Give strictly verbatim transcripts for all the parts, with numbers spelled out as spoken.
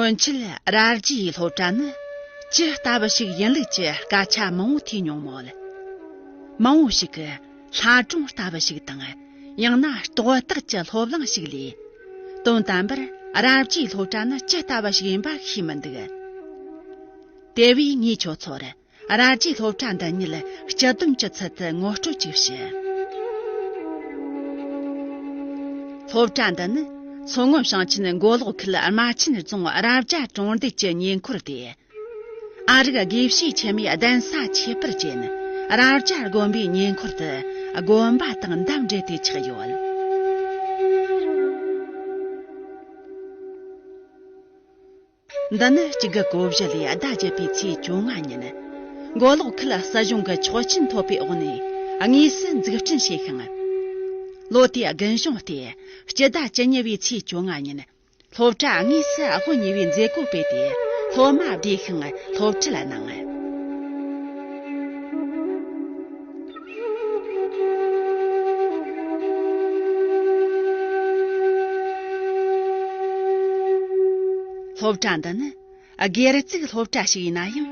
སྔོན་ཆད་ར་རྒྱའི་སློབ་གྲྭ་ནི་ཇི་ལྟ་བུ་ཞིག་ཡིན་ལུགས་ཀྱི་སྐད་ཆ་མང་བོ་ཐོས་མྱོང་མོད། མང་བོ་ཞིག་གིས་ལྷ་སྒྲུང་ལྟ་བུ་ཞིག་དང་། ཡང་ན་རྟོགས་བཏགས་ཀྱི་སློབ་གླེང་ཞིག་ལས། དོན་དམ་པར་ར་རྒྱའི་སློབ་གྲྭ་ནི་ཇི་ལྟ་བུ་ཞིག་ཡིན་པ་ཤེས་མི་འདུག། དེ་བས་ངས་ཁྱོད་ཚོར། ར་རྒྱའི་སློབ་གྲྭ་འདི་ཉིད་སྤྱི་བསྡོམས་ཀྱི་ཚུལ་དུ་ངོ་སྤྲོད་ཅིག་ཞུ། སློབ་གྲྭ་འདི་ནི་མཚོ་སྔོན་ཞིང་ཆེན་མགོ་ལོག་ཁུལ་རྨ་ཆེན་རྫོང་ར་བརྒྱ་གྲོང་རྡལ་གྱི་ཉེ་འཁོར་ཏེ། ཨ་རིག་དགེ་བཤེས་ཆེན་མོའི་གདན་ས་ཁྱད་པར་ཅན་ར་བརྒྱ་དགོན་པའི་ཉེ་འཁོར་དུ་དགོན་པ་དང་འདབས་འབྲེལ་ཏེ་ཆགས་ཡོད། འདི་ནི་གཅིག་དགུ་གོ་བཞི་ལོའི་ཟླ་བརྒྱད་པའི་ཚེས་བཅོ་ལྔ་ཉིན། མགོ་ལོག་ཁུལ་སྲིད་གཞུང་གི་ཆོག་མཆན་ཐོབ་པའི་འོག་ནས་དངོས་སུ་འཛུགས་སྐྲུན་བྱས་ཤིང་། ལོ་དེའི་དགུན་གཞུང་སྟེ་སྤྱི་ཟླ་བཅུ་གཉིས་པའི་ཚེས་བཅོ་ལྔ་ཉིན། སློབ་གྲྭ་དངོས་སུ་དབུ་བརྙེས་པའི་མཛད་སྒོ་སྤེལ་ཏེ། སློབ་མ་བདེ་ཤིང་སློབ་ཁྲིད་གནང་། སློབ་གྲྭ་འདི་ནི་སྒེར་བཙུགས་སློབ་གྲྭ་ཞིག་ཡིན་ན་ཡང་།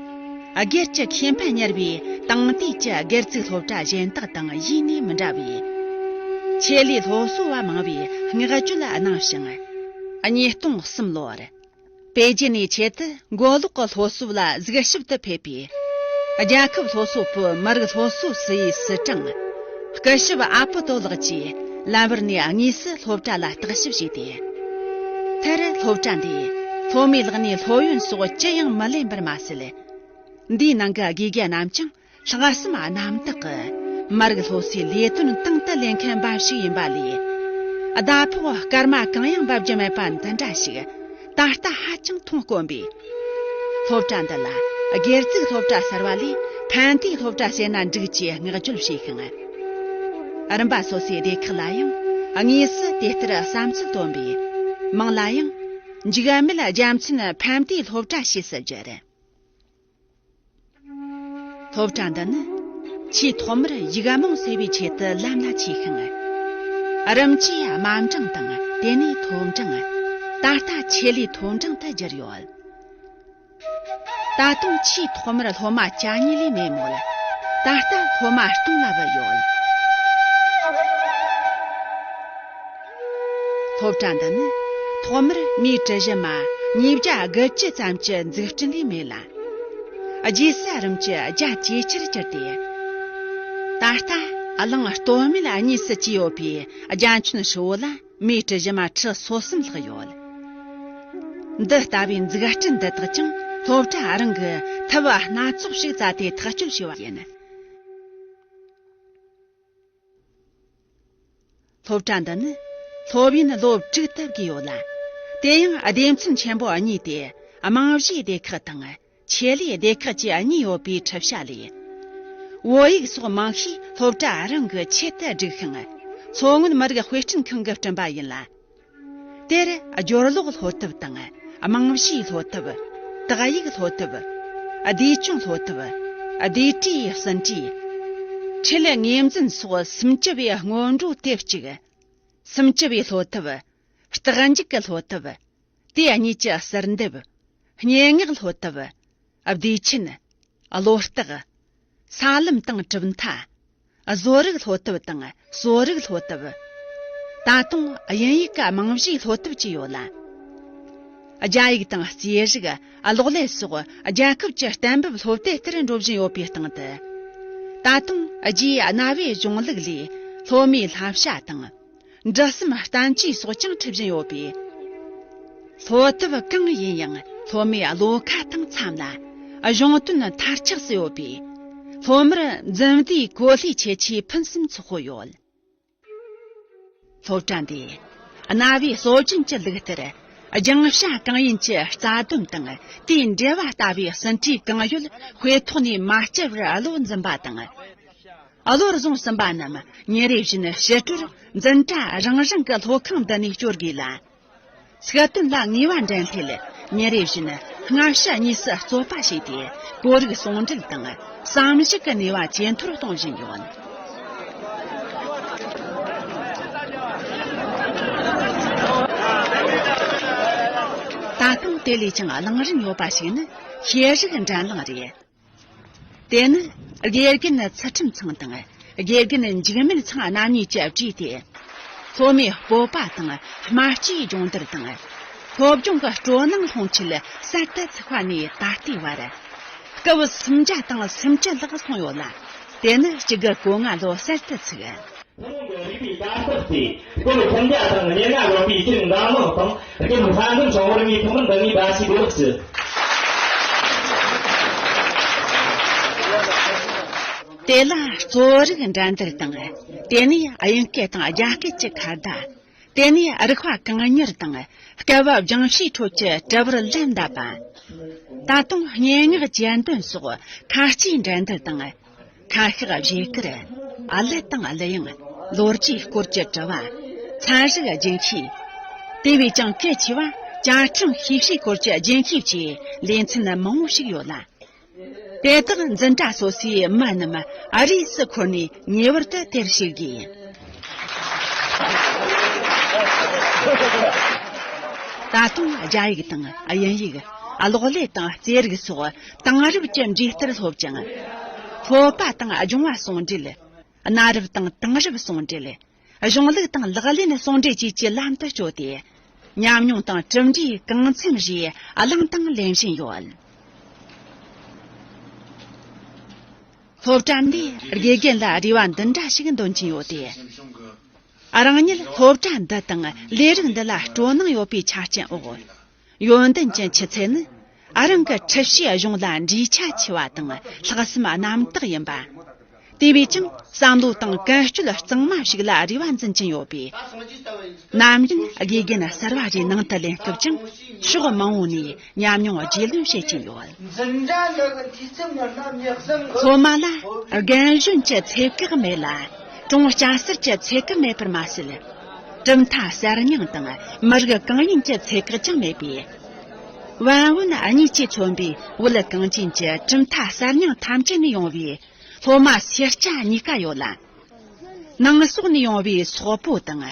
སྒེར་གྱི་ཁེ་ཕན་གཉེར་བའི་དེང་དུས་ཀྱི་སྒེར་བཙུགས་སློབ་གྲྭ་གཞན་དག་དང་ཡེ་ནས་མི་འདྲ་བས། ཆེད་ལས་སློབ་གསོ་བ་མང་བས་བསྔགས་བརྗོད་གནང་ཞིང་། ཉིས་སྟོང་གསུམ་ལོར། པེ་ཅིན་ནས་ཆེད་དུ་མགོ་ལོག་གི་སློབ་གསོ་ལ་གཟིགས་ཞིབ་ཏུ་ཕེབས་པའི་རྒྱལ་ཁབ་སློབ་གསོ་པུའུ་མི་རིགས་སློབ་གསོ་སི་ཡི་སི་ཀྲང་སྐུ་ཞབས་ཨ་པོ་ཏོ་ལགས་ཀྱིས་ལམ་བར་ནས་དངོས་སུ་སློབ་གྲྭ་ལ་བརྟག་ཞིབ་བྱས་ཏེ། མཐར་སློབ་གྲྭ་འདིས་སློབ་མའི་ལག་ནས་སློབ་ཡོན་སོགས་ཅི་ཡང་མི་ལེན་པར་མ་ཟད། འདིའི་ནང་གི་དགེ་རྒན་རྣམས་ཀྱང་། ལྷག་བསམ་རྣམ་དག་གིས་མ་རིག་སློབ་གསོའི་ལས་དོན་དང་དུ་ལེན་མཁན་འབའ་ཞིག་ཡིན་པ་ལས། ཟླ་ཕོགས་སྐར་མ་གང་ཡང་འབབ་རྒྱུ་མེད་པ་འདི་འདྲ་ཞིག་ད་ལྟ་ཧ་ཅང་མཐོང་དཀོན་པས། སློབ་གྲྭ་འདི་ལ་སྒེར་བཙུགས་སློབ་གྲྭ་གསར་བ་ལས་ཕན་བདེའི་སློབ་གྲྭ་ཟེར་ན་འགྲིག་ཅེས་བསྔགས་བརྗོད་བྱས་ཤིང་། རིམ་པ་སོ་སོའི་སྡེ་ཁག་ལ་ཡང་དངོས་སུ་དེ་ལྟར་བསམ་ཚུལ་བཏོན་པས། མིང་ལ་ཡང་འཇིགས་མེད་རྒྱལ་མཚན་ཕན་བདེའི་སློབ་གྲྭ་ཞེས་སུ་བསྒྱུར། སློབ་གྲྭ་འདི་ནི་ཆེས་ཐོག་མར་ཡིག་རྨོངས་སེལ་བའི་ཆེད་དུ་ལམ་ལ་ཆས་ཤིང་། རིམ་གྱིས་དམའ་འབྲིང་དང་དེ་ནས་མཐོ་འབྲིང་། ད་ལྟ་ཆེད་ལས་མཐོ་འབྲིང་དུ་གྱུར་ཡོད། ད་དུང་ཆེས་ཐོག་མར་སློབ་མ་གྱ་གཉིས་ལས་མེད་མོད། ད་ལྟ་སློབ་མ་སྟོང་ལ་བུད་ཡོད། སློབ་གྲྭ་འདི་ནི་ཐོག་མར་མིའི་གྲུ་བཞི་མ་ཉིས་བརྒྱ་དགུ་བཅུ་ཙམ་གྱི་འཛུགས་སྐྲུན་ལས་མེད་ལ། རྗེས་སུ་རིམ་གྱིས་རྒྱ་ཇེ་ཆེར་གྱུར་ཏེ། ད་ལྟ་གླིང་སྟོད་སྨད་གཉིས་སུ་སྐྱེས་ཡོད་པའི་རྒྱ་ཁྱོན་ཧྲིལ་བོ་ལ་མིའི་གྲུ་བཞི་མ་ཁྲི་སོ་གསུམ་ལྷག་ཡོད། འདི་ལྟ་བུའི་འཛུགས་སྐྲུན་འདི་དག་ཀྱང་སློབ་གྲྭ་རང་གིས་ཐུབ་པ་སྣ་ཚོགས་ཤིག་བཙལ་ཏེ་ཐག་གཅོད་བྱས་པ་ཡིན། སློབ་གྲྭ་འདི་ནི་སློབ་ཡོན་ལོ་དྲུག་ཏུ་བགོས་ཡོད་ལ། དེ་ཡང་སྡེ་ཚན་ཆེན་པོ་གཉིས་ཏེ། རྨང་གཞིའི་སྡེ་ཁག་དང་ཆེད་ལས་སྡེ་ཁག་བཅས་གཉིས་ཡོད་པའི་ཁྲིད་བྱ་ལས། བོད་ཡིག་སོགས་མང་ཤས་སློབ་གྲྭ་རང་གི་ཆེད་དུ་བསྒྲིགས་ཤིང་། མཚོ་སྔོན་མི་རིགས་དཔེ་སྐྲུན་ཁང་གིས་བསྐྲུན་པ་ཡིན་ལ། དེར་སྦྱོར་ཀློག་སློབ་དེབ་དང་། རྨང་གཞིའི་སློབ་དེབ། དག་ཡིག་སློབ་དེབ། བསྡུས་སྐྱོང་སློབ་དེབ། བསྡུས་གྲྭའི་ཟིན་བྲིས། ཁྲིད་ལས་ངོས་འཛིན་སོགས་སུམ་ཅུ་པའི་སྔོན་འགྲོ་དེབ་གཅིག་སུམ་ཅུ་པའི་སློབ་དེབ། རྟགས་འཇུག་གི་སློབ་དེབ། དེ་གཉིས་ཀྱི་ཟུར་འདེབས། སྙན་ངག་སློབ་དེབ། བསྡུས་ཆེན། བློ་རྟགས། ས་ལམ་དང་གྲུབ་མཐའ། བཟོ་རིག་སློབ་དེབ་དང་གསོ་རིག་སློབ་དེབ། ད་དུང་དབྱིན་ཡིག་གི་རྨང་གཞིའི་སློབ་དེབ་བཅས་ཡོད་ལ། རྒྱ་ཡིག་དང་རྩིས་རིག། གློག་ཀླད་སོགས་རྒྱལ་ཁབ་ཀྱི་གཏན་འབེབས་སློབ་དེབ་ལྟར་འགྲོ་བཞིན་ཡོད་པའི་སྟེང་དུ། ད་དུང་རྒྱའི་གནའ་བོའི་གཞུང་ལུགས་ལས་སློབ་མའི་བསླབ་བྱ་དང་། འབྲི་སེམས་བསྟན་བཅོས་སོགས་ཀྱང་འཁྲིད་བཞིན་ཡོད་པས། སློབ་དེབ་གང་ཡིན་ཡང་སློབ་མའི་བློ་ཁ་དང་འཚམ་ལ། གཞུང་དོན་མཐར་ཆགས་སུ་ཡོད་པས། སློབ་མར་འཛིན་བདེའི་གོ་ལའི་ཁྱད་ཆོས་ཕུན་སུམ་ཚོགས་པོ་ཡོད། སློབ་གྲྭ་འདིས་གནའ་བོའི་སྲོལ་རྒྱུན་གྱི་ལུགས་ལྟར། སྦྱང་བྱ་གང་ཡིན་གྱི་རྩ་དོན་དང་དེའི་འགྲེལ་བ་ལྟ་བུའི་ཟིན་བྲིས་གང་ཡོད་དཔེ་ཐོག་ནས་མ་བསྐྱུར་བར་བློ་འཛིན་པ་དང་། བློར་བཟུང་ཟིན་པ་རྣམས་ཉིན་རེ་བཞིན་ཕྱི་དྲོར་འཛིན་གྲྭ་རང་རང་གི་སློབ་ཁང་འདི་ནས་སྐྱོར་དགོས་ལ། ཚིག་དོན་ལ་ངེས་པ་འདྲེན་སླད་ཉིན་རེ་བཞིན་སྔ་ཕྱི་གཉིས་སུ་རྩོད་པ་བྱས་ཏེ་གོ་རིག་ཟུང་འབྲེལ་དང་བསམ་གཞིག་གི་ནུས་པ་ཇེ་མཐོར་གཏོང་བཞིན་ཡོད། ད་དུང་ དེ་ལས་ཀྱང་གླེང་རིན་ཡོད་པ་ཞིག་ནི་ཤེས་རིག་འགྲན་གླེང་རེད། དེ་ནི་དགེ་རྒན་ཚུལ་ཁྲིམས་ཚང་དང་དགེ་རྒན་འཇིགས་མེད་ཚང་རྣམ་གཉིས་ཀྱིས་བྲིས་ཏེ། སློབ་མའི་སྤོབས་པ་དང་སྨྲ་ལྕེའི་སྦྱོང་བརྡར་དང་། སློབ་སྦྱོང་གི་སྤྲོ་སྣང་སློང་ཆེད་གསར་དུ་ཚུགས་པ་ནས་ད་ལྟའི་བར། སྐབས་སུམ་བརྒྱ་དང་སུམ་ཅུ་ལྷག་སོང་ཡོད་ལ། དེ་ནི་གཅིག་དགུ་གོ་ལྔ་ལོ་གསར་དུ་ཚུགས། ཐུན་མོང་གི་རིག་པའི་དར་ཐེབས་ཏེ། སྐོར་སུམ་བརྒྱ་དང་ཉེར་ལྔ་ལོན་པའི་སྤྱིར་འཛམ་གླིང་དང་། རྒྱུན་ས་འཛིན་ཁྲིམས་བོར་མིའི་ཐོག་མར་འདི་ནས་བརྡ་ཆད་བདེ་ལེགས་ཞུ། དེ་ལ་གཙོ་རིག་འགྲན་བསྡུར་དང་། དེ་ནས་དབྱིན་སྐད་དང་རྒྱ་སྐད་ཀྱི་ཁ་བརྡ། དེ་ནས་རིག་པ་གང་མྱུར་དང་སྐལ་བ་སྦྱང་བྱའི་ཁྲོད་ཀྱི་གྲུབ་པར་ལན་འདེབས་པ། ད་དུང་སྙན་ངག་གྱེར་འདོན་སོགས་ཁ་ལྕེའི་འགྲན་བསྡུར་དང་། ཁ་ཤགས་བཞེས་སྐུལ། ཨ་ལད་དང་གླུ་དབྱངས། ལོ་རྒྱུས་སྐོར་གྱི་དྲི་བ། ཚན་རིག་རྒྱུན་ཤེས། དེ་བས་ཀྱང་གལ་ཆེ་བ། བཅའ་ཁྲིམས་ཤེས་བྱའི་སྐོར་གྱི་རྒྱུན་ཤེས་བཅས་ལེ་ཚན་མང་བོ་ཞིག་ཡོད་ལ། དེ་དག་འཛིན་གྲྭ་སོ་སོའི་མི་རྣམས་ཨ་རིས་སུ་འཁོར་ནས་ངེས་པར་དུ་དེར་ཞུགས་དགོས། ད་དུང་རྒྱ་ཡིག་དང་དབྱིན་ཡིག་གློག་ཀླད་དང་རྩེད་རིགས་སོགས་དེང་རབས་ཀྱི་འབྲས་ལྟར་སློབ་ཅིང་། སློབ་པ་དང་སྦྱོང་བ་ཟུང་འབྲེལ། གནའ་རབས་དང་དེང་རབས་ཟུང་འབྲེལ། གཞུང་ལུགས་དང་ལག་ལེན་ཟུང་འབྲེལ་བཅས་ཀྱི་ལམ་དུ་བསྐྱོད་དེ། ཉམས་མྱོང་དང་གྲུབ་འབྲས་གང་འཚམ་རེ་བླངས་དང་ལེན་བཞིན་ཡོད། སློབ་གྲྭ་འདིས་དགེ་རྒན་ལ་རེ་བ་འདི་འདྲ་ཞིག་འདོན་གྱིན་ཡོད་དེ། རང་ཉིད་སློབ་གྲྭ་འདི་དང་ལས་རིགས་འདི་ལ་སྤྲོ་སྣང་ཡོད་པའི་ཆ་རྐྱེན་འོག་ཡོན་ཏན་གྱི་ཆུ་ཚད་ནི་རང་གི་ཁྲིད་བྱའི་གཞུང་ལ་འདྲིས་ཆ་ཆེ་བ་དང་ལྷག་བསམ་རྣམ་དག་ཡིན་པ། དེ་བས་ཀྱང་བསམ་བློ་དང་ཀུན་སྤྱོད་གཙང་མ་ཞིག་ལ་རེ་བ་འཛིན་གྱིན་ཡོད་པས། ནམ་རྒྱུན་དགེ་རྒན་གསར་བ་རེ་ནང་དུ་ལེན་སྐབས་ཀྱང་ཕྱོགས་མང་བོ་ནས་ཉམས་མྱོང་རྒྱུས་ལོན་བྱེད་ཀྱིན་ཡོད། སློབ་མ་ལ་རྒན་གཞོན་གྱི་ཚད་བཀག་མེད་ལ། གྲོང་སྐྱ་སེར་གྱི་ཚད་བཀག་མེད་པར་མ་ཟད། གྲུབ་མཐའ་གསར་རྙིང་དང་མི་རིགས་གང་ཡིན་གྱི་ཚད་བཀག་ཀྱང་མེད་པས། བན་བོན་གཉིས་ཀྱིས་མཚོན་པའི་བོད་གངས་ཅན་གྱི་གྲུབ་མཐའ་གསར་རྙིང་ཐམས་ཅད་ནས་ཡོང་བའི་སློབ་མ་སེར་སྐྱ་གཉིས་ཀ་ཡོད་ལ། ནང་སོག་ནས་ཡོང་བའི་སོག་པོ་དང་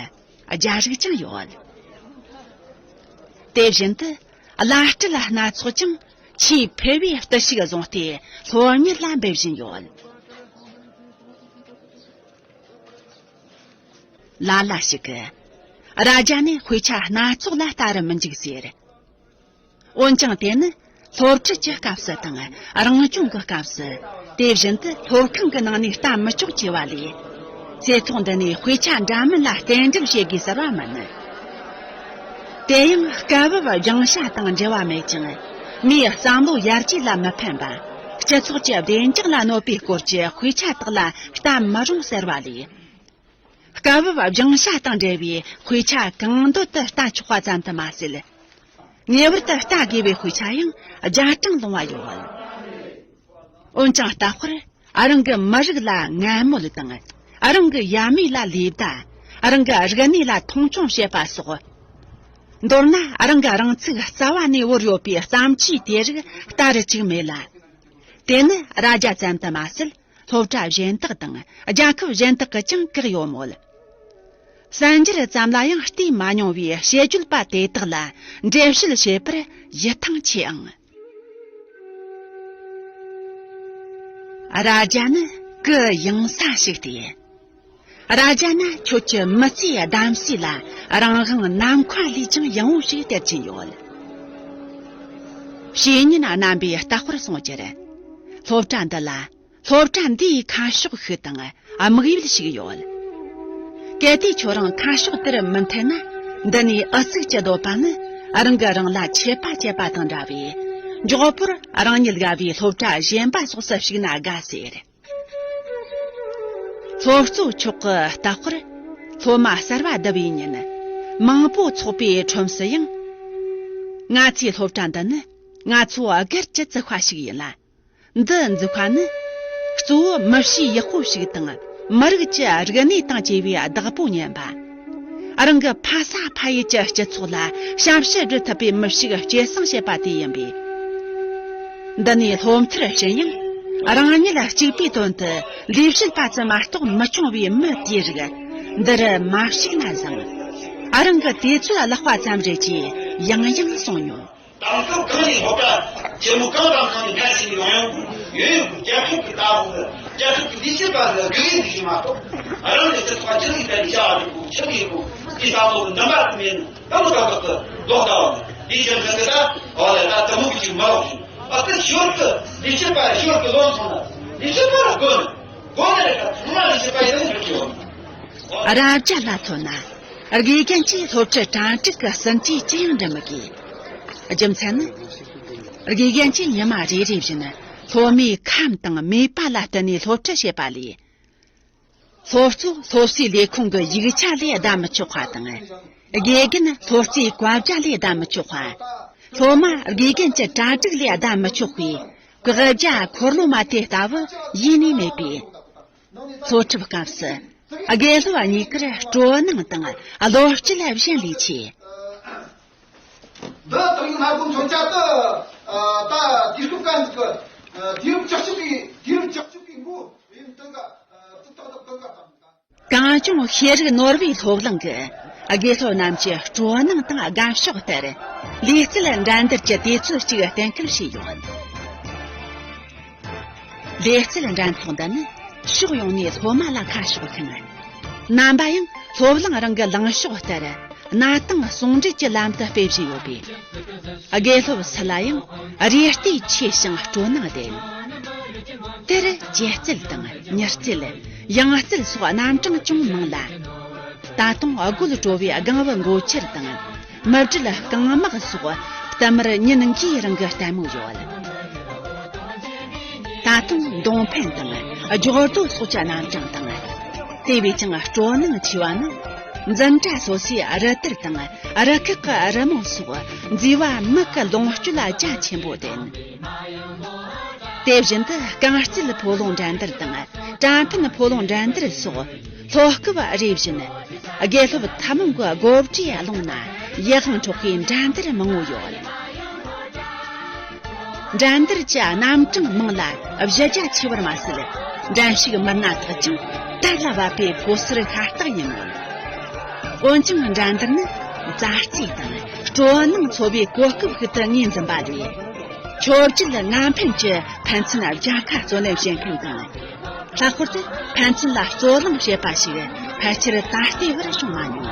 རྒྱ་རིགས་ཀྱང་ཡོད། དེ་བཞིན་དུ་བླ་སྤྲུལ་སྣ་ཚོགས་ཀྱང་ཆེས་ཕལ་བའི་བརྟུལ་ཞུགས་བཟུང་སྟེ་སློབ་གཉེར་ལ་འབད་བཞིན་ཡོད། ལ་ལ་ཞིག་གིས། རྭ་རྒྱ་ནི་དཔེ་ཆ་སྣ་ཚོགས་ལ་ལྟ་རུ་མི་འཇུག་ཟེར། འོན་ཀྱང་དེ་ནི་སློབ་ཁྲིད་ཀྱི་སྐབས་སུ་དང་རང་སྦྱོང་གི་སྐབས་སུ། དེ་བཞིན་དུ་སློབ་ཁང་གི་ནང་ནས་ལྟ་མི་ཆོག་ཅེས་པ་ལས། རྩེ་ཐོག་འདི་ནས་དཔེ་ཆ་འདྲ་མིན་ལ་རྟེན་འབྲེལ་བྱེད་དགོས་ཟེར་བ་མིན། དེ་ཡང་སྐབས་བབ་སྦྱང་བྱ་དང་འབྲེལ་བ་མེད་ཅིང་། མིའི་བསམ་བློ་ཡར་རྒྱས་ལ་མི་ཕན་པ། སྤྱི་ཚོགས་ཀྱི་བདེ་འཇགས་ལ་གནོད་པའི་སྐོར་གྱི་དཔེ་ཆ་དག་ལ་ལྟ་མི་རུང་ཟེར་བ་ལས། སྐབས་བབ་སྦྱང་བྱ་དང་འབྲེལ་བའི་དཔེ་ཆ་གང་འདོད་དུ་ལྟ་ཆོག་པ་ཙམ་དུ་མ་ཟད། ངེས་པར་དུ་ལྟ་དགོས་པའི་དཔེ་ཆ་ཡང་རྒྱ་གྲངས་ལོང་བ་ཡོད། འོན་ཀྱང་ལྟ་བར་རང་གི་མི་རིགས་ལ་ངན་སྨོད་དང་། རང་གི་ཡབ་མེས་ལ་ལེ་བདའ། རང་གི་རིག་གནས་ལ་མཐོང་ཆུང་བྱེད་པ་སོགས། མདོར་ན་རང་གི་རང་ཚུགས་རྩ་བ་ནས་བོར་ཡོད་པའི་བརྩམས་ཆོས་དེ་རིགས་ལྟ་རུ་བཅུག་མེད་ལ། དེ་ནི་རྭ་རྒྱ་ཙམ་དུ་མ་ཟད། སློབ་གྲྭ་གཞན་དག་དང་རྒྱལ་ཁབ་གཞན་དག་གིས་ཀྱང་བཀག་ཡོད་མོད། གསར་འགྱུར་ཙམ་ལ་ཡང་བལྟས་མ་མྱོང་བའི་དཔྱད་བརྗོད་པ་དེ་དག་ལ་འགྲེལ་བཤད་བྱེད་པར་ཡིད་ཐང་ཆེ་ཨང་། རྭ་རྒྱ་ནི་གུ་ཡངས་ས་ཞིག་སྟེ། རྭ་རྒྱ་ན་ཁྱོད་ཀྱི་མི་ཚེའི་གདམ་གསེས་ལ་རང་དབང་ནམ་མཁའ་ལས་ཀྱང་ཡངས་པོ་ཞིག་སྟེར་གྱིན་ཡོད། བཤེས་གཉེན་རྣམ་པས་ལྟ་བར་སོང་ཕྱིར། སློབ་གྲྭ་འདི་ལ། སློབ་གྲྭ་འདིའི་ཁ་ཕྱོགས་ཤིག་དང་དམིགས་ཡུལ་ཞིག་ཡོད། གལ་ཏེ་ཁྱོད་རང་ཁ་ཕྱོགས་དེར་མི་མཐུན་ན། འདི་ནས་ཨུ་ཚུགས་ཀྱི་འདོད་པ་ནི་རང་གིས་རང་ལ་ཆད་པ་བཅད་པ་དང་འདྲ་བས། མགྱོགས་པོར་རང་ཉིད་དགའ་བའི་སློབ་གྲྭ་གཞན་པ་སོགས་སུ་ཞུགས་ན་དགའ་ཟེར། སློབ་གཙོ་མཆོག་གིས་ལྟ་བར། སློབ་མ་གསར་བ་བསྡུ་བའི་ཉིན། མང་པོ་ཚོགས་པའི་ཁྲོམ་སུ་ཡང་། ང་ཚོའི་སློབ་གྲྭ་འདི་ནི་ང་ཚོ་སྒེར་གྱི་བཙུགས་པ་ཞིག་ཡིན་ལ། འདི་འཛུགས་པ་ནི། གཙོ་བོ་མི་གཤིས་ཡག་པོ་ཞིག་དང་། མི་རིགས་ཀྱི་རིག་གནས་དང་བཅས་པའི་བདག་པོ་ཉན་པ། རང་གི་ཕ་ས་ཕ་ཡུལ་གྱི་སྤྱི་ཚོགས་ལ་ཞབས་ཕྱི་སྒྲུབ་ཐུབ་པའི་མི་ཞིག་སྐྱེད་སྲིང་བྱེད་པ་དེ་ཡིན་པས། འདི་ནས་སློབ་མཐར་ཕྱིན་ཡང་། རང་ཉིད་གཅིག་པུའི་དོན་དུ་ལས་བྱེད་པ་ཙམ་མ་གཏོགས་མི་སྐྱོང་བའི་མི་དེའི་རིགས་འདིར་མ་ཞུགས་ན་བཟང་། རང་གི་དུས་ཚོད་བརླག་པ་ཙམ་རེད་ཅེས་ཡང་ཡང་གསུངས་མྱོང་། དེང་སྐབས་གང་ནས་སློབ་གྲྭ་ཆེན་མོ་གང་དང་གང་ནས་སྔར་ཕྱིན་ཡོང་ཡོང་དགོས་ཡོད་ཡོད་དགོས། རྒྱལ་ཁབ་ཀྱི་ལྟ་བ་རྒྱལ་ཁབ་ཀྱི་ལས་བྱེད་པ་ལ་དགོས་ཡོད་ཞིག་མ་གཏོགས། རང་གི་སྤྱི་ཚོགས་ཅི་ལ་ཡིན་པ་ནས་བྱ་བ་རེད་དགོས། ཆི་ལ་ཡིན་དགོས། དེ་བསམ་བློ་གི་འདུན་པ་ཐུབ་མེད་ན་ད་མོ་ད་བར་དུ་ལོག་ལྟ་བ་མེད། དེའི་ཕྱིར་འདི་འདི་ད་འོ་ལ་ད་དུ་མོ་གི་ཅིག་མ་ལོག་ཞིག་ཨ་ཙི་ཞོར་དུ་ལས་བྱེད་པ་ཞོར་དུ་ལོག་སོང་ན་ལས་བྱེད་པ་ལ་དགོས་ན་དགོས་ན་རེད། ད་ཚང་མ་ལས་བྱེད་པ་ཡིན་ན་འགྲིག་གི་ཡོད། རབ་བྱ་ལ་མཚོན་ན། དགེ་རྒན་གྱིས་སློབ་ཁྲིད་གྲ་སྒྲིག་གི་ཟིན་བྲིས་ཅི་ཡང་འབྲི་མི་དགོས། རྒྱུ་མཚན་ནི། དགེ་རྒན་གྱིས་ཉི་མ་རེ་རེ་བཞིན་སློབ་མའི་ཁམས་དང་མོས་པ་ལ་བསྟུན་ནས་སློབ་ཁྲིད་བྱེད་པ་ལས། སློབ་གཙོ་སློབ་གསོའི་ལས་ཁུངས་ཀྱི་ཡིག་ཆ་ལས་བསྡད་མི་ཆོག་པ་དང་། དགེ་རྒན་སློབ་གཙོའི་བཀའ་རྒྱ་ལས་བསྡད་མི་ཆོག་པ། སློབ་མ་དགེ་རྒན་གྱི་གྲ་སྒྲིག་ལས་བསྡད་མི་ཆོག་པའི་བཀག་རྒྱ་འཁོར་ལོ་མ་དེ་ལྟ་བུ་ཡེ་ནས་མེད་པས། འཚོ་ཁྲིད་སྐབས་སུ་དགེ་སློབ་གཉིས་ཀར་སྤྲོ་སྣང་དང་བློ་སྐྱེད་གཞན་ལས་ཆེ། འདི་དང་ཡིན་ཧ་གོ་མཚོན་ཆ་དུ་ད་དུས་སྐབས་གང་ཞིག་གི་དུས་རབས་བཅུ་གཅིག་པའི་དུས་རབས་བཅུ་གཅིག་པའི་མགོ་ཡིན་དུ་ག་དུ་ཏག་ཏག་དུ་ག་དང་། གངས་ལྗོངས་ཤེས་རིག་ནོར་བུའི་སློབ་གླིང་གི་དགེ་སློབ་རྣམས་ཀྱི་སྤྲོ་སྣང་དང་དགའ་ཕྱོགས་ལྟར་ལུས་རྩལ་འགྲན་བསྡུར་གྱི་དུས་ཚོད་ཅིག་གཏན་འཁེལ་བྱས་ཡོད། ལུས་རྩལ་འགྲན་ཚོགས་འདི་ནི་ཕྱོགས་ཡོངས་ནས་སློབ་མ་ལ་ཁ་ཕྱོགས་ཤིང་། རྣམ་པ་ཡང་སློབ་གླིང་རང་གི་ལངས་ཕྱོགས་ལྟར་གནའ་དེང་ཟུང་འབྲེལ་གྱི་ལམ་དུ་སྤེལ་བཞིན་ཡོད་པས། དགེ་སློབ་སུ་ལ་ཡང་རེ་ལྟོས་ཆེ་ཞིང་སྤྲོ་སྣང་ལྡན། དེར་སྒྱེད་རྩལ་དང་མྱུར་རྩལ། ཡང་རྩལ་སོགས་རྣམ་གྲངས་ཅུང་མང་ལ། ད་དུང་རྒོད་བྲོ་བའི་སྒང་བུ་མགོ་ཁྱེར་དང་། མི་བྲལ་རྐང་དམག་སོགས་བསྟུད་མར་ཉིན་འགའི་རིང་གི་ལྟད་མོ་ཡོད། ད་དུང་མདུང་འཕེན་དང་སྒྱོགས་རྡོ་སོགས་ཀྱི་རྣམ་གྲངས་དང་། དེ་བས་ཀྱང་སྤྲོ་སྣང་ཆེ་བ་ནི། འཛིན་གྲྭ་སོ་སོའི་རུ་དར་དང་རུ་ཁག་གི་རུ་མོ་སོགས་མཛེས་པ་མིག་གི་ལོངས་སྤྱོད་ལ་རྒྱ་ཆེན་པོ་ལྡན། དེ་བཞིན་དུ་རྐང་རྩེད་ཕོ་ལོང་འགྲན་བསྡུར་དང་། གྲྭ་འཕེན་ཕོ་ལོང་འགྲན་བསྡུར་སོགས་ལྷོ་སྐབས་རེ་བཞིན་དགེ་སློབ་ཐུན་མོང་གི་སྒོ་འབྲས་ཀློང་ན་ཡིད་དབང་འཕྲོག་པའི་འགྲན་བསྡུར་མང་བོ་ཡོད། འགྲན་བསྡུར་གྱི་རྣམ་གྲངས་མང་ལ་གཞི་རྒྱ་ཆེ་བར་མ་ཟད། འགྲན་ཞུགས་མི་སྣ་དག་ཀྱང་དར་ལ་བབ་པའི་ཕོ་གསར་ཤ་སྟག་ཡིན་མོད། འོན་ཀྱང་འགྲན་བསྡུར་ནི་མཛའ་བརྩེ་དང་སྤྲོ་སྣང་འཚོ་བའི་གོ་སྐབས་ཤིག་ཏུ་ངོས་འཛིན་པ་ལས། མཆོད་བརྗོད་ལྔ་འཕེན་གྱི་ཕན་ཚུན་རྒྱལ་ཁ་རྩོད་ལེན་བྱེད་མཁན་དང་། ལྷག་པར་དུ་ཕན་ཚུན་ལ་རྩོད་གླེང་བྱེད་པ་ཞིག་ཕལ་ཆེར་ད་ལྟའི་བར་བྱུང་མ་མྱོང་།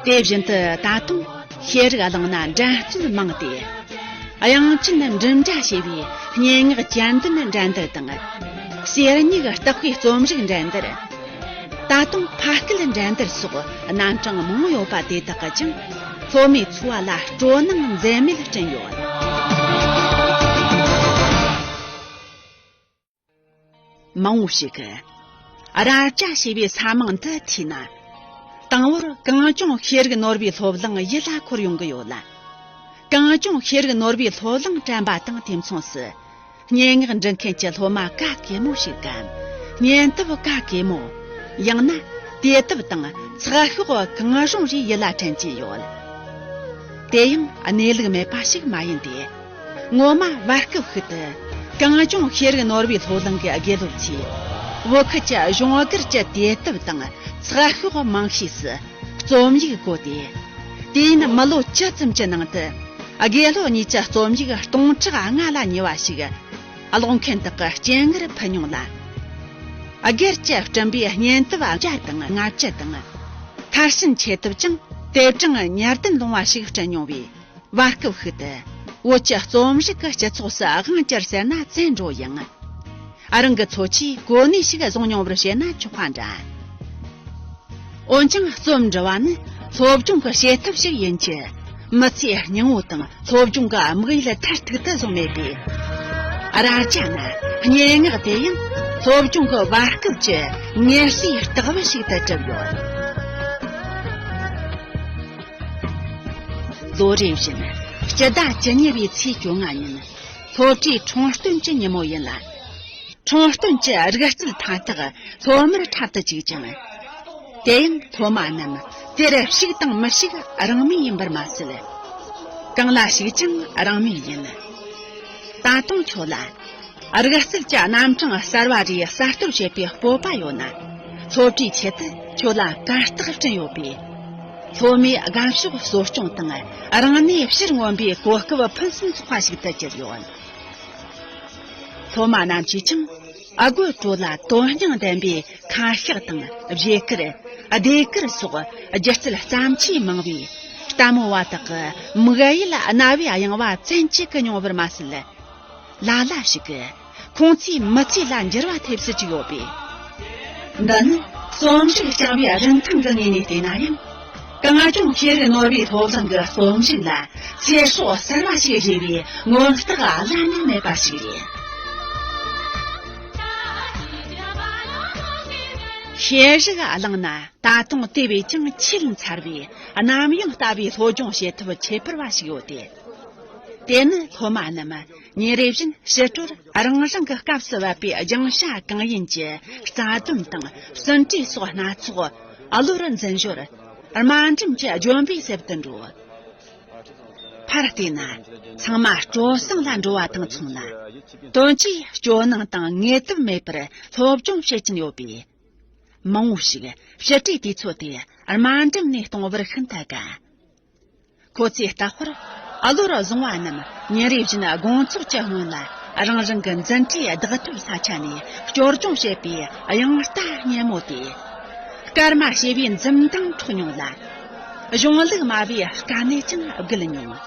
དེ་བཞིན་དུ་ད་དུང་ཤེས་རིག་གླིང་ན་འགྲན་རྩོད་མང་སྟེ། དབྱངས་ཅན་འབྲིམ་སྒྲ་ཞེས་པའི་སྙན་ངག་གྱེར་འདོན་འགྲན་བསྡུར་དང་། གསེར་སྙིགས་རྟགས་པའི་རྩོམ་རིག་འགྲན་བསྡུར། ད་དུང་ཕ་སྐད་འགྲན་བསྡུར་སོགས་རྣམ་གྲངས་མང་པོ་ཡོད་པ་དེ་དག་གིས་ཀྱང་སློབ་མའི་འཚོ་བ་ལ་སྤྲོ་སྣང་འཛད་མེད་བསྐྲུན་ཡོད། མང་པོ་ཞིག་གིས་རབ་བྱ་ཞེས་པའི་ས་མིང་འདི་ཐོས་ན། དང་པོར་གངས་ལྗོངས་ཤེས་རིག་ནོར་བུའི་སློབ་གླིང་ཡིད་ལ་འཁོར་ཡོང་གི་ཡོད་ལ། གངས་ལྗོངས་ཤེས་རིག་ནོར་བུའི་སློབ་གླིང་དྲན་པ་དང་དེ་མཚུངས་སུ། སྙན་ངག་འབྲི་མཁན་གྱི་སློབ་མ་ག་གེ་མོ་ཞིག་གམ། སྙན་དེབ་ག་གེ་མོ། ཡང་ན་དུས་དེབ་དང་ཚགས་ཤོག་གང་རུང་རེ་ཡིད་ལ་དྲན་གྱིན་ཡོད། དེ་ཡང་གནས་ལུགས་མེད་པ་ཞིག་མ་ཡིན་ཏེ། ངོ་མ་བར་སྐབས་ཤིག་ཏུ་གངས་ལྗོངས་ཤེས་རིག་ནོར་བུའི་སློབ་གླིང་གི་དགེ་སློབ་ཚོས་བོད་ཁུལ་གྱི་གཞུང་སྒེར་གྱི་དུས་དེབ་དང་ཚགས་ཤོག་མང་ཤོས་སུ་རྩོམ་ཡིག་བཀོད་དེ། དུས་ཡུན་མི་ལོ་བཅུ་ཙམ་གྱི་ནང་དུ་དགེ་སློབ་གཉིས་ཀྱི་རྩོམ་ཡིག་སྟོང་ཕྲག་ལྔ་ལ་ཉེ་བ་ཞིག་ཀློག་མཁན་དག་གི་སྤྱན་སྔར་ཕུལ་མྱོང་ལ། སྒེར་གྱིས་བསྐྲུན་པའི་སྙན་དེབ་བརྒྱ་དང་ལྔ་བཅུ་དང་། མཐར་ཕྱིན་ཆེད་དུ་ཀྱང་དེབ་གྲངས་ཉེར་བདུན་ལོངས་པ་ཞིག་བསྐྲུན་མྱོང་བས། བར་སྐབས་ཤིག་ཏུ་བོད་ཀྱི་རྩོམ་རིག་གི་སྤྱི་ཚོགས་སུ་དབང་བསྒྱུར་ཟེར་ན་བཙན་འགྲོ་ཡང་། རང་གི་འཚོ་བཅུད་གོ་གནས་ཤིག་བཟུང་མྱོང་བར་བཤད་ན་ཆོག་པ་འདྲ། འོན་ཀྱང་རྩོམ་འབྲི་བ་ནི་སློབ་སྦྱོང་གི་བྱེད་ཐབས་ཤིག་ཡིན་གྱི། མི་ཚེའི་སྙིང་བོ་དང་སློབ་སྦྱོང་གི་དམིགས་ཡུལ་མཐར་ཐུག་ཏུ་བཟུང་མེད་པས། རབ་བྱ་ན་སྙན་ངག་དེ་ཡང་སློབ་སྦྱོང་གི་བར་སྐབས་ཀྱི་ངལ་གསོའི་རྟགས་བུ་ཞིག་ཏུ་གྲུབ་ཡོད། ལོ་རེ་བཞིན་སྤྱི་ཟླ་བཅུ་གཉིས་པའི་ཚེས་བཅོ་ལྔ་ཉིན་སློབ་གྲྭའི་འཁྲུངས་སྟོན་གྱི་ཉིན་མོ་ཡིན་ལ། འཁྲུངས་སྟོན་གྱི་རིག་རྩལ་མཐའ་དག་སློབ་མར་འཁྲབ་ཏུ་བཅུག་ཅིང་། དེ་ཡང་སློབ་མ་རྣམས་དེར་ཞུགས་དང་མི་ཞུགས་རང་མོས་ཡིན་པར་མ་ཟད། གང་ལ་ཞུགས་ཀྱང་རང་མོས་ཡིན། ད་དུང་ཁྱོད་ལ་རིག་རྩལ་གྱི་རྣམ་གྲངས་གསར་བ་རེ་གསར་གཏོད་བྱེད་པའི་སྤོབས་པ་ཡོད་ན། སློབ་གྲྭའི་ཆེད་དུ་ཁྱོད་ལ་གར་སྟེགས་བསྐྲུན་ཡོད་པས། སློབ་མའི་དགའ་ཕྱོགས་གསོ་སྐྱོང་དང་རང་ནུས་ཕྱིར་མངོན་པའི་གོ་སྐབས་ཕུན་སུམ་ཚོགས་པ་ཞིག་ཏུ་གྱུར་ཡོད། སློབ་མ་རྣམས་ཀྱིས་ཀྱང་ཨ་སྒོར་དྲོ་ལ་དོན་སྙིང་ལྡན་པའི་ཁ་ཤགས་དང་བཞེས་གར། ཟློས་གར་སོགས་སྒྱུ་རྩལ་བརྩམས་ཆོས་མང་བས། ལྟད་མོ་བ་དག་གི་མིག་ཡིད་རྣ་བའི་གཡེང་བ་བཙན་གྱིས་ཀྱིས་མྱོང་བར་མ་ཟད། ལ་ལ་ཞིག་གིས་ཁོང་ཚོའི་མི་ཚེ་ལ་འགྱུར་བ་ཐེབས་སྲིད་ཀྱི་ཡོད་པས། འདི་ནི་རྩོམ་རིག་རྐྱང་བའི་རིན་ཐང་གི་ངོས་ནས་བལྟས་ན་ཡང་། གངས་ལྗོངས་ཤེས་རིག་ནོར་བུའི་སློབ་གླིང་གི་རྩོམ་རིག་ལ་ཚེ་སྲོག་གསར་བ་ཞིག་བཞེས་པའི་མངོན་རྟགས་བླ་ན་མེད་པ་ཞིག་རེད། ཤེས་རིག་གླིང་ན་ད་དུང་དེ་བས་ཀྱང་ཆེས་མཚར་བའི་གནམ་ཡངས་ལྟ་བུའི་སློབ་སྦྱོང་བྱེད་ཐབས་ཁྱད་པར་བ་ཞིག་ཡོད་དེ། དེ་ནི་སློབ་མ་རྣམས་ཉིན་རེ་བཞིན་ཕྱི་དྲོར་རང་རང་གི་སྐབས་སུ་བབས་པའི་སྦྱང་བྱ་གང་ཡིན་གྱི་རྩ་དོན་དང་ཟིན་བྲིས་སོགས་སྣ་ཚོགས་གློར་འཛིན་ཞོར། དམའ་འབྲིང་གི་ལྗོན་པའི་གསེབ་ཏུ་འགྲོ། ཕར་བལྟས་ན་ཚང་མ་སྤྲོ་གསེང་ལ་འགྲོ་བ་དང་མཚུངས་ལ། དོན་གྱིས་སྐྱོ་སྣང་དང་ངལ་དུབ་མེད་པར་སློབ་སྦྱོང་བྱེད་ཀྱིན་ཡོད་པས། མང་བོ་ཞིག་ཕྱི་དྲོའི་དུས་ཚོད་དེ་དམའ་འབྲིང་ནས་གཏོང་བར་ཤིན་ཏུ་དགའ། ཁོ་ཚོས་ལྟ་བར། གློར་བཟུང་བ་རྣམས་ཉིན་རེ་བཞིན་དགོང་ཚོགས་ཀྱི་སྔོན་ལ་རང་རང་གི་འཛིན་གྲྭའི་བདག་ཐོབ་ས་ཆ་ནས་སྐྱོར་སྦྱོང་བྱེད་པའི་དབྱངས་རྟ་སྙན་མོ་དེ། སྐར་མ་ཞེས་པའི་འཛུམ་མདངས་འཕྲོག་མྱོང་ལ། གཞུང་ལུགས་སྨྲ་བའི་དཀའ་གནད་ཀྱང་བརྒལ་མྱོང་།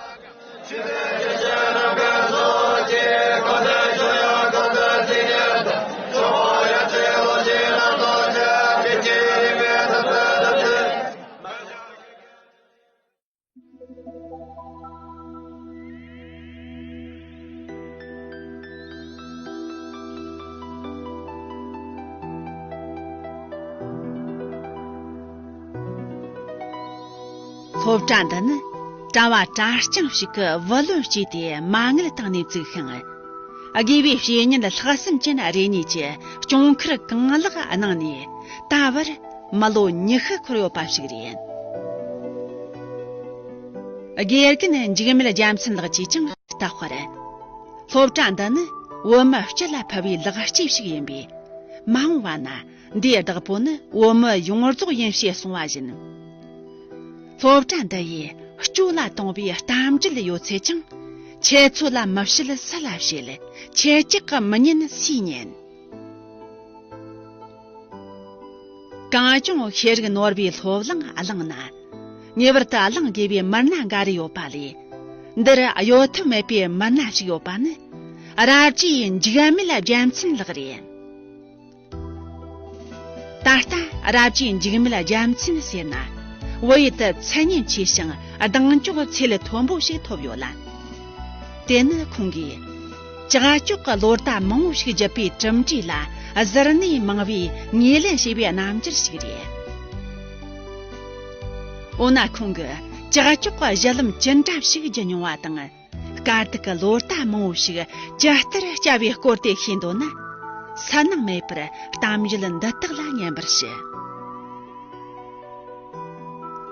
སློབ་གྲྭ་འདི་ནི་གྲྭ་བ་གྲྭ་རྐྱང་ཞིག་གིས་བུ་ལོན་བསྐྱས་ཏེ་མ་དངུལ་བཏང་ནས་བཙུགས་ཤིང་། དགེ་བའི་བཤེས་གཉེན་ལྷག་བསམ་ཅན་རེ་གཉིས་ཀྱིས་སྐྱོང་ཁུར་གང་ལེགས་གནང་ནས་ད་བར་མི་ལོ་ཉི་ཤུ་འཁོར་ཡོད་པ་ཞིག་རེད། དགེ་རྒན་འཇིགས་མེད་རྒྱལ་མཚན་ལགས་ཀྱིས་ཀྱང་ལྟ་བར། སློབ་གྲྭ་འདི་ནི་བོད་མི་སྤྱི་ལ་ཕུལ་བའི་ལེགས་སྐྱེས་ཤིག་ཡིན་པས། མ་འོངས་པ་ན་འདིའི་བདག་པོ་ནི་བོད་མི་ཡོངས་རྫོགས་ཡིན་ཞེས་གསུངས་པ་བཞིན། སློབ་གྲྭ་འདི་ཡིས་སྐྱོ་ལ་གཏོང་བའི་གཏམ་རྒྱུད་ཡོད་ཚད་ཀྱང་། ཁྱེད་ཚོ་ལ་མི་བཤད་སུ་ལ་བཤད། ཁྱེད་ཅག་གིས་མི་ཉན་སུས་ཉན། གངས་ལྗོངས་ཤེས་རིག་ནོར་བུའི་སློབ་གླིང་གླིང་ན། ངེས་པར་དུ་གླེང་དགོས་པའི་མི་སྣ་འགའ་རེ་ཡོད་པ་ལས། འདིར་གཡོལ་ཐབས་མེད་པའི་མི་སྣ་ཞིག་ཡོད་པ་ནི། རབ་རྒྱས་འཇིགས་མེད་རྒྱལ་མཚན་ལགས་རེད། ད་ལྟ་རབ་རྒྱས་འཇིགས་མེད་རྒྱལ་མཚན་ཟེར་ན། བོད་ཡུལ་དུ་མཚན་སྙན་ཆེ་ཞིང་གདེང་འཇོག་ཚད་ལས་མཐོན་པོ་ཞིག་ཐོབ་ཡོད་ལ། དེ་ནི་ཁོང་གིས་ཀྱག་ཀྱོག་གི་ལོ་ཟླ་མང་བོ་ཞིག་བརྒྱུད་པའི་གྲུབ་འབྲས་ལ་གཟུར་གནས་མང་བའི་ངོས་ལེན་བྱས་པའི་རྣམ་འགྱུར་ཞིག་རེད། འོ་ན་ཁོང་གིས་ཀྱག་ཀྱོག་གི་གཞི་ལམ་ཅི་འདྲ་ཞིག་བརྒྱུད་མྱོང་བ་དང་། དཀའ་སྡུག་གི་ལོ་ཟླ་མང་བོ་ཞིག་ཇི་ལྟར་བསྐྱལ་བའི་སྐོར་དེ་ཤེས་འདོད་ན། སུན་སྣང་མེད་པར་གཏམ་རྒྱུད་འདི་དག་ལ་ཉན་པར་ཞུ།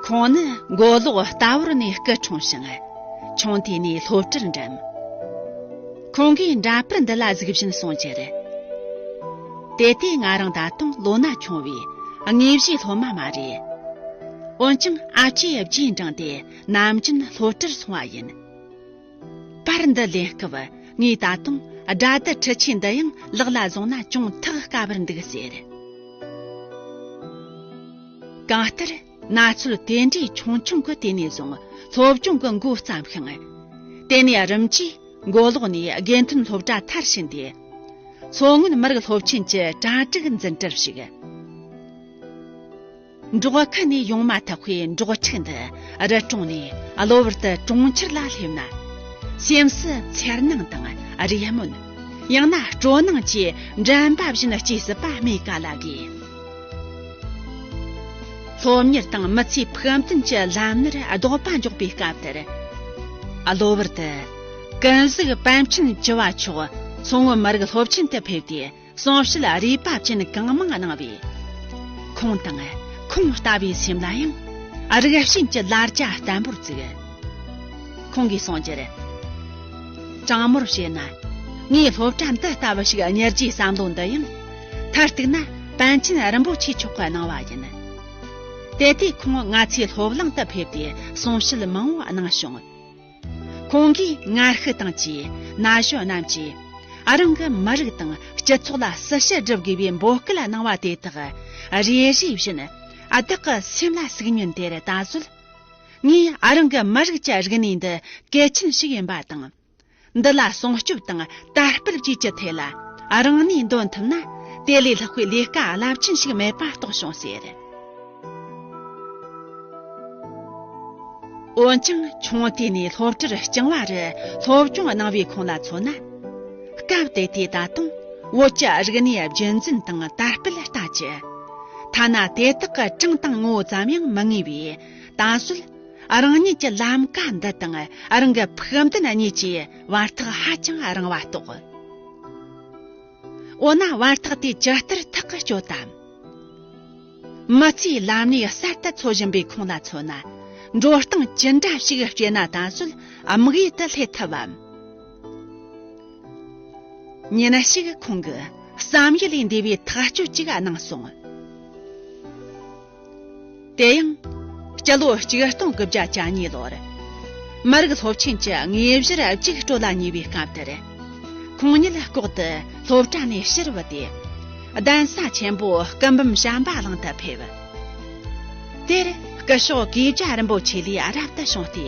ཁོང་ནི་མགོ་ལོག་རྟ་བོར་ནས་སྐུ་འཁྲུངས་ཤིང་། ཆུང་དུས་ནས་སློབ་གྲྭར་འགྲིམས། ཁོང་གིས་འདྲ་པར་འདི་ལ་གཟིགས་བཞིན་གསུངས་རྒྱུར། དེ་དུས་ང་རང་ད་དུང་ལོ་ན་ཆུང་བས་དངོས་གཞིའི་སློབ་མ་མ་རེད། འོན་ཀྱང་ཨ་ཅེས་རྗེས་འབྲངས་ཏེ་ནམ་རྒྱུན་སློབ་གྲྭར་སོང་བ་ཡིན། པར་འདི་ལེན་སྐབས་ངས་ད་དུང་སྒྲ་དུ་ཁྲི་ཆེན་འདི་ཡང་ལག་ལ་བཟུང་ན་ཅུང་ཐག་དཀའ་བར་འདུག་ཟེར། གང་ལྟར་གནས་ཚུལ་དེ་འདྲའི་ཆུང་ཆུང་གི་དུས་ནས་བཟུང་སློབ་སྦྱོང་གི་འགོ་བརྩམས་ཤིང་། དེ་ནས་རིམ་གྱིས་མགོ་ལོག་ནས་དགེ་ཐོན་སློབ་གྲྭ་མཐར་ཕྱིན་ཏེ། མཚོ་སྔོན་མི་རིགས་སློབ་ཆེན་གྱི་གྲ་སྒྲིག་འཛིན་གྲྭར་ཞུགས། འབྲོག་ཁུལ་ནས་ཡོང་མ་ཐག་པའི་འབྲོག་ཕྲུག་འདི་རི་གྲོང་ནས་གློ་བུར་དུ་གྲོང་ཁྱེར་ལ་སླེབས་ན། སེམས་སུ་འཚེར་སྣང་དང་རེ་སྨོན། ཡང་ན་སྤྲོ་སྣང་བཅས་འགྲན་པ་བཞིན་སྐྱེ་སྲིད་པ་སྨོས་ག་ལ་དགོས། སློབ་གཉེར་དང་མི་ཚེའི་ཕུགས་འདུན་གྱི་ལམ་སྣེར་ལྡོག་པ་འཇོག་པའི་སྐབས་དེར། གློ་བུར་དུ། ཀུན་གཟིགས་པཎ་ཆེན་བཅུ་བ་མཆོག་མཚོ་སྔོན་མི་རིགས་སློབ་ཆེན་དུ་ཕེབས་ཏེ། གསུང་བཤད་རིག་པ་ཅན་གང་མང་གནང་བས། ཁོང་དང་ཁོང་ལྟ་བུའི་སེམས་ལ་ཡང་རིགས་ཞེན་གྱི་ལར་ཆ་བརྟན་པོར་བཙུགས། ཁོང་གིས་གསུངས་རྒྱུར། དྲང་མོར་བཤད་ན། ངས་སློབ་གྲྭ་འདི་ལྟ་བུ་ཞིག་གཉེར་རྒྱུའི་བསམ་བློ་འདི་ཡང་། མཐར་གཏུགས་ན་པཎ་ཆེན་རིན་པོ་ཆེ་མཆོག་གིས་གནང་བ་ཡིན། དེ་དུས་ཁོང་ང་ཚོའི་སློབ་གླིང་དུ་ཕེབས་ཏེ་གསུང་བཤད་མང་བོ་གནང་བྱུང་། ཁོང་གིས་ངར་ཤུགས་དང་བཅས་ན་གཞོན་རྣམས་ཀྱིས་རང་གི་མི་རིགས་དང་སྤྱི་ཚོགས་ལ་སྲི་ཞུ་སྒྲུབ་དགོས་པའི་འབོད་སྐུལ་གནང་བ་དེ་དག་རེ་རེ་བཞིན་བདག་གི་སེམས་ལ་ཟུག་མྱོང་དེར་ད་གཟོད། ངས་རང་གི་མི་རིགས་ཀྱི་རིག་གནས་འདི་གལ་ཆེན་ཞིག་ཡིན་པ་དང་། འདི་ལ་སྲུང་སྐྱོབ་དང་དར་སྤེལ་བཅས་ཀྱི་ཐད་ལ་རང་ནུས་འདོན་ཐུབ་ན། དེ་ལས་ལྷག་པའི་ལས་ཀ་རླབས་ཆེན་ཞིག་མེད་པ་རྟོགས་བྱུང་ཟེར། འོན་ཀྱང་ཆུང་དུས་ནས་སློབ་གྲྭར་རྐྱང་བ་རུ་སློབ་སྦྱོང་གནང་བའི་ཁོང་ལ་མཚོན་ན། སྐབས་དེ་དུས་ད་དུང་བོད་ཀྱི་རིག་གནས་རྒྱུན་འཛིན་དང་དར་སྤེལ་ལྟ་ཅི། ཐ་ན་དེ་དག་གི་གྲངས་དང་ངོ་བོ་ཙམ་ཡང་མི་ངེས་པས། ད་གཟོད་རང་ཉིད་ཀྱི་ལམ་ཀ་འདི་དང་རང་གི་ཕུགས་འདུན་གཉིས་ཀྱི་བར་ཐག་ཧ་ཅང་རིང་བ་རྟོགས། འོ་ན་བར་ཐག་དེ་ཇི་ལྟར་ཐག་གིས་གཅོད་དམ། མི་ཚེའི་ལམ་སྣེ་གསར་དུ་འཚོལ་བཞིན་པའི་ཁོང་ལ་མཚོན་ན། འགྲོ་སྟངས་ཅི་འདྲ་ཞིག་སྤྱད་ན་ད་གཟོད་དམིགས་ཡུལ་དུ་སླེབས་ཐུབ་བམ། ཉིན་ཞིག་ཁོང་གིས་བསམ་ཡུལ་ལས་འདས་པའི་ཐག་གཅོད་ཅིག་གནང་སོང་། དེ་ཡང་། སྤྱི་ལོ་གཅིག་སྟོང་དགུ་བརྒྱ་གྱ་གཉིས་ལོར། མི་རིགས་སློབ་ཆེན་གྱི་དངོས་གཞིར་གཅིག་སྤྲོད་ལ་ཉེ་བའི་སྐབས་དེར། ཁོང་ཉིད་ལྐོག་ཏུ་སློབ་གྲྭ་ནས་ཕྱིར་བུད་དེ། གདན་ས་ཆེན་པོ་སྐུ་འབུམ་བྱམས་པ་གླིང་དུ་ཕེབས། དེར་སྐུ་ཞབས་ཀེ་ཇ་རིན་པོ་ཆེ་ལས་རབ་ཏུ་བྱུང་སྟེ།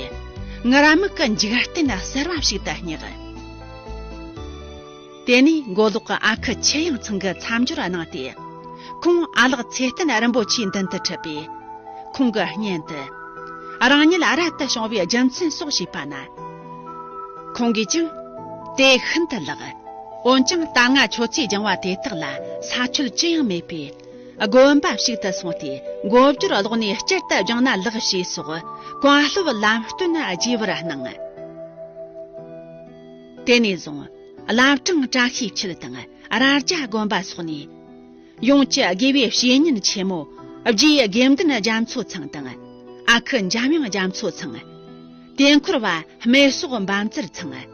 ངུར་སྨྲིག་གི་འཇིག་རྟེན་གསར་བ་ཞིག་ཏུ་བསྙེགས། དེ་ནས་མགོ་ལོག་གི་ཨ་ཁུ་ཆུ་ཡང་ཚང་གིས་མཚམས་སྦྱོར་གནང་སྟེ། ཁོང་ཨ་ལགས་ཚེ་བརྟན་རིན་པོ་ཆེའི་མདུན་དུ་ཁྲིད་པས། ཁོང་གི་སྙན་དུ། རང་ཉིད་རབ་ཏུ་བྱུང་བའི་རྒྱུ་མཚན་སོགས་ཞུས་པ་ན། ཁོང་གིས་ཀྱང་། དེ་ཤིན་ཏུ་ལེགས། འོན་ཀྱང་ད་སྔ་ཁྱོད་ཚོས་སྦྱངས་པ་དེ་དག་ལ་ས་ཆོད་ཅི་ཡང་མེད་པས། དགོན་པ་ཞིག་ཏུ་སོང་སྟེ་མགོ་སྦྱོར་ཀློག་ནས་སྤྱིར་དུ་སྦྱངས་ན་ལེགས་ཞེས་སོགས་བཀའ་སློབ་ལམ་སྟོན་རྒྱས་པར་གནང་། དེ་ནས་བཟུང་བླ་བྲང་བཀྲ་ཤིས་འཁྱིལ་དང་རྭ་རྒྱ་དགོན་པ་སོགས་ནས། ཡོངས་ཀྱི་དགེ་བའི་བཤེས་གཉེན་ཆེན་མོ་རྗེ་དགེ་འདུན་རྒྱ་མཚོ་ཚང་དང་། ཨ་ཁུ་འཇམ་དབྱངས་རྒྱ་མཚོ་ཚང་། དེ་འཁོར་བ་སྨད་སོག་འབའ་མཛར་ཚང་།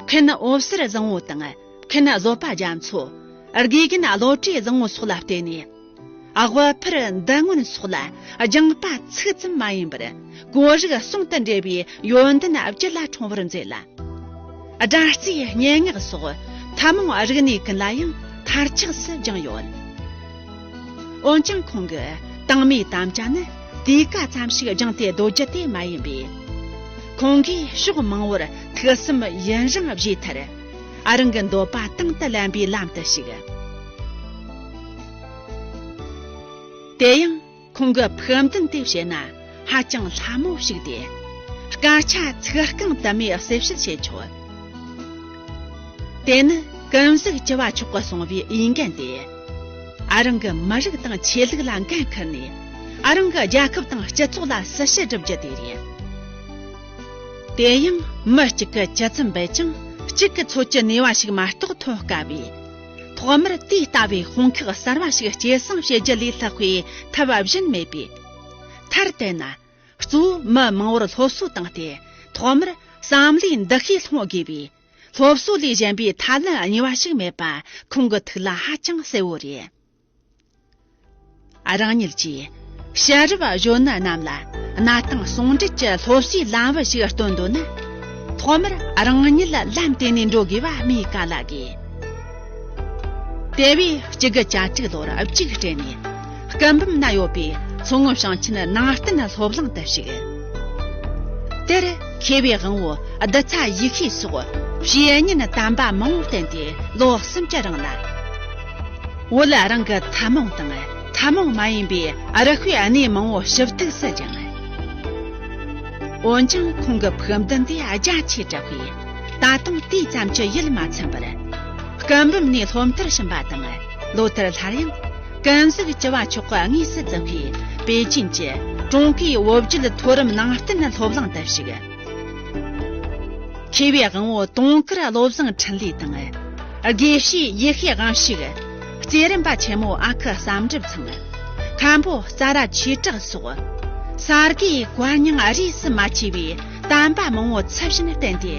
མཁན་འོད་ཟེར་བཟང་བོ་དང་མཁན་བཟོད་པ་རྒྱ་མཚོ། དགེ་རྒན་བློ་གྲོས་བཟང་བོ་སོགས་ལ་བརྟེན་ནས། དབུ་ཕར་འདུ་སྔོན་སོགས་ལ་སྦྱངས་པ་ཚིག་ཙམ་མ་ཡིན་པར་གོ་རིག་ཟུང་དུ་འབྲེལ་བའི་ཡོན་ཏན་བརྒྱུད་ལ་འཁྲུངས་པར་མཛད་ལ། སྒྲ་རྩེའི་སྙན་ངག་སོགས་ཐུན་མོང་རིག་གནས་ཀུན་ལ་ཡང་མཐར་ཆགས་སུ་སྦྱངས་ཡོད། འོན་ཀྱང་ཁོང་གི་དང་མའི་དམ་བཅའ་ནི་དུས་ཀ་ཙམ་ཞིག་སྦྱངས་ཏེ་སྡོད་རྒྱུ་དེ་མ་ཡིན་པས། ཁོང་གིས་ཕྱོགས་མང་བོར་ཐུགས་བསམ་ཡུན་རིང་བཞེས་མཐར། ཨ་རང་གི་འདོད་པ་དང་དུ་ལེན་པའི་ལམ་དུ་ཞུགས། དེ་ཡང་། ཁོང་གི་ཕུགས་འདུན་དེ་བཤད་ན་ཧ་ཅང་སླ་མོ་ཞིག་སྟེ། སྐད་ཆ་ཚིག་རྐང་དུ་མས་གསལ་བཤད་བྱེད་ཆོག། དེ་ནི་ཀུན་གཟིགས་བཅུ་བ་མཆོག་གིས་གསུངས་པའི་འོས་འགན་ཏེ། ཨ་རང་གི་མི་རིགས་དང་ཆོས་ལུགས་ལ་འགན་འཁུར་ནས། ཨ་རང་གི་རྒྱལ་ཁབ་དང་སྤྱི་ཚོགས་ལ་སྲི་ཞུ་བསྒྲུབ་རྒྱུ་དེ་རེད། དེ་ཡང་མི་གཅིག་གི་ཇི་ཙམ་འབད་ཀྱང་གཅིག་གི་ཚོད་ཀྱི་ནུས་པ་ཞིག་མ་གཏོགས་ཐོན་དཀའ་བས། ཐོག་མར་དེ་ལྟ་བུའི་དཔུང་ཁག་གསར་བ་ཞིག་སྐྱེད་སྲིང་བྱེད་རྒྱུ་ལས་ལྷག་པའི་ཐབས་གཞན་མེད་པས། མཐར་གཏུགས་ན། གཙོ་བོ་མི་མང་བོར་སློབ་གསོ་བཏང་སྟེ། ཐོག་མར་བསམ་བློའི་འདུ་ཤེས་སློང་དགོས་པས། སློབ་གསོ་ལས་གཞན་པའི་ཐབས་ལམ་གཉིས་པ་ཞིག་མེད་པ་ཁོང་གི་ཐུགས་ལ་ཧ་ཅང་གསལ་བོ་རེད། རང་ཉིད་ཀྱིས་ཕྱི་རབས་གཞོན་ནུ་རྣམས་ལ་གནའ་དེང་ཟུང་འབྲེལ་གྱི་སློབ་གསོའི་ལམ་བུ་ཞིག་སྟོན་འདོད་ན། ཐོག་མར་རང་ཉིད་ལ་ལམ་དེ་ནས་འགྲོ་དགོས་པ་སྨོས་ག་ལ་དགོས། དེ་བས་གཅིག་དགུ་གྱ་གཅིག་ལོར་གཅིག་སྤྲད་ནས་སྐུ་འབུམ་ན་ཡོད་པའི་མཚོ་སྔོན་ཞིང་ཆེན་ནང་བསྟན་སློབ་གླིང་དུ་ཞུགས། དེར་མཁས་པའི་དབང་བོ་བདུད་ཚ་ཡེ་ཤེས་སོགས་བཤེས་གཉེན་དམ་པ་མང་བོ་བསྟེན་ཏེ་ལོ་གསུམ་གྱི་རིང་ལ། བོད་རང་གི་ཐུན་མོང་དང་ཐུན་མོང་མ་ཡིན་པའི་རིག་པའི་གནས་མང་བོ་ཞིབ་ཏུ་སྦྱངས། འོན་ཀྱང་ཁོང་གི་ཕུགས་འདུན་དེ་རྒྱ་ཆེ་དྲགས་པས། ད་དུང་དེ་ཙམ་གྱིས་ཡིད་མ་ཚིམ་པར། སྐུ་འབུམ་ནས་སློབ་མཐར་ཕྱིན་པ་དང་། ལོ་ལྟར་སླར་ཡང་ཀུན་གཟིགས་བཅུ་བ་མཆོག་གི་དངོས་སུ་བརྫུན་པའི་པེ་ཅིན་གྱི་ཀྲུང་གོའི་བོད་བརྒྱུད་མཐོ་རིམ་ནང་བསྟན་སློབ་གླིང་དུ་ཞུགས། མཁས་པའི་དབང་བོ་དུང་དཀར་བློ་བཟང་འཕྲིན་ལས་དང་། དགེ་བཤེས་ཡེ་ཤེས་དབང་ཕྱུག། རྩེ་རིམ་པ་ཆེན་མོ་ཨ་ཁུ་བསམ་གྲུབ་ཚང་། མཁན་པོ་ས་ར་ཆོས་གྲགས་སོགས། ས་དགེའི་བཀའ་རྙིང་རིས་སུ་མ་ཆད་པའི་དམ་པ་མང་བོ་ཚུལ་བཞིན་བསྟེན་ཏེ།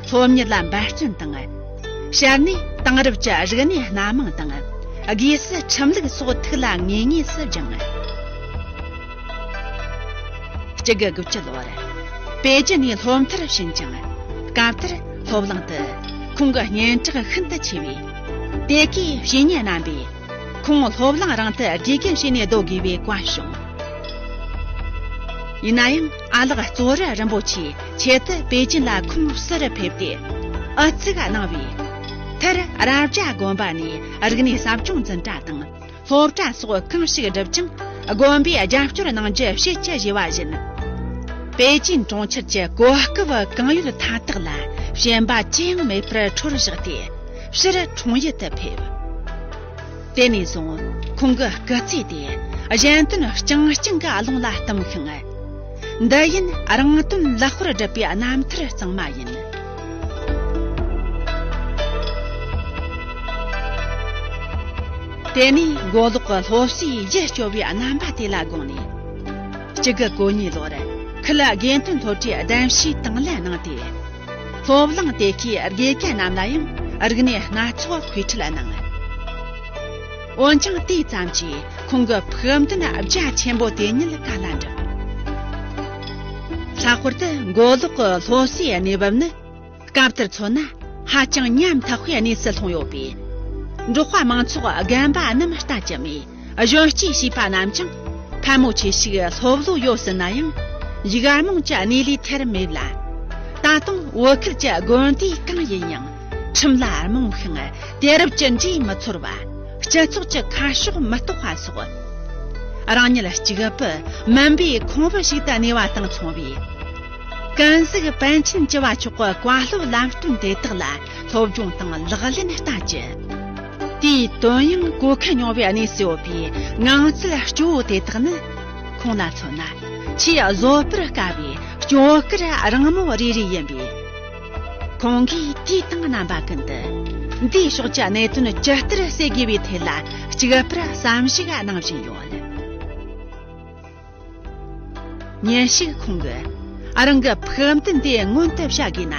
སློབ་གཉེར་ལ་འབད་བརྩོན་དང་། ཞལ་ནས་དེང་རབས་ཀྱི་རིག་གནས་སྣ་མང་དང་། དགོས་སུ་ཁྲིམས་ལུགས་སོགས་ཐུགས་ལ་ངེས་ངེས་སུ་སྦྱངས། བཅུ་དགུ་དགུ་བཅུ་ལོར་པེ་ཅིན་ནས་སློབ་མཐར་ཕྱིན་ཅིང་། སྐབས་དེར་སློབ་གླིང་དུ་ཁོང་གི་སྙན་གྲགས་ཤིན་ཏུ་ཆེ་བས། དེ་གའི་བཤེས་གཉེན་རྣམ་པས་ཁོང་སློབ་གླིང་རང་དུ་དགེ་རྒན་བྱས་ནས་སྡོད་དགོས་པའི་བཀའ་གསུངས། ཡིན་ན་ཡང་ཨ་ལགས་གཙོ་བོ་རིན་པོ་ཆེ་ཆེད་དུ་པེ་ཅིན་ལ་ཁོང་བསུ་རུ་ཕེབས་ཏེ། ཨུ་ཚུགས་གནང་བས། མཐར་རབ་བྱ་དགོན་པ་ནས་རིག་གནས་ཟབ་སྦྱོང་འཛིན་གྲྭ་དང་། སློབ་གྲྭ་སོགས་གང་ཞིག་བསྒྲུབས་ཀྱང་དགོན་པས་རྒྱབ་སྐྱོར་གནང་རྒྱུ་ཕྱིར་ཅི་བཞེས་པ་བཞིན། པེ་ཅིན་གྲོང་ཁྱེར་གྱི་གོ་སྐབས་གང་ཡོད་མཐའ་དག་ལ་ཞེན་པ་ཅི་ཡང་མེད་པར་འཕྲོར་བཞག་སྟེ་ཕྱིར་འཁྲུངས་ཡུལ་དུ་ཕེབས། དེ་ནས་བཟུང་ཁོང་གི་སྐུ་ཚེ་དེ་གཞན་དོན་རྐྱང་རྐྱང་གི་ཀློང་ལ་གཏུམས་ཤིང་། འདི་ཡིན་རང་དོན་ལེགས་པར་སྒྲུབ་པའི་རྣམ་ཐར་གཙང་མ་ཡིན། དེ་ནས་མགོ་ལོག་གི་སློབ་གསོའི་རྒྱུ་སྐྱོར་བའི་རྣམ་པ་དེ་ལ་དགོངས་ནས། གཅིག་དགུ་གོ་གཉིས་ལོར་ཁུལ་དགེ་ཐོན་སློབ་གྲྭའི་གདན་ཞུས་དང་ལེན་གནང་སྟེ། སློབ་གླིང་དེ་གའི་དགེ་རྒན་རྣམས་ལ་ཡང་རིག་གནས་སྣ་ཚོགས་སྤེལ་ཁྲིད་གནང་། འོན་ཀྱང་དེ་ཙམ་གྱིས་ཁོང་གི་ཕུགས་འདུན་རྒྱ་ཆེན་པོ་དེ་ཉིད་ག་ལ་འགྲུབ། ལྷག་པར་དུ་མགོ་ལོག་གི་སློབ་གསོའི་གནས་བབ་ནི། སྐབས་དེར་མཚོན་ན་ཧ་ཅང་ཉམ་ཐག་པའི་གནས་སུ་ལྷུང་ཡོད་པས། འབྲོག་པ་མང་ཚོགས་རྒན་པ་རྣམས་ལྟ་ཅི་སྨོས་གཞོན་སྐྱེས་བྱིས་པ་རྣམས་ཀྱང་ཕལ་མོ་ཆེ་ཞིག་སློབ་ལོ་ཡོལ་ཟིན་ན་ཡང་ཡིག་རྨོངས་ཀྱི་གནས་ལས་ཐར་མེད་ལ། ད་དུང་བོད་ཁུལ་གྱི་དགོན་སྡེ་གང་ཡིན་ཡང་ཁྲིམས་ལ་རྨོངས་ཤིང་དུས་རབས་ཀྱི་འགྲོས་མི་ཚོར་བ། སྤྱི་ཚོགས་ཀྱི་ཁ་ཕྱོགས་མི་རྟོགས་པ་སོགས། རང་ཉིད་གཅིག་པུ་མུན་པའི་ཁོང་བུ་ཞིག་ཏུ་གནས་པ་དང་མཚུངས་པས། ཀུན་གཟིགས་པཎ་ཆེན་བཅུ་བ་མཆོག་གི་བཀའ་སློབ་ལམ་སྟོན་དེ་དག་ལ་སློབ་སྦྱོང་དང་ལག་ལེན་བསྟར་གྱི། དེའི་དོན་ཡང་གོ་མཁན་ཉུང་བའི་གནས་སུ་ཡོད་པའི་ངང་ཚུལ་སྐྱོ་བོ་དེ་དག་ནི། ཁོང་ལ་མཚོན་ན་ཆེས་བཟོད་པར་དཀའ་བའི་སྐྱོ་གར་རིང་མོ་རེ་རེ་ཡིན་པས། ཁོང་གིས་དུས་དང་རྣམ་པ་ཀུན་ཏུ་འདིའི་ཕྱོགས་ཀྱི་གནད་དོན་ཇི་ལྟར་སེལ་དགོས་པའི་ཐད་ལ་གཅིག་པུར་བསམ་གཞིག་གནང་བཞིན་ཡོད། ཉིན་ཞིག་ཁོང་གིས་རང་གི་ཕུགས་འདུན་དེ་མངོན་དུ་བྱ་དགོས་ན།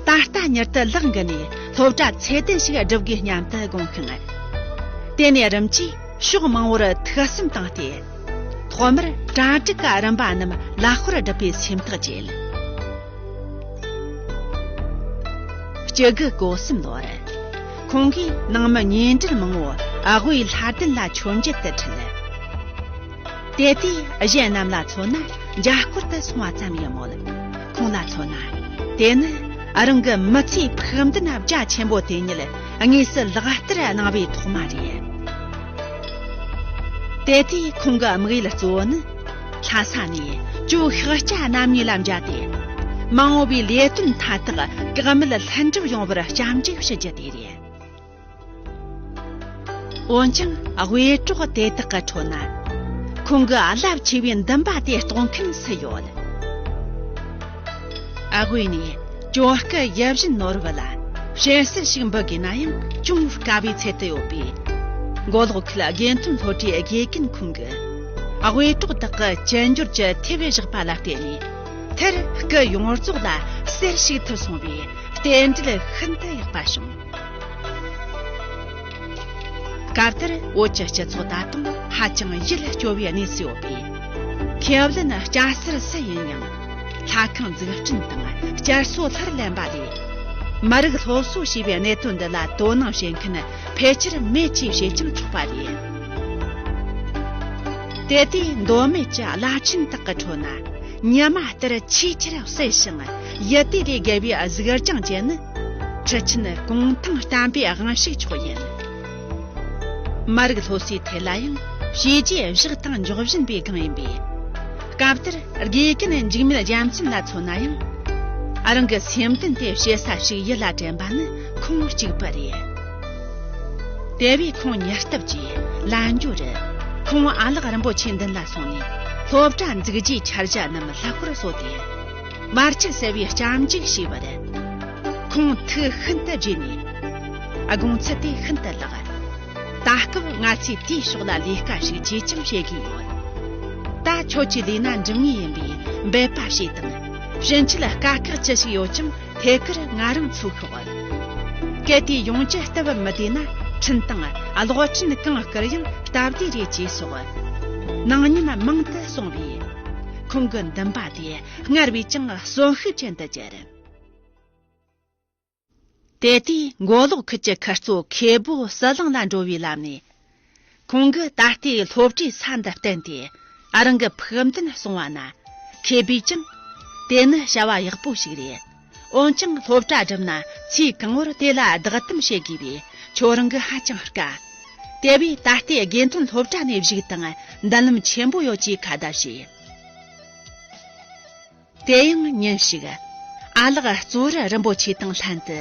ད་ལྟ་མྱུར་དུ་ལག་འགུལ་ནས་སློབ་གྲྭ་ཚད་ལྡན་ཞིག་བསྒྲུབ་དགོས་སྙམ་དུ་དགོངས་ཤིང་། དེ་ནས་རིམ་གྱིས་ཕྱོགས་མང་པོར་ཐུགས་བསམ་བཏང་སྟེ། ཐོག་མར་གྲ་སྒྲིག་གི་རིམ་པ་རྣམས་ལེགས་པར་བསྒྲུབ་པའི་སེམས་ཐག་བཅད། གཅིག་དགུ་གོ་གསུམ་ལོར། ཁོང་གིས་ནང་མི་ཉེ་འབྲེལ་མང་པོ་ཨ་དབུའི་ལྷ་ལྡན་ལ་མཆོད་མཇལ་དུ་ཁྲིད། དེ་དུས་གཞན་རྣམས་ལ་མཚོན་ན་མཇལ་སྐོར་དུ་སོང་བ་ཙམ་ཡིན་མོད། ཁོང་ལ་མཚོན་ན་དེ་ནི་རང་གི་མི་ཚེའི་ཕུགས་འདུན་རྒྱ་ཆེན་པོ་དེ་ཉིད་དངོས་སུ་ལག་བསྟར་གནང་བའི་ཐོག་མ་རེད། དེ་དུས་ཁོང་གི་དམིགས་ཡུལ་གཙོ་བོ་ནི། ལྷ་ས་ནས་ཇོ་ཤཱཀྱ་རྣམ་གཉིས་ལ་མཇལ་ཏེ། མ་འོངས་པའི་ལས་དོན་མཐའ་དག་བཀག་མེད་ལྷུན་གྲུབ་ཡོང་བར་སྐྱབས་འཇུག་ཞུ་རྒྱུ་དེ་རེད། འོན་ཀྱང་དབུས་གྲོགས་དེ་དག་གི་ཁྲོད་ན། ཁོང་གི་རླབས་ཆེ་བའི་འདུན་པ་དེ་རྟོགས་མཁན་སུ་ཡོད། ཨ་དབུས་ནས་ཇོ་སྐུ་ཡིད་བཞིན་ནོར་བུ་ལ་བཤད་སྲོལ་ཞིག་འབུལ་དགོས་ན་ཡང་ཅུང་དཀའ་བའི་ཚད་དུ་ཡོད་པས། མགོ་ལོག་ཁུལ་དགེ་ཐོན་སློབ་གྲྭའི་དགེ་རྒན་ཁོང་གིས་དབུས་གྲོགས་དག་གི་ཅི་འབྱོར་གྱི་ཐེབས་བཞག་པ་ལ་བརྟེན་ནས། མཐར་སྐུ་ཡོངས་རྫོགས་ལ་གསེར་ཞིག་ཐུབ་སོང་བས་རྟེན་འབྲེལ་ཤིན་ཏུ་ཡག་པ་བྱུང་། སྐབས་དེར་བོད་ཀྱི་སྤྱི་ཚོགས་ད་དུང་ཧ་ཅང་ཡིད་སྐྱོ་བའི་གནས་སུ་ཡོད་པས། ཁེ་བློན་སྐྱ་སེར་སུ་ཡིན་ཡང་། ལྷ་ཁང་འཛུགས་སྐྲུན་དང་བསྐྱར་གསོ་སླར་ལེན་པ་ལས། མི་རིགས་སློབ་གསོ་ཞེས་པའི་གནད་དོན་འདི་ལ་དོ་སྣང་བྱེད་མཁན་ཕལ་ཆེར་མེད་ཅེས་བཤད་ཀྱང་ཆོག་པ་རེད། དེ་དུས་མདོ་སྨད་ཀྱི་བླ་ཆེན་དག་གི་ཁྲོད་ན། ཉི་མ་ལྟར་ཆེས་ཆེར་གསལ་ཞིང་ཡིད་དུ་ལས་བརྒལ་བའི་གཟིགས་རྒྱང་ཅན་ནི། ཁྲི་ཆེན་གུང་ཐང་བསྟན་པའི་དབང་ཕྱུག་མཆོག་ཡིན། མ་རིག་སློབ་གསོའི་ཐད་ལ་ཡང་བྱས་རྗེས་བཞག་དང་འཇོག་བཞིན་པའི་སྒང་ཡིན་པས། སྐབས་དེར་དགེ་རྒན་འཇིགས་མེད་རྒྱལ་མཚན་ལ་མཚོན་ན་ཡང་། རང་གི་སེམས་གཏིང་དེ་བཤད་ས་ཞིག་ཡིད་ལ་དྲན་པ་ནི་ཁོང་གཅིག་པུ་རེད། དེ་བས་ཁོང་ཉེ་སྟབས་ཀྱིས་ལན་འཇོར་ཁོང་ཨ་ལགས་རིན་པོ་ཆེའི་མདུན་ལ་སོང་ནས་སློབ་གྲྭ་འཛུགས་རྒྱུའི་འཆར་གཞི་རྣམས་ལྷག་པར་གསོལ་ཏེ། བར་ཆད་སེལ་བའི་སྐྱབས་འཇུག་ཞུས་པར། ཁོང་ཐུགས་ཤིན་ཏུ་དགྱེས་ནས། དགོངས་ཚུལ་དེ་ཤིན་ཏུ་ལེགས། ད་སྐབས་ང་ཚོས་དེའི་ཕྱོགས་ལ་ལས་ཀ་ཞིག་ཅིས་ཀྱང་བྱེད་ཀྱི་ཡོད། ད་ཁྱོད་ཀྱི་ལས་ན་འགྲུབ་ངེས་ཡིན་པས་འབད་པ་བྱོས་དང་། ཕྱིན་ཆད་དཀའ་ཁག་ཅི་ཞིག་ཡོད་ཀྱང་ཐད་ཀར་ང་རང་ཚུར་ཤོག། གལ་ཏེ་ཡོང་རྒྱུ་སྟབས་མི་བདེ་ན་འཕྲིན་དང་གློག་འཕྲིན་གང་བསྐུར་ཡང་སྟབས་བདེ་རེད་ཅེས་སོགས་ནང་ཉམས་མང་དུ་གསུངས་པས། ཁོང་གི་འདུན་པ་དེ་སྔར་བས་ཀྱང་གསོན་ཤུགས་ཅན་དུ་གྱུར། དེ་དུས་མགོ་ལོག་ཁུལ་གྱི་ཁུལ་གཙོ་ཁེ་བོ་ཟི་ལིང་ལ་འགྲོ་བའི་ལམ་ནས། ཁོང་གིས་ད་ལྟའི་སློབ་གྲྭའི་ས་འདི་བསྟན་ཏེ་རང་གི་ཕུགས་འདུན་གསུངས་པ་ན། ཁེ་བོས་ཀྱང་། དེ་ནི་བྱ་བ་ཡག་པོ་ཞིག་རེད། འོན་ཀྱང་སློབ་གྲྭ་བསྒྲུབས་ན་ཚེ་གང་བོར་དེ་ལ་བདག་དམ་བྱེད་དགོས་པས་ཁྱོད་རང་གིས་ཧ་ཅང་དཀའ། དེ་བས་ད་ལྟའི་དགེ་ཐོན་སློབ་གྲྭ་ནས་བཞུགས་དང་མདུན་ལམ་ཆེན་པོ་ཡོད་ཅེས་ཁ་བརྡ་བྱས། དེ་ཡང་ཉིན་ཞིག་ཨ་ལགས་གཙོ་བོར་རིན་པོ་ཆེ་དང་ལྷན་དུ་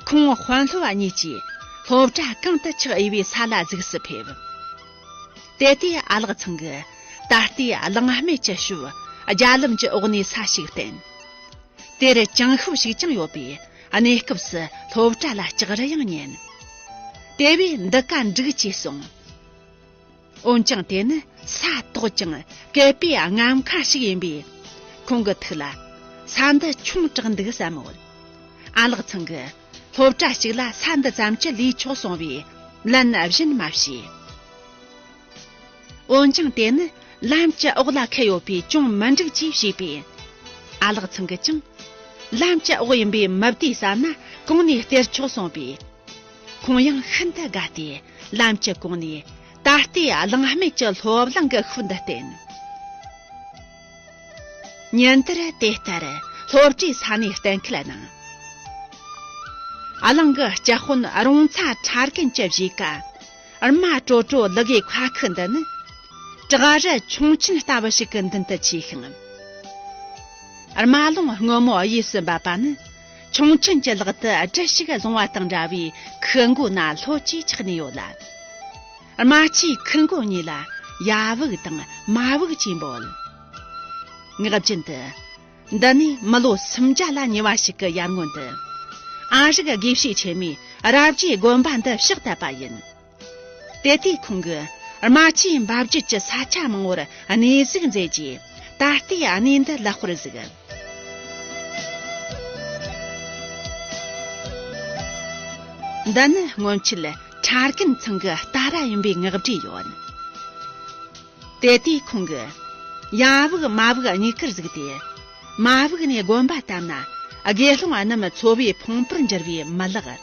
ཁོང་དཔོན་སློབ་གཉིས་ཀྱིས་སློབ་གྲྭ་གང་དུ་ཆགས་འོས་པའི་ས་ལ་གཟིགས་སུ་ཕེབས། དེ་དུས་ཨ་ལགས་ཚང་གིས་ད་ལྟའི་གླང་སྨད་ཀྱི་ཞོལ་རྒྱ་ལམ་གྱི་འོག་ནས་ས་ཞིག་བསྟན། དེར་ཅང་ཤོས་ཤིག་ཀྱང་ཡོད་པས་གནས་སྐབས་སུ་སློབ་གྲྭ་ལ་ལྕགས་རི་ཡང་ཉན། དེ་བས་འདི་ཀ་འགྲིག་ཅེས་གསུངས། འོན་ཀྱང་དེ་ནི་ས་དོག་ཅིང་བསྐལ་པའི་རྔམ་ཁ་ཞིག་ཡིན་པས། ཁོང་གི་ཐུགས་ལ་ས་འདི་ཆུང་དྲགས་འདུག་བསམ་མོད། ཨ་ལགས་ཚང་གིས་སློབ་གྲྭ་གཅིག་ལ་ས་འདི་ཙམ་གྱིས་ལས་ཆོག་གསུང་བས་ལན་གཞན་མ་བྱས། འོན་ཀྱང་དེ་ནི་ལམ་གྱི་འོག་ལ་ཁུར་ཡོད་པས་ཅུང་མི་འགྲིག་ཅེས་བཤད་པས། ཨ་ལགས་ཚང་གིས་ཀྱང་། ལམ་གྱི་འོག་ཡིན་པས་མི་བདེ་བསམ་ན་གོང་ནས་སྟེར་ཆོག་གསུངས་པས། ཁོང་ཡང་ཤིན་ཏུ་དགའ་སྟེ་ལམ་གྱི་གོང་ནས་ད་ལྟའི་གླང་སྨད་ཀྱི་སློབ་གླིང་གི་ཤུལ་འདི་བསྟན། ཉིན་དེར་དེ་ལྟར་སློབ་གྲྭའི་ས་གནས་གཏན་འཁེལ་གནང་། གླིང་གི་སྤྱི་དཔོན་རོང་ཚ་ཁྲ་རྒན་གྱི་གཞིས་ཀ་རྨ་དྲོ་དྲོ་ལི་གེ་ཁ་ཁུ་འདི་ནི་བྲག་རི་ཁྱུང་ཆེན་ལྟ་བུ་ཞིག་གི་མདུན་དུ་ཆས་ཤིང་། རྨ་ཀླུང་སྔོན་མོ་གཡས་སུ་འབབ་པ་ནི་ཁྱུང་ཆེན་གྱི་ལག་ཏུ་གྲི་ཞིག་བཟུང་བ་དང་འདྲ་བའི་ཁུ་མགོ་ན་ལྷོད་ཀྱིས་ཆགས་ནས་ཡོད་ལ། རྨ་ཆུའི་ཁུ་མགོ་གཉིས་ལ་ཡ་བུག་དང་མ་བུག་ཅེས་འབོད། ངག་རྒྱུན་དུ། འདི་ནི་མི་ལོ་སུམ་བརྒྱ་ལ་ཉེ་བ་ཞིག་གི་ཡར་སྔོན་དུ། ཨ་རིག་དགེ་བཤེས་ཆེན་མོས་རབ་རྒྱས་དགོན་པ་འདི་ཕྱག་བཏབ་པ་ཡིན། དེ་དུས་ཁོང་གིས་རྨ་ཆུའི་འབབ་རྒྱུད་ཀྱི་ས་ཆ་མང་བོར་གནས་གཟིགས་མཛད་རྗེས་ད་ལྟའི་གནས་འདི་ལེགས་པར་གཟིགས། འདི་ནི་སྔོན་ཆད་ཁྲ་རྒན་ཚང་གི་རྟ་ར་ཡིན་པའི་ངག་བྲིས་ཡོད། དེ་དུས་ཁོང་གིས་ཡ་བུག་མ་བུག་གཉིས་ཀར་གཟིགས་ཏེ། མ་བུག་ནས་དགོན་པ་བཏབ་ན་དགེ་སློང་རྣམས་འཚོ་བའི་ཕུང་པོར་འགྱུར་བའི་མི་ལགས།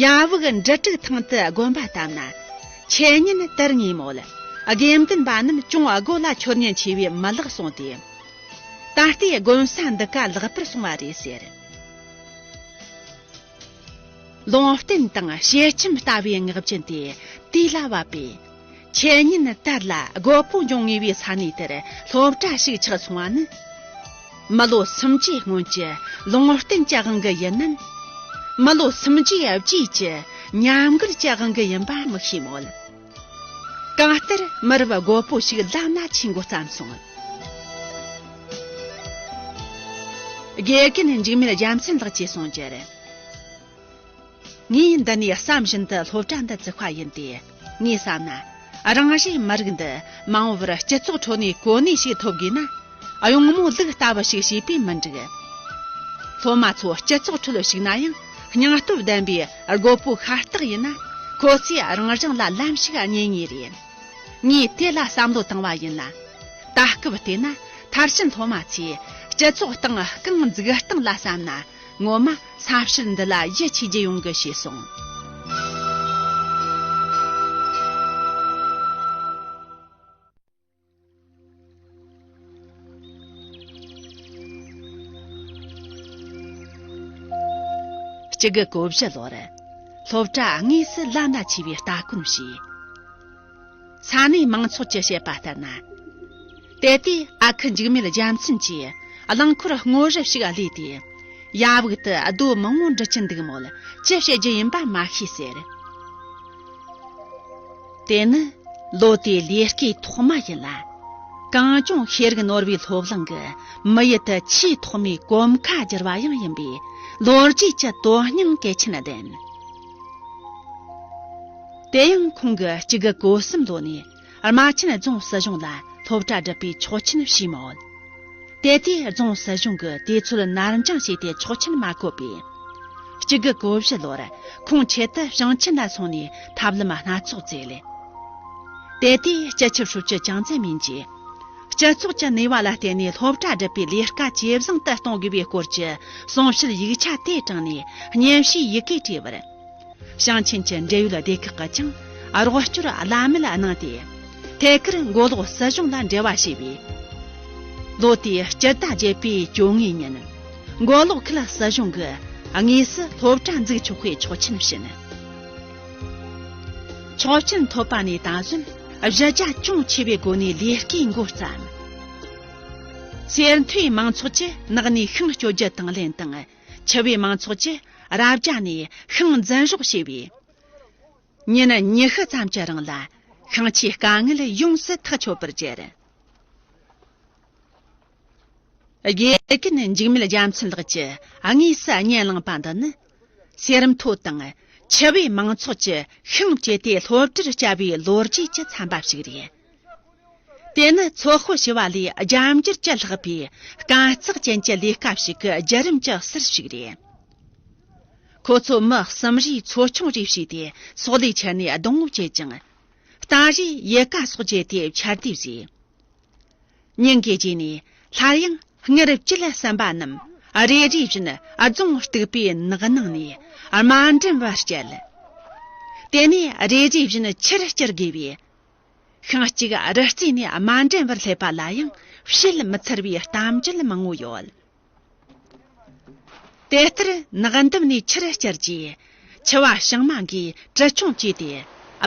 ཡ་བུག་འབྲུ་དྲུག་ཐང་དུ་དགོན་པ་བཏབ་ན་འཆད་ཉན་དར་ངེས་མོད། དགེ་འདུན་པ་རྣམས་ཅུང་སྒོ་ལ་འཁྱོར་ཉེན་ཆེ་བའི་མི་ལགས་གསུངས་ཏེ། ད་ལྟའི་དགོན་ས་འདི་ཀ་ལེགས་པར་སོང་བ་རེད་ཟེར། ལུང་བསྟན་དང་ཞལ་ཆེམས་ལྟ་བུའི་ངག་རྒྱུན་དེ་དུས་ལ་བབ་པས། འཆད་ཉན་དར་ལ་རྒོད་པོ་འབྱུང་ངེས་པའི་ས་གནས་དེར་སློབ་གྲྭ་ཞིག་ཆགས་སོང་བ་ནི། མི་ལོ་སུམ་བརྒྱའི་སྔོན་གྱི་ལུང་བསྟན་གྱི་དབང་གིས་ཡིན་ནམ། མི་ལོ་སུམ་བརྒྱའི་རྗེས་ཀྱི་ཉམས་རྒུད་ཀྱི་དབང་གིས་ཡིན་པ་མི་ཤེས་མོད། གང་ལྟར་མི་རབས་རྒོད་པོ་ཞིག་ལམ་ན་ཆས་འགོ་བརྩམས་སོང་། དགེ་རྒན་འཇིགས་མེད་རྒྱལ་མཚན་ལགས་ཀྱིས་གསུངས་རྒྱུར། ངས་འདི་ནས་བསམ་བཞིན་དུ་སློབ་གྲྭ་འདི་བཙུགས་པ་ཡིན་ཏེ། ངས་བསམ་ན། རང་རེའི་མི་རིགས་འདི་མ་འོངས་པར་སྤྱི་ཚོགས་ཁྲོད་ནས་གོ་གནས་ཤིག་ཐོབ་དགོས་ན། གཡུང་མོ་ལུག་ལྟ་བུ་ཞིག་བྱས་པས་མི་འགྲིག། སློབ་མ་ཚོ་སྤྱི་ཚོགས་ཁྲོད་ཞུགས་ན་ཡང་སྙིང་སྟོབས་ལྡན་པའི་རྒོད་པོ་ཤ་སྟག་ཡིན་ན། ཁོ་ཚོས་རང་རང་ལ་ལམ་ཞིག་རྙེད་ངེས་རེད། ངས་དེ་ལ་བསམ་བློ་བཏང་བ་ཡིན་ལ། ད་སྐབས་བལྟས་ན་མཐར་ཕྱིན་སློབ་མ་ཚོས་སྤྱི་ཚོགས་སྟེང་རྐང་འཛུགས་སྟངས་ལ་བསམ་ན། ངོ་མ་ས་ཕྱིར་འདི་ལ་ཡིད་ཆེས་རྒྱུ་ཡོང་གི་ཞེས་གསུངས། གཅིག་དགུ་གོ་བཞི་ལོར་སློབ་གྲྭ་དངོས་སུ་ལམ་ལ་ཆས་པའི་སྟ་གོན་བྱས། ས་གནས་མང་ཚོགས་ཀྱིས་བཤད་པ་ལྟར་ན། དེ་དུས་ཨ་ཁུ་འཇིགས་མེད་རྒྱལ་མཚན་གྱིས་རླངས་འཁོར་སྔོ་རབས་ཤིག་བླངས་ཏེ། ཡ་བུག་ཏུ་རྡོ་མང་བོ་འདྲུད་ཀྱིན་འདུག་མོད། ཅི་བྱེད་རྒྱུ་ཡིན་པ་མ་ཤེས་ཟེར། དེ་ནི་ལོ་དེའི་ལས་ཀའི་ཐོག་མ་ཡིན་ལ། གངས་ལྗོངས་ཤེས་རིག་ནོར་བུའི་སློབ་གླིང་གི་མི་ཡུལ་དུ་ཆེས་ཐོག་མའི་གོམ་ཁ་བསྒྱུར་བ་ཡང་ཡིན་པས། ལོ་རྒྱུས་ཀྱི་དོན་སྙིང་གལ་ཆེན་ལྡན། དེ་ཡང་ཁོང་གིས་གཅིག་དགུ་གོ་གསུམ་ལོ་ནས་རྨ་ཆེན་རྫོང་སྲིད་གཞུང་ལ་སློབ་གྲྭ་སྒྲུབ་པའི་ཆོག་མཆན་ཞུས་མོད། དེ་དུས་རྫོང་སྲིད་གཞུང་གིས་དུས་ཚོད་ནར་འགྱངས་བྱས་ཏེ་ཆོག་མཆན་མ་བཀོད་པས། གཅིག་དགུ་གོ་བཞི་ལོར་ཁོང་ཆེད་དུ་ཞིང་ཆེན་ལ་སོང་ནས་ཐབས་ལམ་སྣ་ཚོགས་བཙལ། དེ་དུས་སྤྱི་ཁྱབ་ཧྲུའུ་ཅི་ཅང་ཙེ་མིན་གྱིས། སྤྱི་ཚོགས་ཀྱི་ནུས་པ་ལ་བརྟེན་ནས་སློབ་གྲྭ་སྒྲུབ་པའི་ལས་ཀ་ཇེ་བཟང་དུ་གཏོང་དགོས་པའི་སྐོར་གྱི་གསུང་བཤད་ཡིག་ཆ་དེ་དྲངས་ནས་སྙན་ཞུའི་ཡི་གེ་བྲིས་པར། ཞིང་ཆེན་གྱི་འབྲེལ་ཡོད་སྡེ་ཁག་གིས་ཀྱང་རོགས་སྐྱོར་བླ་མེད་གནང་སྟེ། ཐད་ཀར་མགོ་ལོག་སྲིད་གཞུང་ལ་འབྲེལ་བ་བྱས་པས། ལོ་དེའི་སྤྱི་ཟླ་བརྒྱད་པའི་བཅོ་ལྔའི་ཉིན། མགོ་ལོག་ཁུལ་སྲིད་གཞུང་གིས་དངོས་སུ་སློབ་གྲྭ་འཛུགས་ཆོག་པའི་ཆོག་མཆན་བྱིན། ཆོག་མཆན་ཐོབ་པ་ནས་ད་གཟོད་གཞི་རྒྱ་ཅུང་ཆེ་བའི་སྒོ་ནས་ལས་ཀའི་འགོ་བརྩམས། སེར་མཐོའི་མང་ཚོགས་ཀྱིས་ནགས་ནས་ཤིང་གཅོད་རྒྱུ་དང་ལེན་དང་། ཆུ་བོའི་མང་ཚོགས་ཀྱིས་རབ་རྒྱ་ནས་ཤིང་འཛིན་རོགས་བྱས་པས། ཉིན་ཉི་ཤུ་ཙམ་གྱི་རིང་ལ་ཤིང་ཆུའི་དཀའ་ངལ་ཡོངས་སུ་ཐག་ཆོད་པར་གྱུར། དགེ་རྒན་འཇིགས་མེད་རྒྱལ་མཚན་ལགས་ཀྱིས་དངོས་སུ་བརྙན་བླངས་པ་འདི་ནི། སེར་མཐོ་དང་ཆུ་བོའི་མང་ཚོགས་ཀྱིས་ཤིང་བཅད་དེ་སློབ་གྲྭར་བསྐྱལ་བའི་ལོ་རྒྱུས་ཀྱི་ཚན་པ་ཞིག་རེད། དེ་ནི་ཚོད་དཔག་བྱས་པ་ལས་རྒྱ་འགྱུར་གྱི་ལྷག་པའི་དཀའ་ཚེགས་ཅན་གྱི་ལས་ཀ་ཞིག་གི་བརྒྱུད་རིམ་གྱི་ཟུར་ཞིག་རེད། ཁོ་ཚོ་མི་གསུམ་རེས་ཚོ་ཆུང་རེ་བྱས་ཏེ་སོག་ལེའི་ཆར་ནས་སྡོང་བོ་བཅད་ཅིང་། རྟ་རེས་ཡལ་ག་སོགས་བཅད་དེ་ཆར་དུས་བཟོས། ཉིན་དཀྱིལ་རྗེས་ནས་སླར་ཡང་སྔར་བཅུད་ཟིན་པ་རྣམས་རེ་རེ་བཞིན་རྫོང་སྟུག་པོའི་ནགས་ནང་ནས་དམའ་འགྲམ་བར་བསྐྱལ། དེ་ནས་རེ་རེ་བཞིན་ཆུར་བསྐྱུར་དགོས་པས། ཤིང་གཅིག་རི་རྩེ་ནས་དམའ་འགྲམ་བར་སླེབས་པ་ལ་ཡང་བཤད་མི་ཚར་བའི་གཏམ་རྒྱུད་མང་བོ་ཡོད། དེ་ལྟར་ནགས་འདབས་ནས་ཆུར་བསྐྱུར་རྗེས། ཆུ་བ་བྱང་མ་འགའི་གྲི་ཆུང་བཅས་ཏེ།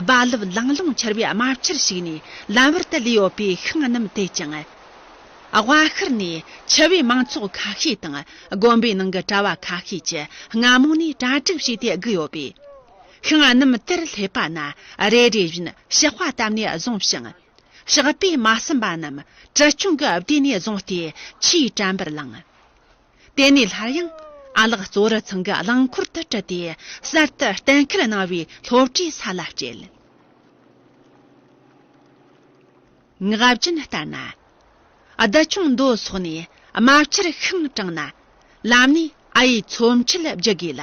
རྦ་རླབས་ལང་ལོང་འཕྱུར་བའི་རྨ་ཆུར་ཞུགས་ནས་ལམ་བར་དུ་ལུས་ཡོད་པའི་ཤིང་རྣམས་དེད་ཅིང་། དབའ་ཤར་ནས་ཆུ་བོའི་མང་ཚོགས་ཁ་ཤས་དང་དགོན་པའི་ནང་གི་གྲྭ་བ་ཁ་ཤས་ཀྱིས་སྔ་མོ་ནས་གྲ་སྒྲིག་བྱས་ཏེ་བསྒུགས་ཡོད་པས། ཤིང་རྣམས་དེར་སླེབས་པ་ན་རེ་རེ་བཞིན་ཕྱག་པ་བཏབ་ནས་བཟུང་ཞིང་། ཕྱག་པས་མ་ཟིན་པ་རྣམས་གྲི་ཆུང་གིས་བདས་ནས་བཟུང་སྟེ་ཆུའི་གྲམ་པར་བླངས། དེ་ནས་སླར་ཡང་ཨ་ལགས་གཙོ་བོར་ཚང་གི་རླངས་འཁོར་དུ་ཁྲིད་དེ་གསར་དུ་གཏན་འཁེལ་གནང་བའི་སློབ་གྲྭའི་ས་ལ་བསྐྱལ། ངག་རྒྱུན་ལྟར་ན། རྡུལ་ཆུང་མདོ་སོགས་ནས་རྨ་ཆུར་ཤིང་དྲངས་ན། ལམ་ནས་ཨ་ཡེ་མཚོ་མཆུར་བརྒྱུད་དགོས་ལ།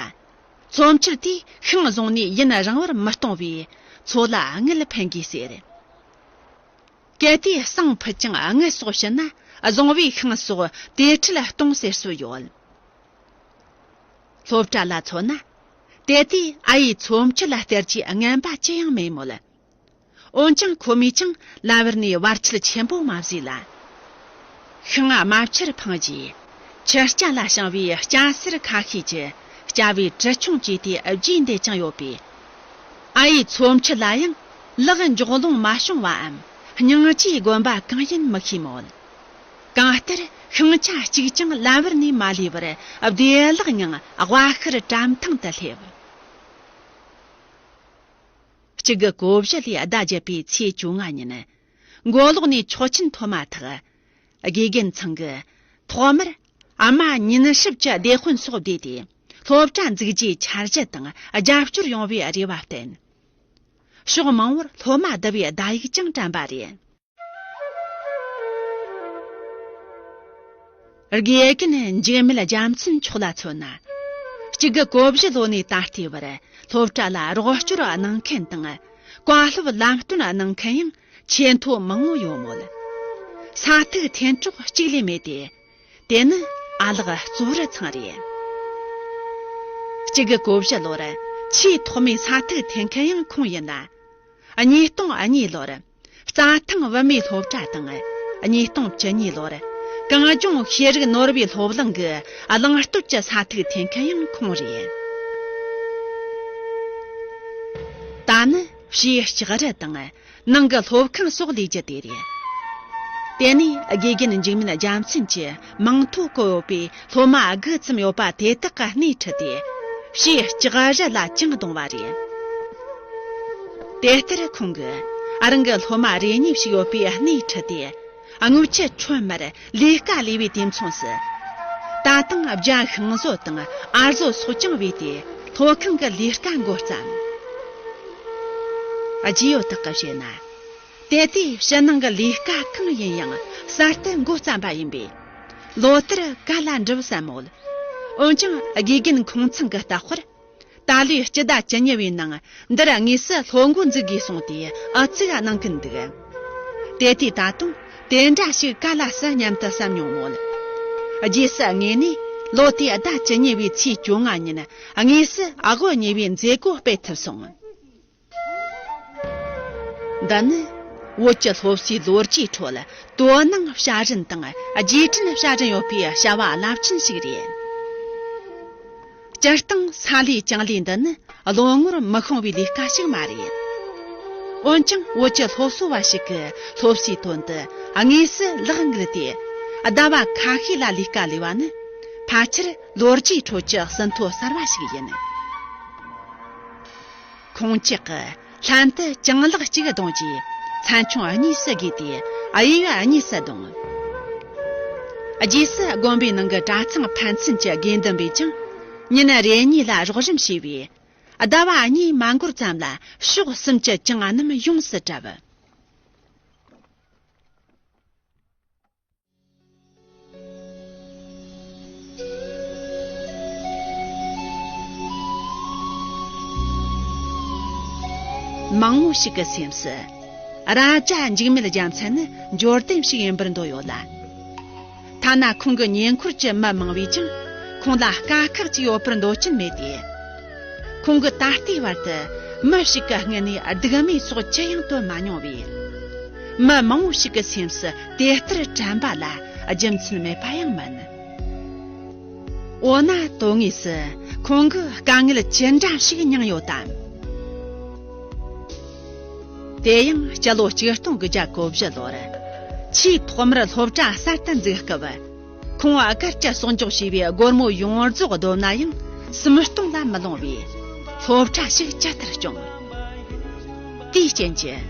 མཚོ་མཆུར་དེས་ཤིང་བཟུང་ནས་ཡུན་རིང་བར་མི་གཏོང་བས་མཚོ་ལ་དངུལ་ཕན་གྱིས་ཟེར། གལ་ཏེ་ཟངས་ཕུད་ཀྱང་དངུལ་སོགས་བྱིན་ན་བཟུང་བའི་ཤིང་སོགས་དེ་ཁྲིད་གཏོང་ཟེར་སྲོལ་ཡོད། སློབ་གྲྭ་ལ་མཚོན་ན། དེ་དུས་ཨ་ཡེ་མཚོ་མཆུ་ལ་སྟེར་རྒྱུའི་རྔན་པ་ཅི་ཡང་མེད་མོད། འོན་ཀྱང་ཁོ་མོས་ཀྱང་ལམ་བར་ནས་བར་ཆད་ཆེན་པོ་མ་བཟོས་ལ། ཤིང་རྨ་ཆུར་འཕངས་རྗེས། ཆུ་རྐྱལ་ལ་བྱིང་བའི་རྐྱལ་སེར་ཁ་ཤས་ཀྱིས་རྐྱལ་བའི་གྲུ་ཆུང་བཅས་ཏེ་རྒྱས་འདེད་ཀྱང་ཡོད་པས། ཨ་ཡེ་མཚོ་མཆུ་ལ་ཡང་ལག་འཇོག་ལོང་མ་བྱུང་བའམ་སྙིང་རྗེའི་དགོན་པ་གང་ཡིན་མི་ཤེས་མོད། གང་ལྟར་ཤིང་ཆ་གཅིག་ཀྱང་ལམ་བར་ནས་མ་ལུས་པར་བདེ་བླག་ངང་དབའ་ཤར་གྲམ་ཐང་དུ་སླེབས། གཅིག་དགུ་གོ་བཞི་ལོའི་ཟླ་བརྒྱད་པའི་ཚེས་བཅོ་ལྔ་ཉིན། མགོ་ལོག་ནས་ཆོག་མཆན་ཐོབ་མ་ཐག་དགེ་རྒན་ཚང་གིས་ཐོག་མར་ཨ་མ་ཉིན་ཞབས་ཀྱི་སྡེ་དཔོན་སོགས་བསྡུས་ཏེ། སློབ་གྲྭ་འཛུགས་རྒྱུའི་འཆར་གཞི་དང་རྒྱབ་སྐྱོར་ཡོང་བའི་རེ་བ་བསྟན། ཕྱོགས་མང་བོར་སློབ་མ་བསྡུ་བའི་བརྡ་ཡིག་ཀྱང་བཀྲམ་པ་རེད། དགེ་རྒན་འཇིགས་མེད་རྒྱལ་མཚན་མཆོག་ལ་མཚོན་ན། གཅིག་དགུ་གོ་བཞི་ལོ་ནས་ད་ལྟའི་བར་སློབ་གྲྭ་ལ་རོགས་སྐྱོར་གནང་མཁན་དང་། བཀའ་སློབ་ལམ་སྟོན་གནང་མཁན་ཡང་ཆེས་མཐོ་མང་བོ་ཡོད་མོད། ས་ཐིག་འཐེན་གྲོགས་གཅིག་ལས་མེད་དེ། དེ་ནི་ཨ་ལགས་གཙོ་བོར་ཚང་རེད། གཅིག་དགུ་གོ་བཞི་ལོར་ཆེས་ཐོག་མའི་ས་ཐིག་འཐེན་མཁན་ཡང་ཁོང་ཡིན་ལ། ཉིས་སྟོང་གཉིས་ལོར་རྩྭ་ཐང་བུད་མེད་སློབ་གྲྭ་དང་། ཉིས་སྟོང་བཅུ་གཉིས་ལོར་གངས་ལྗོངས་ཤེས་རིག་ནོར་བུའི་སློབ་གླིང་གི་གླེང་སྟོད་ཀྱི་ས་ཐིག་འཐེན་མཁན་ཡང་ཁོང་རེད། ད་ནི་ཕྱིའི་ལྕགས་རི་དང་ནང་གི་སློབ་ཁང་སོགས་ལས་རྒྱུ་དེ་རེད། དེ་ནས་དགེ་རྒན་འཇིགས་མེད་རྒྱལ་མཚན་གྱིས་མིང་ཐོ་བཀོད་ཡོད་པའི་སློབ་མ་དགུ་ཙམ་ཡོད་པ་དེ་དག་གི་སྣེ་ཁྲིད་དེ། ཕྱིའི་ལྕགས་རི་ལ་བཅིངས་གཏོང་བ་རེད། དེ་ལྟར་ཁོང་གིས་རང་གི་སློབ་མ་རེ་གཉིས་ཤིག་ཡོད་པའི་སྣེ་ཁྲིད་དེ། རྔུལ་ཆུ་ཁྲོན་མར་ལས་ཀ་ལས་པའི་དུས་མཚུངས་སུ། ད་དུང་སྦྱང་ཤིང་བཟོ་དང་ཨ་བཟོ་སོགས་ཀྱང་བྱས་ཏེ་སློབ་ཁང་གི་ལས་ཀ་འགོ་བརྩམས། རྗེས་ཡོད་དག་གིས་བཤད་ན། དེ་དུས་ཕྱི་ནང་གི་ལས་ཀ་གང་ཡིན་ཡང་གསར་དུ་འགོ་བརྩམས་པ་ཡིན་པས། ལོ་ལྟར་ག་ལ་འགྲུབ་བསམ་མོད། འོན་ཀྱང་དགེ་རྒན་ཁོང་ཚང་གི་ལྟ་བར། ད་ལོའི་སྤྱི་ཟླ་བཅུ་གཉིས་པའི་ནང་འདིར་དངོས་སུ་སློབ་འགོ་འཛུགས་དགོས་གསུངས་ཏེ་ཨུ་ཚུགས་གནང་གིན་འདུག། དེ་དུས་ད་དུང་ དེ་འདྲ་ཞིག་ག་ལ་སྲིད་སྙམ་དུ་བསམ་མྱོང་མོད། རྗེས་སུ་དངོས་ནས་ལོ་དེའི་ཟླ་བཅུ་གཉིས་པའི་ཚེས་བཅོ་ལྔ་ཉིན་དངོས་སུ་ཨ་དབུ་བརྙེས་པའི་མཛད་སྒོ་སྤེལ་ཐུབ་སོང་། འདི་ནི་བོད་ཀྱི་སློབ་གསོའི་ལོ་རྒྱུས་ཁྲོད་དོ་སྣང་བྱ་རིན་དང་རྗེས་དྲན་བྱ་རིན་ཡོད་པའི་བྱ་བ་རླབས་ཆེན་ཞིག་རེད། སྤྱིར་བཏང་ས་ལས་ཅང་ལས་འདི་ནི་བློ་ངོར་མི་ཤོང་བའི་ལས་ཀ་ཞིག་མ་རེད། འོན་ཀྱང་བོད་ཀྱི་སློབ་གསོ་བ་ཞིག་གིས་སློབ་གསོའི་དོན་དུ་དངོས་སུ་ལག་འགུལ་ཏེ། ཟླ་བ་ཁ་ཤས་ལ་ལས་ཀ་ལས་པ་ནི་ཕལ་ཆེར་ལོ་རྒྱུས་ཁྲོད་ཀྱི་ཟིན་ཐོ་གསར་བ་ཞིག་ཡིན། ཁོང་ཅག་གིས་ལྷན་དུ་ཅང་ལག་གཅིག་བརྡུངས་རྗེས་མཚན་ཆུང་གཉིས་སུ་བགོས་ཏེ་གཡས་གཡོན་གཉིས་སུ་བརྡུངས། རྗེས་སུ་དགོན་པའི་ནང་གི་གྲྭ་ཚང་ཕན་ཚུན་གྱི་དགེ་འདུན་པས་ཀྱང་ཉིན་རེ་གཉིས་ལ་རོགས་རམ་བྱས་པས། ཟླ་བ་གཉིས་མ་འགོར་ཙམ་ལ་ཕྱོགས་གསུམ་གྱི་ཅང་རྣམས་ཡོངས་སུ་གྲུབ། མང་བོ་ཞིག་གི་སེམས་སུ། རྭ་རྒྱ་འཇིགས་མེད་རྒྱལ་མཚན་ནི་འབྱོར་ལྡན་ཞིག་ཡིན་པར་འདོད་ཡོད་ལ། ཐ་ན་ཁོང་གི་ཉེ་འཁོར་གྱི་མི་མང་བས་ཀྱང་ཁོང་ལ་དཀའ་ཁག་ཅིག་ཡོད་པར་འདོད་ཀྱིན་མེད་དེ། ཁོང་གིས་ད་ལྟའི་བར་དུ་མི་ཞིག་གི་སྔུན་ནས་སྡིགས་དམོད་སོགས་ཅི་ཡང་བཏོན་མ་མྱོང་བས། མི་མང་བོ་ཞིག་གི་སེམས་སུ་དེ་ལྟར་དྲན་པ་ལ་རྒྱུ་མཚན་མེད་པ་ཡང་མིན། འོ་ན་དོན་དངོས་སུ་ཁོང་གིས་དཀའ་ངལ་ཅི་འདྲ་ཞིག་མྱངས་ཡོད་དམ། དེ་ཡང་སྤྱི་ལོ་ཆིག་སྟོང་དགུ་བརྒྱ་གོ་བཞི་ལོར་ཆེས་ཐོག་མར་སློབ་གྲྭ་གསར་དུ་འཛུགས་སྐབས། ཁོང་སྒེར་གྱི་གསོག་འཇོག་བྱས་པའི་སྒོར་མོ་ཡོངས་རྫོགས་བསྡོམས་ན་ཡང་སུམ་སྟོང་ལ་མི་ལོངས་པས། སློབ་གྲྭ་ཞིག་ཇི་ལྟར་སྐྱོང་། དེའི་རྐྱེན་གྱིས་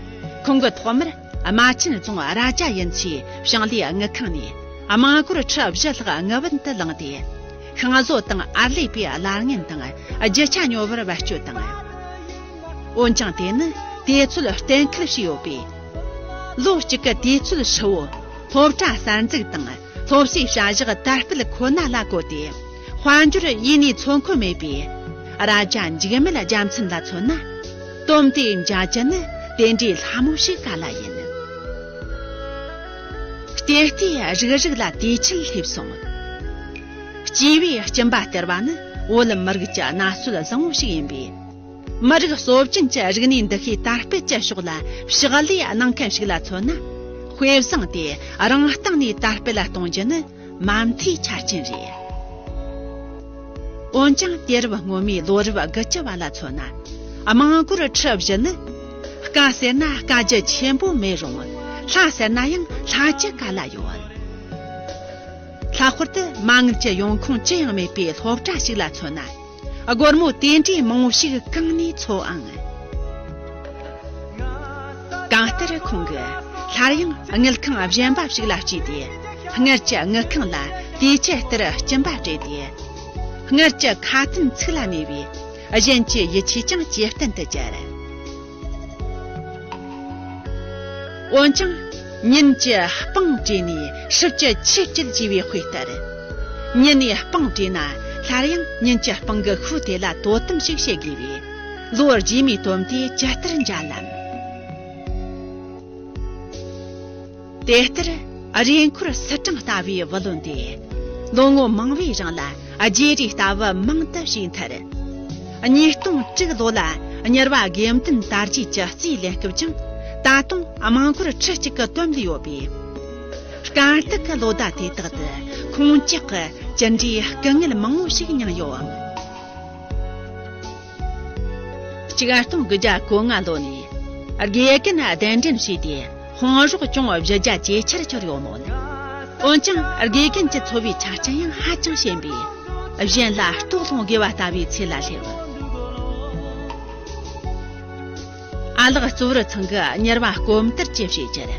ཁོང་གིས་ཐོག་མར་རྨ་ཆེན་རྫོང་རྭ་རྒྱ་ཡུལ་ཚོའི་ཞིང་ལས་དངུལ་ཁང་ནས་དམངས་སྒོར་ཁྲི་བཞི་ལྷག་དངུལ་བུན་དུ་བླངས་ཏེ། ཤིང་བཟོ་དང་ཨར་ལས་པའི་གླ་རྔན་དང་རྒྱུ་ཆ་ཉོ་བར་བེད་སྤྱོད་བཏང་། འོན་ཀྱང་དེ་ནི་དུས་ཚོད་གཏན་འཁེལ་བྱས་ཡོད་པས། ལོ་གཅིག་གི་དུས་ཚོད་ཧྲིལ་བོ་སློབ་གྲྭ་གསར་འཛུགས་དང་སློབ་གསོའི་བྱ་གཞག་དར་སྤེལ་ཁོ་ན་ལ་བཀོད་དེ། དཔལ་འབྱོར་ཡེ་ནས་འཚོ་འཁོར་མེད་པས། རྭ་རྒྱ་འཇིགས་མེད་རྒྱལ་མཚན་ལ་མཚོན་ན། དོན་དེ་མཇལ་རྒྱུ་ནི་དེ་འདྲའི་སླ་མོ་ཞིག་ག་ལ་ཡིན། ལྟེ་ལྟེ་རིག་རིག་ལ་དུས་ཆེན་སླེབས་སོང་། སྐྱེས་པའི་སྐྱིན་པ་སྟེར་བ་ནི་བོད་མི་རིགས་ཀྱི་གནའ་སྲོལ་བཟང་བོ་ཞིག་ཡིན་པས། མི་རིགས་སྲོལ་རྒྱུན་གྱི་རིག་གནས་འདུ་ཤེས་དར་སྤེལ་གྱི་ཕྱོགས་ལ་ཕྱག་ལས་གནང་མཁན་ཞིག་ལ་མཚོན་ན། དཔེ་བཟང་དེ་རང་སྟེང་ནས་དར་སྤེལ་གཏོང་རྒྱུ་ནི་མ་མཐའི་ཆ་རྐྱེན་རེད། འོན་ཀྱང་དུས་རབས་སྔོན་མའི་ལོ་རབས་དགུ་བཅུ་བ་ལ་མཚོན་ན། དམངས་སྒོར་ཁྲི་བཞི་ནི། དཀའ་ཟེར་ན་དཀའ་རྒྱུ་ཆེན་པོ་མེད་རུང་། སླ་ཟེར་ན་ཡང་སླ་རྒྱུ་ག་ལ་ཡོད། ལྷག་པར་དུ་མ་དངུལ་གྱི་ཡོང་ཁུངས་ཅི་ཡང་མེད་པའི་སློབ་གྲྭ་ཞིག་ལ་མཚོན་ན། སྒོར་མོ་དེ་འདྲའི་མང་བོ་ཞིག་གང་ནས་འཚོལ་ཨང་། གང་ལྟར་ཁོང་གིས་སླར་ཡང་དངུལ་ཁང་གཞན་པ་ཞིག་ལ་སྐྱེས་ཏེ། སྔར་གྱི་དངུལ་ཁང་ལ་དུས་ཆད་ལྟར་སྐྱིན་པ་སྤྲད་དེ། སྔར་གྱི་ཁ་དན་ཚིག་ལ་གནས་པས། གཞན་གྱི་ཡིད་ཆེས་ཀྱང་ཇེ་བརྟན་དུ་གྱུར། འོན་ཀྱང་། ཉིན་གྱི་སྤང་བྲེལ་ནས་སྲིབ་ཀྱི་ཆུ་སྐྱིལ་ཅེས་པའི་དཔེ་ལྟར། ཉིན་ནས་སྤང་བྲེལ་ན་སླར་ཡང་ཉིན་གྱི་སྤང་གི་ཤུགས་དེ་ལ་དོ་དམ་ཞིག་བྱེད་དགོས་པས། ལོ་རྗེས་མའི་དོན་དེ་ཇི་ལྟར་འཇལ་ལམ། དེ་ལྟར་རེས་འཁོར་སིལ་གྲངས་ལྟ་བུའི་བུ་ལོན་དེ། ལོ་ངོ་མང་བོའི་རིང་ལ་བརྗེ་རེས་ལྟ་བུ་མང་དུ་བྱས་མཐར། ཉིས་སྟོང་དྲུག་ལོ་ལ་གཉེར་བ་དགེ་འདུན་དར་རྒྱས་ཀྱི་རྩིས་ལེན་སྐབས་ཀྱང་ད་དུང་དམངས་སྒོར་ཁྲི་གཅིག་གི་དོན་ལས་ཡོད་པས། དཀའ་སྡུག་གི་ལོ་ཟླ་དེ་དག་ཏུ་ཁོང་ཅག་གིས་ཅི་འདྲའི་སྐུ་ངལ་མང་བོ་ཞིག་མྱངས་ཡོད་ཨང་། ཆིག་སྟོང་དགུ་བརྒྱ་གོ་ལྔ་ལོ་ནས་དགེ་རྒན་གདན་འདྲེན་བྱས་ཏེ་དཔུང་རོགས་ཅུང་བཞི་བརྒྱ་ཇེ་ཆེར་གྱུར་ཡོད་མོད། འོན་ཀྱང་དགེ་རྒན་གྱི་འཚོ་བའི་ཆ་རྐྱེན་ཡང་ཧ་ཅང་ཞན་པས་གཞན་ལ་ལྟོ་སློང་དགོས་པ་ལྟ་བུའི་ཚད་ལ་སླེབས། ཨ་ལགས་གཙོ་བོར་ཚང་གིས་གཉེར་བ་སྐོམ་དར་གྱི་བྱས་ཀྱིར།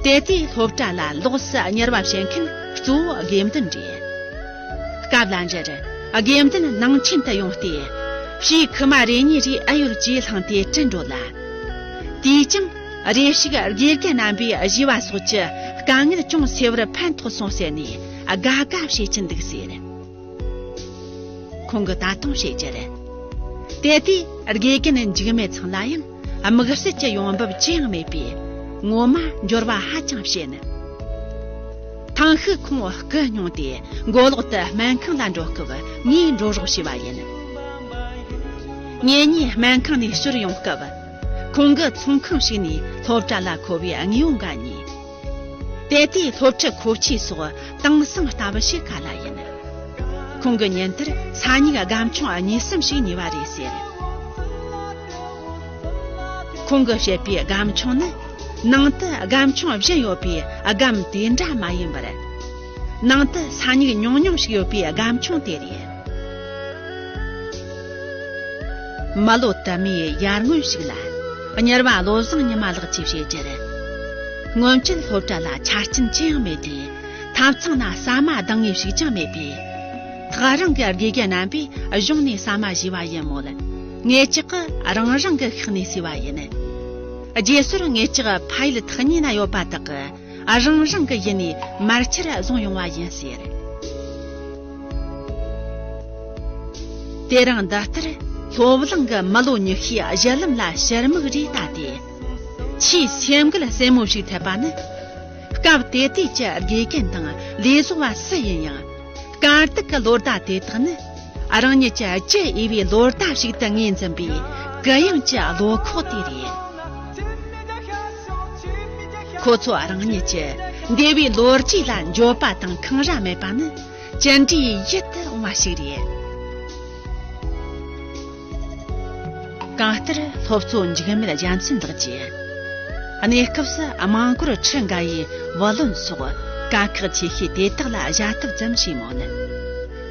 དེ་དུས་སློབ་གྲྭ་ལ་ལོགས་སུ་གཉེར་བ་བྱེད་མཁན་གཙོ་བོ་དགེ་འདུན་རེད། སྐབས་ལ་འབྲེལ་དགེ་འདུན་ནང་ཆེན་དུ་ཡོང་སྟེ། ཕྱིའི་ཁུག་མ་རེ་གཉིས་རེ་ཨེ་ཡོད་ཅེས་བསླངས་ཏེ་བྲིས་འགྲོ་ལ། དེས་ཀྱང་རེ་ཞིག་དགེ་རྒན་རྣམ་པས་བཞེས་པ་སོགས་ཀྱི་དཀའ་ངལ་ཅུང་སེལ་བར་ཕན་ཐོགས་སོང་ཟེར་ནས་དགའ་དགའ་བྱེད་ཀྱིན་འདུག་ཟེར། ཁོང་གིས་ད་དུང་བཤད་རྒྱུར། དེ་དུས་དགེ་རྒན་འཇིགས་མེད་ཚང་ལ་ཡང་དམིགས་བསལ་གྱི་ཡོང་འབབ་ཅི་ཡང་མེད་པས། ངོ་མ་འབྱོར་བ་ཧ་ཅང་བྱེད་ནི། ཐེངས་ཤིག་ཁོང་སྐུ་སྙུང་སྟེ་མགོ་ལོག་ཏུ་སྨན་ཁང་ལ་འགྲོ་སྐབས་ངས་འགྲོ་རོགས་བྱས་པ་ཡིན། ངེད་གཉིས་སྨན་ཁང་ནས་ཕྱིར་ཡོང་སྐབས། ཁོང་གི་ཚོང་ཁང་ཞིག་ནས་སློབ་གྲྭ་ལ་མཁོ་བའི་དངོས་པོ་འགའ་རྙེད། དེ་དུས་སློབ་ཁྲིད་མཁོ་ཆས་སོགས་དེང་སང་ལྟ་བུ་ཞིག་ག་ལ་ཡིན། ཁོང་གི་ཉིན་ལྟར་ས་སྨྱུག་སྒམ་ཆུང་གཉིས་གསུམ་ཞིག་ཉོས་པ་རེད་ཟེར། ཁོང་གིས་བཤད་པའི་སྒམ་ཆུང་ནི། ནང་དུ་སྒམ་ཆུང་བཞི་ཡོད་པའི་སྒམ་དེ་འདྲ་མ་ཡིན་པར། ནང་དུ་ས་སྨྱུག་ཉུང་ཉུང་ཞིག་ཡོད་པའི་སྒམ་ཆུང་དེ་རེད། མི་ལོ་དུ་མའི་ཡར་སྔོན་ཞིག་ལ། གཉེར་བ་བློ་བཟང་ཉི་མ་ལགས་ཀྱིས་བཤད་རྒྱུར། སྔོན་ཆད་སློབ་གྲྭ་ལ་ཆ་རྐྱེན་ཅི་ཡང་མེད་དུས། ཐབ་ཚང་ན་ཟ་མ་འདང་ངེས་ཤིག་ཀྱང་མེད་པས། ཐག་རིང་གི་དགེ་རྒན་རྣམ་པས་གཞུང་ནས་ཟ་མ་བཞེས་པ་ཡིན་མོད། ངེད་ཅག་གིས་རང་རང་གི་ཤག་ནས་ཟོས་པ་ཡིན། རྗེས་སོར་ངེད་ཅག་ཕ་ཡུལ་ཐག་ཉེ་ན་ཡོད་པ་དག་གིས་རང་རང་གི་ཡུལ་ནས་མར་ཆུར་བཟུང་ཡོང་བ་ཡིན་ཟེར། དེ་རིང་འདི་ལྟར་སློབ་གླིང་གི་མི་ལོ་ཉི་ཤུའི་གཞི་ལམ་ལ་ཕྱིར་མིག་རེ་ལྟ་སྟེ། ཆེས་སེམས་འགུལ་སེན་མོ་ཞིག་ཐེབས་པ་ནི། སྐབས་དེ་དུས་ཀྱི་དགེ་རྒན་དང་ལས་བཟོ་བ་སུ་ཡིན་ཡང་། དཀའ་སྡུག་གི་ལོ་ཟླ་དེ་དག་ནི། རང་ཉིད་ཀྱི་བཅུ་དབྱེ་བའི་ལོ་ཟླ་ཞིག་ཏུ་ངོས་འཛིན་པའི་གུ་ཡངས་ཀྱི་བློ་ཁོག་དེ་རེད། ཁོ་ཚོ་རང་ཉིད་ཀྱི་འདས་པའི་ལོ་རྒྱུས་ལ་འགྱོད་པ་དང་འཁང་ར་མེད་པ་ནི། ཅི་འདྲའི་ཡིད་དུ་འོང་བ་ཞིག་རེད། གང་ལྟར་སློབ་གཙོ་འཇིགས་མེད་རྒྱལ་མཚན་ལགས་ཀྱིས། གནས་སྐབས་སུ་དམངས་སྒོར་ཁྲི་འགའ་ཡི་བུ་ལོན་སོགས་དཀའ་ཁག་ཆེ་ཤོས་དེ་དག་ལ་བཞག་ཐབས་ཙམ་བྱས་མོད།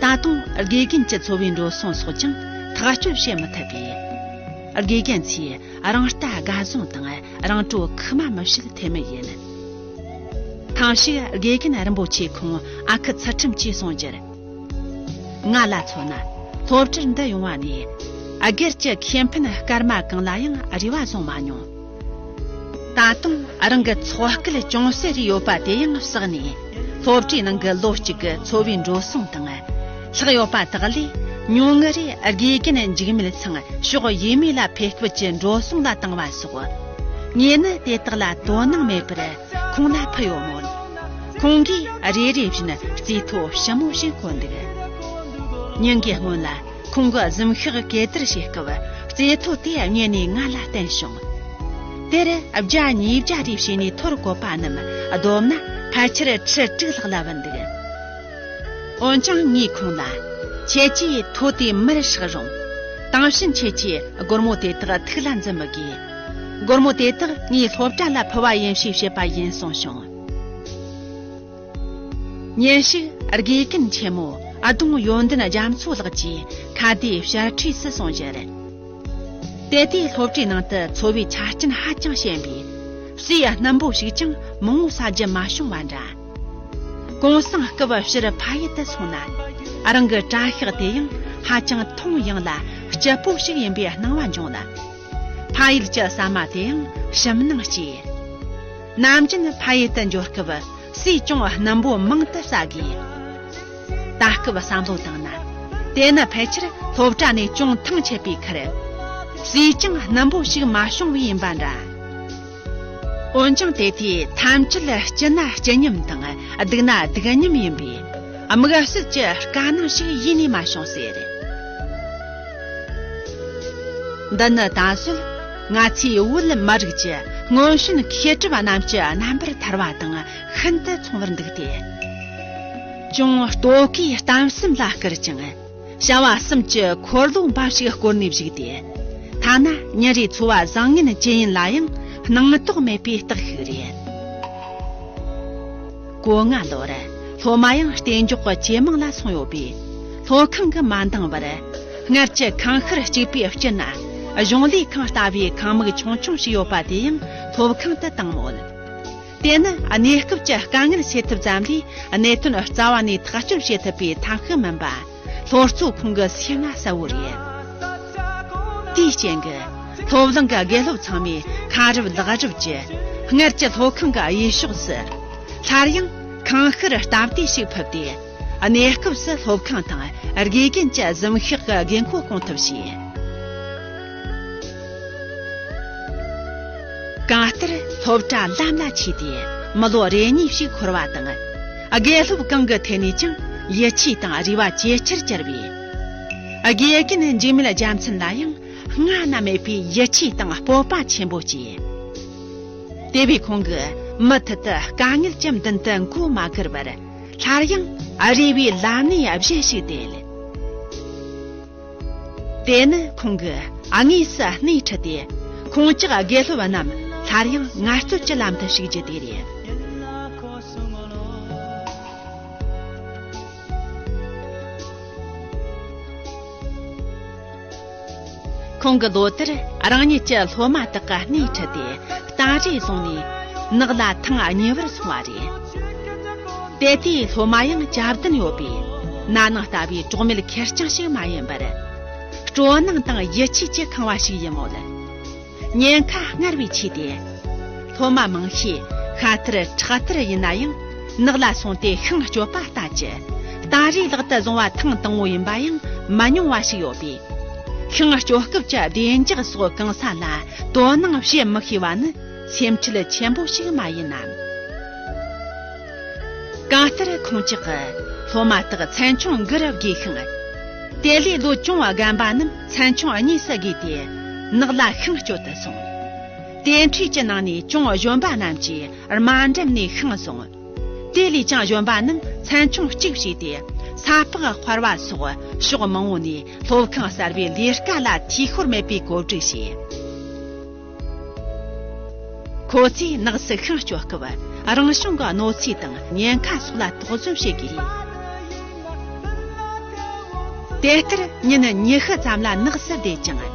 ད་དུང་དགེ་རྒན་གྱི་འཚོ་བའི་འགྲོ་སོང་སོགས་ཀྱང་ཐག་གཅོད་བྱེད་མི་ཐུབ་པས། དགེ་རྒན་ཚོས་རང་ལྟ་དགའ་བཟང་དང་རང་སྤྲོ་ཁུག་མ་མི་བྱེད་ཐབས་མེད་ཡིན། ཐེངས་ཤིག་དགེ་རྒན་རིན་པོ་ཆེ་ཁོང་ཨ་ཁུ་ཚུལ་ཁྲིམས་ཀྱིས་གསུངས་རྒྱུར། ང་ལ་མཚོན་ན། སློབ་གྲྭར་འདི་ཡོང་བ་ནས། སྒེར་གྱི་ཁེ་ཕན་སྐར་མ་གང་ལ་ཡང་རེ་བ་བཟུང་མ་མྱོང་། ད་དུང་རང་གི་ཚོགས་སྐལ་ཅུང་ཟད་རེ་ཡོད་པ་དེ་ཡང་བསགས་ནས། སློབ་གྲྭའི་ནང་གི་ལོ་གཅིག་གི་འཚོ་བའི་འགྲོ་སོང་དང་། ལྷག་ཡོད་པ་དག་ལས་ཉུང་ངུ་རེ་དགེ་རྒན་འཇིགས་མེད་ཚང་ཕྱོགས་ཡས་མས་ལ་ཕེབས་སྐབས་ཀྱི་འགྲོ་སོང་ལ་བཏང་བ་སོགས། ངས་ནི་དེ་དག་ལ་དོ་སྣང་མེད་པར། ཁོང་ལ་ཕུལ་ཡོད་མོད། ཁོང་གིས་རེ་རེ་བཞིན་རྩིས་ཐོ་ཞིབ་མོ་ཞིག་བཀོད་འདུག་ཉིན་འགའི་སྔོན་ལ་ཁོང་གིས་གཟིམ་ཤག་གད་བདར་བྱེད་སྐབས་རྩིས་ཐོ་དེ་བརྙན་ནས་ང་ལ་བསྟན་བྱུང་། དེར་བརྒྱ་ཉིས་བརྒྱ་རེ་བྱས་ནས་ཐོར་བཀོད་པ་རྣམས་བསྡོམས་ན་ཕལ་ཆེར་ཁྲི་དྲུག་ལྷག་ལ་བུད་འདུག་འོན་ཀྱང་ངས་ཁོང་ལ། ཁྱེད་ཀྱིས་ཐོ་དེ་མར་བསྲེགས་རུང་། དེང་ཕྱིན་ཁྱེད་ཀྱིས་སྒོར་མོ་དེ་དག་ཐུགས་ལ་འཛིན་མི་དགོས། སྒོར་མོ་དེ་དག་ངའི་སློབ་གྲྭ་ལ་ཕུལ་བ་ཡིན་ཞེས་བཤད་པ་ཡིན་གསུངས་བྱུང་། ཉིན་ཞིག་དགེ་རྒན་ཆེན་མོ་ཨ་དོང་ཡོན་ཏན་རྒྱ་མཚོ་ལགས་ཀྱིས་ཁ་བརྡའི་བཤད་ཁྲིད་སུ་སོང་ཞིང་། དེ་དུས་སློབ་གྲྭའི་ནང་དུ་འཚོ་བའི་ཆ་རྐྱེན་ཧ་ཅང་ཞན་པས། ཟས་སྣུམ་པོ་ཞིག་ཀྱང་མང་བོ་ཟ་རྒྱུ་མ་བྱུང་བ་འདྲ། གུང་སེང་སྐབས་ཕྱིར་ཕ་ཡུལ་དུ་སོང་ན། རང་གི་གྲྭ་ཤག་དེ་ཡང་ཧ་ཅང་མཐོང་ཡངས་ལ་སྐྱིད་པོ་ཞིག་ཡིན་པའི་སྣང་བ་འབྱུང་ལ། ཕ་ཡུལ་གྱི་ཟ་མ་དེ་ཡང་ཞིམ་སྣང་སྐྱེས། ནམ་རྒྱུན་ཕ་ཡུལ་དུ་འབྱོར་སྐབས་ཟས་ཅུང་སྣུམ་པོ་མང་དུ་ཟ་དགོས། ད་སྐབས་བསམ་བློ་བཏང་ན། དེ་ནི་ཕལ་ཆེར་སློབ་གྲྭ་ནས་ཅུང་ཐང་ཆད་པའི་ཁར། ཟས་ཀྱང་སྣུམ་པོ་ཞིག་མ་བྱུང་བས་ཡིན་པ་འདྲ། འོན་ཀྱང་དེ་དུས་ཐམས་ཅད་སྐྱིད་ན་སྐྱིད་མཉམ་དང་སྡུག་ན་སྡུག་མཉམ་ཡིན་པས། དམིགས་བསལ་གྱི་དཀའ་སྣང་ཞིག་ཡེ་ནས་མ་བྱུང་ཟེར། འདི་ནི་ད་གཟོད་ང་ཚོའི་བོད་མི་རིགས་ཀྱི་སྔོན་བྱོན་མཁས་གྲུབ་རྣམས་ཀྱི་རྣམ་པར་ཐར་བ་དང་ཤིན་ཏུ་མཚུངས་པར་འདུག་སྟེ། ཅུང་ལྟོ་གོས་གཏམ་གསུམ་ལ་བསྐུར་ཅིང་། བྱ་བ་གསུམ་གྱི་འཁོར་ལོ་འབའ་ཞིག་བསྐོར་ནས་བཞུགས་ཏེ། ཐ་ན་ཉིན་རེའི་འཚོ་བ་བཟང་ངན་ཇི་ཡིན་ལ་ཡང་སྣང་དོགས་མེད་པའི་རྟགས་ཤིག་རེད། གོ་ལྔ་ལོར་སློབ་མ་ཡང་གཏན་འཇགས་ཀྱི་ཇེ་མང་ལ་སོང་ཡོད་པས། སློབ་ཁང་གི་མ་འདང་བར། སྔར་གྱི་ཁང་ཤུལ་གཅིག་པུའི་དཀྱིལ་ན་གཞུང་ལས་ཁང་ལྟ་བུའི་ཁང་མིག་ཆུང་ཆུང་ཞིག་ཡོད་པ་དེ་ཡང་སློབ་ཁང་དུ་བཏང་མོད། དེ་ནི་གནས་སྐབས་ཀྱི་དཀའ་ངལ་སེལ་ཐབས་ཙམ་ལས་གནད་དོན་རྩ་བ་ནས་ཐག་གཅོད་བྱེད་ཐུབ་པའི་ཐབས་ཤེས་མིན་པ། སློབ་གཙོ་ཁོང་གི་སེམས་ལ་གསལ་བོ་རེད། དེའི་རྐྱེན་གྱིས། སློབ་གླིང་གི་དགེ་སློབ་ཚང་མས་ཁ་རུབ་ལག་རུབ་ཀྱིས། སྔར་གྱི་སློབ་ཁང་གི་གཡས་ཕྱོགས་སུ། སླར་ཡང་ཁང་ཤུལ་སྟབས་བདེ་ཞིག་ཕུབ་སྟེ། གནས་སྐབས་སུ་སློབ་ཁང་དང་དགེ་རྒན་གྱི་གཟིམ་ཤག་གི་དགོས་མཁོ་སྐོང་ཐབས་བྱས། གང་ལྟར་སློབ་གྲྭ་ལམ་ལ་ཆས་ཏེ་མི་ལོ་རེ་གཉིས་ཤིག་འཁོར་བ་དང་། དགེ་སློབ་གང་གི་ཐད་ནས་ཀྱང་ཡིད་ཆེས་དང་རེ་བ་ཇེ་ཆེར་གྱུར་བས། དགེ་རྒན་འཇིགས་མེད་རྒྱལ་མཚན་ལ་ཡང་སྔ་ན་མེད་པའི་ཡིད་ཆེས་དང་སྤོབས་པ་ཆེན་པོ་སྐྱེས། དེ་བས་ཁོང་གིས་མུ་མཐུད་དུ་དཀའ་ངལ་གྱི་མདུན་དུ་མགོ་མ་སྒུར་བར། སླར་ཡང་རེ་བའི་ལམ་སྣེ་གཞན་ཞིག་དེད། དེ་ནི་ཁོང་གིས་དངོས་སུ་སྣེ་ཁྲིད་དེ། ཁོང་ཅག་དགེ་སློབ་རྣམས་སླར་ཡང་ངལ་རྩོལ་གྱི་ལམ་དུ་ཞུགས་རྒྱུ་དེ་རེད། ཁོང་གིས་ལོ་ལྟར་རང་ཉིད་ཀྱི་སློབ་མ་དག་གི་སྣེ་ཁྲིད་དེ་སྟ་རེ་བཟུང་ནས་ནགས་ལ་ཐེངས་གཉིས་པར་སོང་བ་རེད། དེ་དུས་སློབ་མ་ཡང་གྱ་བདུན་ཡོད་པས། ན་ནིང་ལྟ་བུའི་གྲོགས་མེད་ཁེར་རྐྱང་ཞིག་མ་ཡིན་པར། སྤྲོ་སྣང་དང་ཡིད་ཆེས་ཀྱིས་ཁེངས་པ་ཞིག་ཡིན་མོད། ཉེན་ཁ་སྔར་བས་ཆེ་སྟེ། སློབ་མ་མང་ཤས་ཤ་ཐར་ཁྲག་ཐར་ཡིན་ན་ཡང་། ནགས་ལ་སོང་སྟེ་ཤིང་གཅོད་པ་ལྟ་ཅི། སྟ་རེ་ལག་ཏུ་བཟུང་བ་ཐེངས་དང་པོ་ཡིན་པ་ཡང་མི་ཉུང་བ་ཞིག་ཡོད་པས། ཤིང་གཅོད་སྐབས་ཀྱི་བདེ་འཇགས་སོགས་གང་ས་ལ་དོ་སྣང་བྱེད་མི་ཤེས་པ་ནི་སེམས་ཁྲལ་ཆེན་པོ་ཞིག་མ་ཡིན་ནམ། གང་ལྟར་ཁོང་ཅག་གིས་སློབ་མ་དག་ཚན་ཆུང་དགུ་རུ་བགོས་ཤིང་། དེ་ལས་ལོ་ཅུང་རྒན་པ་རྣམས་ཚན་ཆུང་གཉིས་སུ་བགོས་ཏེ་ནགས་ལ་ཤིང་གཅོད་དུ་སོང་། དེ་འཕྲོས་ཀྱི་ནང་ནས་ཅུང་གཞོན་པ་རྣམས་ཀྱིས་དམའ་འབྲིང་ནས་ཤིང་བཟུང་། དེ་ལས་ཀྱང་གཞོན་པ་རྣམས་ཚན་ཆུང་གཅིག་བྱས་ཏེ། ས་ཕག་དཔར་བ་སོགས་ཕྱོགས་མང་པོ་ནས་སློབ་ཁང་གསར་པའི་ལས་ཀ་ལ་འཐུས་ཤོར་མེད་པའི་བཀོད་སྒྲིག་བྱས། ཁོ་ཚོས་ནགས་སུ་ཤིང་གཅོད་སྐབས་རང་བྱུང་གི་གནོད་འཚེ་དང་ཉེན་ཁ་སོགས་ལ་དོགས་ཟོན་བྱེད་དགོས། དེ་ལྟར་ཉིན་ཉི་ཤུ་ཙམ་ལ་ནགས་སུ་བསྡད་ཅིང་།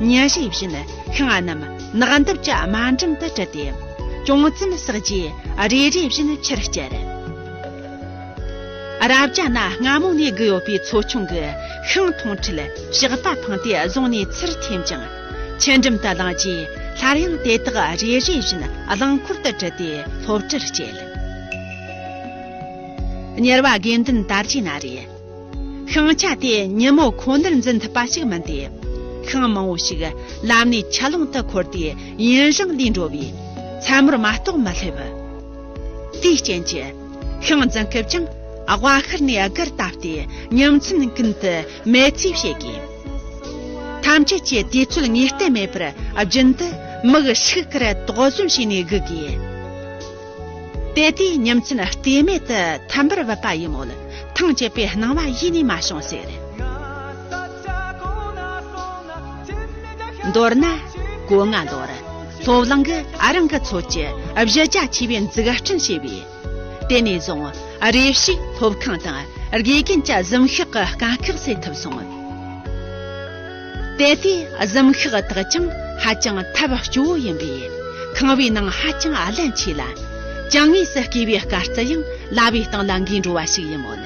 ཉིན་རེ་བཞིན་ཤིང་རྣམས་ནགས་འདབས་ཀྱི་དམའ་འབྲིང་དུ་དྲུད་དེ། ཅུང་ཙམ་བསགས་རྗེས་རེ་རེ་བཞིན་ཕྱིར་བསྐྱལ། རབ་བྱ་ན་སྔ་མོ་ནས་བསྒུགས་ཡོད་པའི་མཚོ་ཆུང་གི་ཤིང་འཐུང་ཁྲིད་ཞགས་པ་འཕངས་ཏེ་བཟུང་ནས་ཚུར་འཐེན་ཅིང་། ཆུ་འགྲམ་དུ་བླངས་རྗེས་སླར་ཡང་དེ་དག་རེ་རེ་བཞིན་རླངས་འཁོར་དུ་དྲུད་དེ་སློབ་གྲྭར་བསྐྱལ། གཉེར་བ་དགེ་འདུན་དར་རྒྱས་ན་རེ། ཤིང་ཆ་དེ་ཉིན་མོ་ཁོ་ནར་འཛིན་ཐུབ་པ་ཞིག་མིན་ཏེ། ཤིང་མང་བོ་ཞིག་ལམ་ནས་ཆུ་ཀླུང་དུ་འཁོར་ཏེ་ཡུན་རིང་ལུས་འགྲོ་བས་མཚན་མོར་མ་གཏོགས་མི་སླེབས། དེའི་རྐྱེན་གྱིས། ཤིང་འཛིན་སྐབས་ཀྱང་། དབའ་ཤར་ནས་སྒར་བཏབ་སྟེ་ཉིན་མཚན་ཀུན་ཏུ་མེལ་ཚེ་བྱེད་དགོས། ཐམས་ཅད་ཀྱིས་དུས་ཚོད་ངེས་གཏན་མེད་པར་རྒྱུན་དུ་མིག་ཧྲུག་གེར་དོགས་ཟོན་བྱས་ནས་སྒུག་དགོས། དེ་དུས་ཉིན་མཚན་ལྟོས་མེད་དུ་ཐིམ་པར་བབས་པ་ཡིན་མོད། ཐང་ཆད་པའི་སྣང་བ་ཡེ་ནས་མ་བྱུང་ཟེར། མདོར་ན། གོ་ལྔ་ལོར། སློབ་གླིང་གིས་རང་གི་ཚོད་ཀྱིས་གཞི་རྒྱ་ཆེ་བའི་འཛུགས་སྐྲུན་བྱས་པས། དེ་ནས་བཟུང་རེ་ཞིག་སློབ་ཁང་དང་དགེ་རྒན་གྱི་གཟིམ་ཤག་གི་དཀའ་ཁག་སེལ་ཐུབ་སོང་། དེ་དུས་གཟིམ་ཤག་དག་ཀྱང་ཧ་ཅང་ཐབས་སྐྱོ་བོ་ཡིན་པས། ཁང་བའི་ནང་ཧ་ཅང་རླན་ཆེ་ལ། ཅང་ངེས་སུ་སྐྱེས་པའི་དཀར་རྩི་ཡང་ལྭ་བའི་སྟེང་ལ་འགོས་འགྲོ་བ་ཞིག་ཡིན་མོད།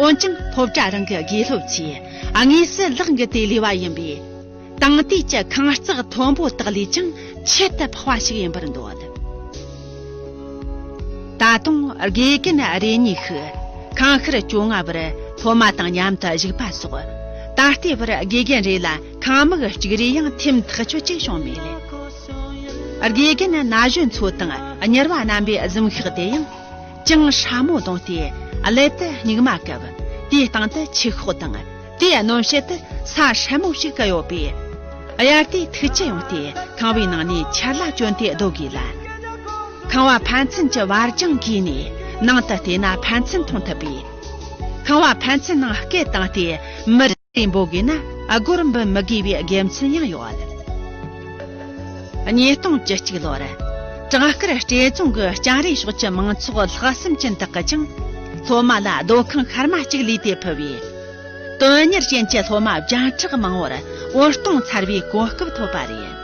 འོན་ཀྱང་སློབ་གྲྭ་རང་གི་དགེ་སློབ་ཚོས་དངོས་སུ་ལག་འགུལ་ཏེ་ལས་པ་ཡིན་པས། དེང་དུས་ཀྱི་ཁང་བརྩེགས་མཐོན་པོ་དག་ལས་ཀྱང་ཁྱད་དུ་འཕགས་པ་ཞིག་ཡིན་པར་འདོད། ད་དུང་དགེ་རྒན་རེ་གཉིས་ཤིག་ཁང་ཤར་བཅོ་ལྔ་པར་སློབ་མ་དང་མཉམ་དུ་བཞུགས་པ་སོགས། ད་ལྟའི་བར་དགེ་རྒན་རེ་ལ་ཁང་མིག་གཅིག་རེ་ཡང་ཐེམ་ཐག་ཆོད་ཅིག་བྱུང་མེད་ལེ། དགེ་རྒན་ན་གཞོན་ཚོ་དང་གཉེར་བ་རྣམ་པའི་གཟིམ་ཤག་དེ་ཡང་། ཅང་སྲ་མོ་བརྡུངས་ཏེ་ཀླད་དུ་སྨྱུག་མ་བཀབ། དེའི་སྟེང་དུ་ཆུ་ཤོག་དང་། དེའི་སྣོད་ཕྱེད་དུ་ས་སྲབ་མོ་ཞིག་བཀལ་ཡོད་པས། དབྱར་དུས་ཐུག་ཆུ་ཡོང་སྟེ་ཁང་བའི་ནང་ནས་ཆར་ལྭ་གྱོན་ཏེ་སྡོད་དགོས་ལ། ཁང་བ་ཕན་ཚུན་གྱི་བར་ལྗང་གིས་ནས་ནང་དུ་བལྟས་ན་ཕན་ཚུན་མཐོང་ཐུབ་པས། ཁང་བ་ཕན་ཚུན་ནང་སྐད་བཏང་སྟེ་མི་རེ་འབོད་དགོས་ན་སྒོར་འབུད་མི་དགོས་པའི་དགེ་མཚན་ཡང་ཡོད། ཉིས་སྟོང་བཅུ་གཅིག་ལོར། བྲག་དཀར་སྤྲེལ་རྫོང་གི་ལྕང་རའི་ཕྱོགས་ཀྱི་མང་ཚོགས་ལྷག་བསམ་ཅན་དག་གིས་ཀྱང་སློབ་མ་ལ་སྡོད་ཁང་ཤར་མ་གཅིག་ལས་ཏེ་ཕུལ་བས། དོན་གཉེར་ཅན་གྱི་སློབ་མ་བརྒྱ་ཕྲག་མང་བོར་འོད་སྟོང་འཚར་བའི་གོ་སྐབས་ཐོབ་པ་རེད།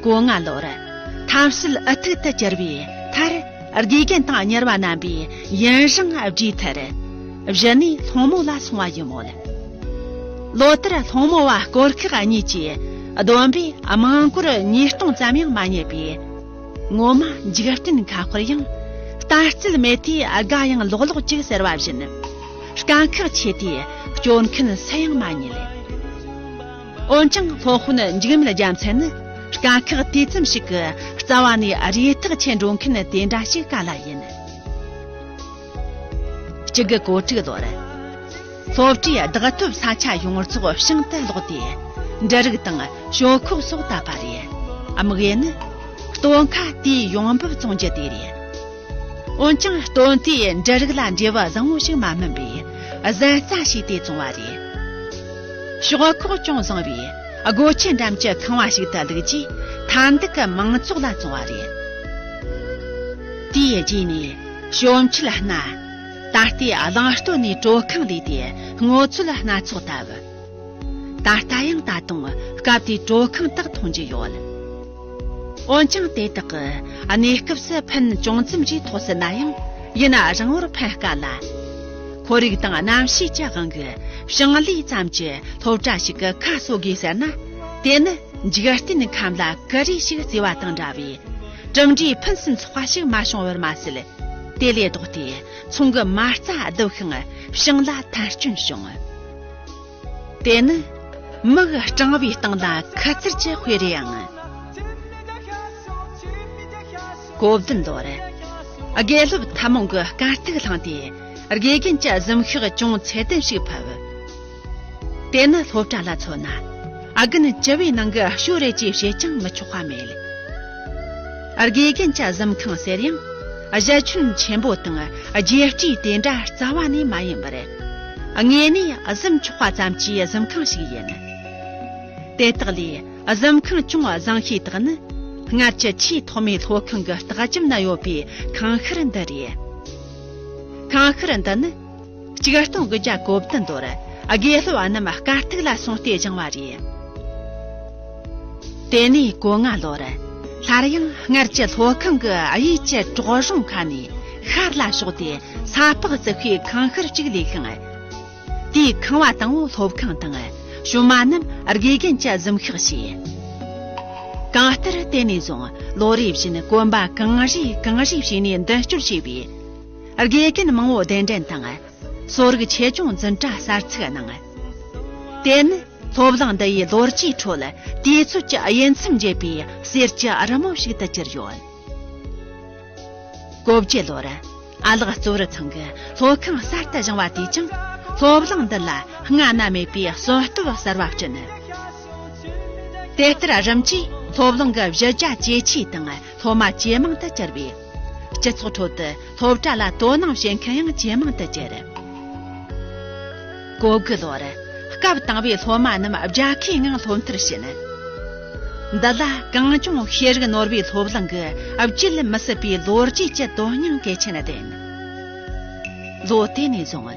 གོ་ལྔ་ལོར། ཐབས་ཤེས་ཨུ་ཐུག་ཏུ་གྱུར་བའི་མཐར། དགེ་རྒན་དང་གཉེར་བ་རྣམ་པས་ཡུན་རིང་བགྲོས་མཐར། གཞི་ནས་སློང་མོ་ལ་སོང་བ་ཡིན་མོད། ལོ་ལྟར་སློང་མོ་བ་སྐོར་ཁག་གཉིས་ཀྱིས་བསྡོམས་པས་དམངས་སྒོར་ཉིས་སྟོང་ཙམ་ཡང་མ་རྙེད་པས། ངོ་མ་འཇིག་རྟེན་ཁ་དཔེར་ཡང་། རྟ་རྩལ་མེད་དུས་དགའ་ཡང་ལོག་ལོག་ཅིག་ཟེར་བ་བཞིན། དཀའ་ཁག་ཆེ་དུས་སྐྱོན་མཁན་སུ་ཡང་མ་རྙེད། འོན་ཀྱང་སློབ་དཔོན་འཇིགས་མེད་རྒྱལ་མཚན་ནི་དཀའ་ཁག་དུས་ཙམ་ཞིག་གི་རྩ་བ་ནས་རེ་ཐག་ཆད་འགྲོ་མཁན་དེ་འདྲ་ཞིག་ག་ལ་ཡིན། གཅིག་དགུ་གོ་དྲུག་ལོར། སློབ་གྲྭའི་བདག་ཐོབ་ས་ཆ་ཡོངས་རྫོགས་ཞིང་དུ་ལོག་སྟེ། འབྲུ་རིགས་དང་ཞོག་ཁོག་སོགས་བཏབ་པ་རེད། དམིགས་ཡུལ་ནི། སྟོན་ཁ་དེའི་ཡོང་འབབ་བཙོང་རྒྱུ་དེ་རེད། འོན་ཀྱང་སྟོན་དུས་འབྲུ་རིགས་ལ་འབྲས་བུ་བཟང་བོ་ཞིག་མ་སྨིན་པས། གཟན་རྩྭ་བྱས་ཏེ་བཙོང་བ་རེད། ཞོག་ཁོག་ཅུང་བཟང་བས། སྒོ་ཆེན་འགྲམ་གྱི་ཁང་བ་ཞིག་ཏུ་བླུགས་རྗེས། མཐའ་འདེགས་ཀྱི་མང་ཚོགས་ལ་བཙོང་བ་རེད། དེའི་རྗེས་ནས། ཞོ་མཆུ་ལ་སྣ། ད་ལྟའི་གླང་སྟོད་ནས་དྲོད་ཁང་ལས་ཏེ་སྔོ་ཚོད་སྣ་ཚོགས་བཏབ། ད་ལྟ་ཡང་ད་དུང་སྐབས་དེའི་དྲོད་ཁང་དག་མཐོང་རྒྱུ་ཡོད། འོན་ཀྱང་དེ་དག་གི་གནས་སྐབས་སུ་ཕན་ཅུང་ཙམ་ཞིག་ཐོགས་སྲིད་ན་ཡང་ཡུན་རིང་བོར་ཕན་དཀའ་ལ། ཁོར་ཡུག་དང་གནམ་གཤིས་ཀྱི་དབང་གིས་ཞིང་ལས་ཙམ་གྱི་སློབ་གྲྭ་ཞིག་གི་ཁ་གསོ་དགོས་ཟེར་ན། དེ་ནི་འཇིག་རྟེན་ཁམས་ལ་ཀུ་རེ་ཞིག་བརྩི་བ་དང་འདྲ་བས། གྲུབ་འབྲས་ཕུན་སུམ་ཚོགས་པ་ཞིག་མ་བྱུང་བར་མ་ཟད། དེ་ལས་ལྡོག་སྟེ་ཚོང་གི་མ་རྩ་རྡིབ་ཤིང་ཞིང་ལ་ཐན་སྐྱོན་བྱུང་། དེ་ནི་མིག་སྐྲང་བའི་སྟེང་ལ་ཁུ་ཚུར་གྱི་དཔེ་རེད་ཨང་། གོ་བདུན་ལོར། དགེ་སློབ་ཐུན་མོང་གི་དཀའ་སྡུག་བསླངས་ཏེ། དགེ་རྒན་གྱི་གཟིམ་ཤག་ཅུང་ཚད་ལྡན་ཞིག་ཕུབ། དེ་ནི་སློབ་གྲྭ་ལ་མཚོན་ན། ཨ་རྒན་བཅུ་བའི་ནང་གི་ཞོ་རེ་ཅེས་བྱེད་ཀྱང་མི་ཆོག་པ་མེད། དགེ་རྒན་གྱི་གཟིམ་ཁང་ཟེར་ཡང་། གཞི་ཁྱོན་ཆེན་པོ་དང་རྒྱས་སྤྲོས་དེ་འདྲ་རྩ་བ་ནས་མ་ཡིན་པར། དངོས་གནས་གཟིམ་ཆོག་པ་ཙམ་གྱི་གཟིམ་ཁང་ཞིག་ཡིན། དེ་དག་ལས་གཟིམ་ཁང་ཅུང་བཟང་ཤོས་དག་ནི། སྔར་གྱི་ཆེས་ཐོག་མའི་སློབ་ཁང་གི་ལྟག་ཅམ་ན་ཡོད་པའི་ཁང་ཤར་འདི་རེད། ཁང་ཤར་འདི་ནི། ཆིག་སྟོང་དགུ་བརྒྱ་གོ་བདུན་ལོར་དགེ་སློབ་རྣམས་དཀའ་སྡུག་ལ་སོང་སྟེ་བཞེངས་པ་རེད། དེ་ནས་གོ་ལྔ་ལོར། སླར་ཡང་སྔར་གྱི་སློབ་ཁང་གི་གཡས་ཀྱི་གྲོག་རོང་ཁ་ནས་ཤར་ལ་ཕྱོགས་ཏེ་ས་ཕག་བརྩིགས་པའི་ཁང་ཤར་གཅིག་ལས་ཤིང་། དེའི་ཁང་བ་དང་པོ་སློབ་ཁང་དང་། བྱོན་མ་རྣམས་དགེ་རྒན་གྱི་གཟིམ་ཤག་བྱས། གང་ལྟར་དེ་ནས་བཟུང་ལོ་རེ་བཞིན་གོམ་པ་གང་རེ་གང་རེ་བྱས་ནས་མདུན་སྐྱོད་བྱས་པས། དགེ་རྒན་མང་བོ་གདན་འདྲེན་དང་། གསོ་རིག་ཆེད་སྦྱོང་འཛིན་གྲྭ་གསར་ཚུགས་གནང་། དེ་ནི་སློབ་གླིང་འདི་ཡི་ལོ་རྒྱུས་ཁྲོད་དུས་ཚོད་ཀྱི་དབྱེ་མཚམས་འབྱེད་པའི་གསེར་གྱི་རི་མོ་ཞིག་ཏུ་གྱུར་ཡོད། གོ་བརྒྱད་ལོར་ཨ་ལགས་གཙོ་བོར་ཚང་གིས་སློབ་ཁང་གསར་དུ་བཞེངས་པ་དེས་ཀྱང་སློབ་གླིང་འདི་ལ་སྔ་ན་མེད་པའི་གསོན་སྟོབས་གསར་བ་བསྐྲུན། དེ་ལྟར་རིམ་གྱིས་སློབ་གླིང་གི་གཞི་རྒྱ་ཇེ་ཆེ་དང་སློབ་མ་ཇེ་མང་དུ་གྱུར་བས། སྤྱི་ཚོགས་ཁྲོད་དུ་སློབ་གྲྭ་ལ་དོ་སྣང་བྱེད་མཁན་ཡང་ཇེ་མང་དུ་གྱུར། གོ་དགུ་ལོར་སྐབས་དང་པོའི་སློབ་མ་རྣམས་རྒྱལ་ཁའི་ངང་སློབ་མཐར་ཕྱིན། འདི་ལ་གངས་ལྗོངས་ཤེས་རིག་ནོར་བུའི་སློབ་གླིང་གི་བརྗེད་མི་སྲིད་པའི་ལོ་རྒྱུས་ཀྱི་དོན་སྙིང་གལ་ཆེན་ལྡན། ལོ་དེ་ནས་བཟུང་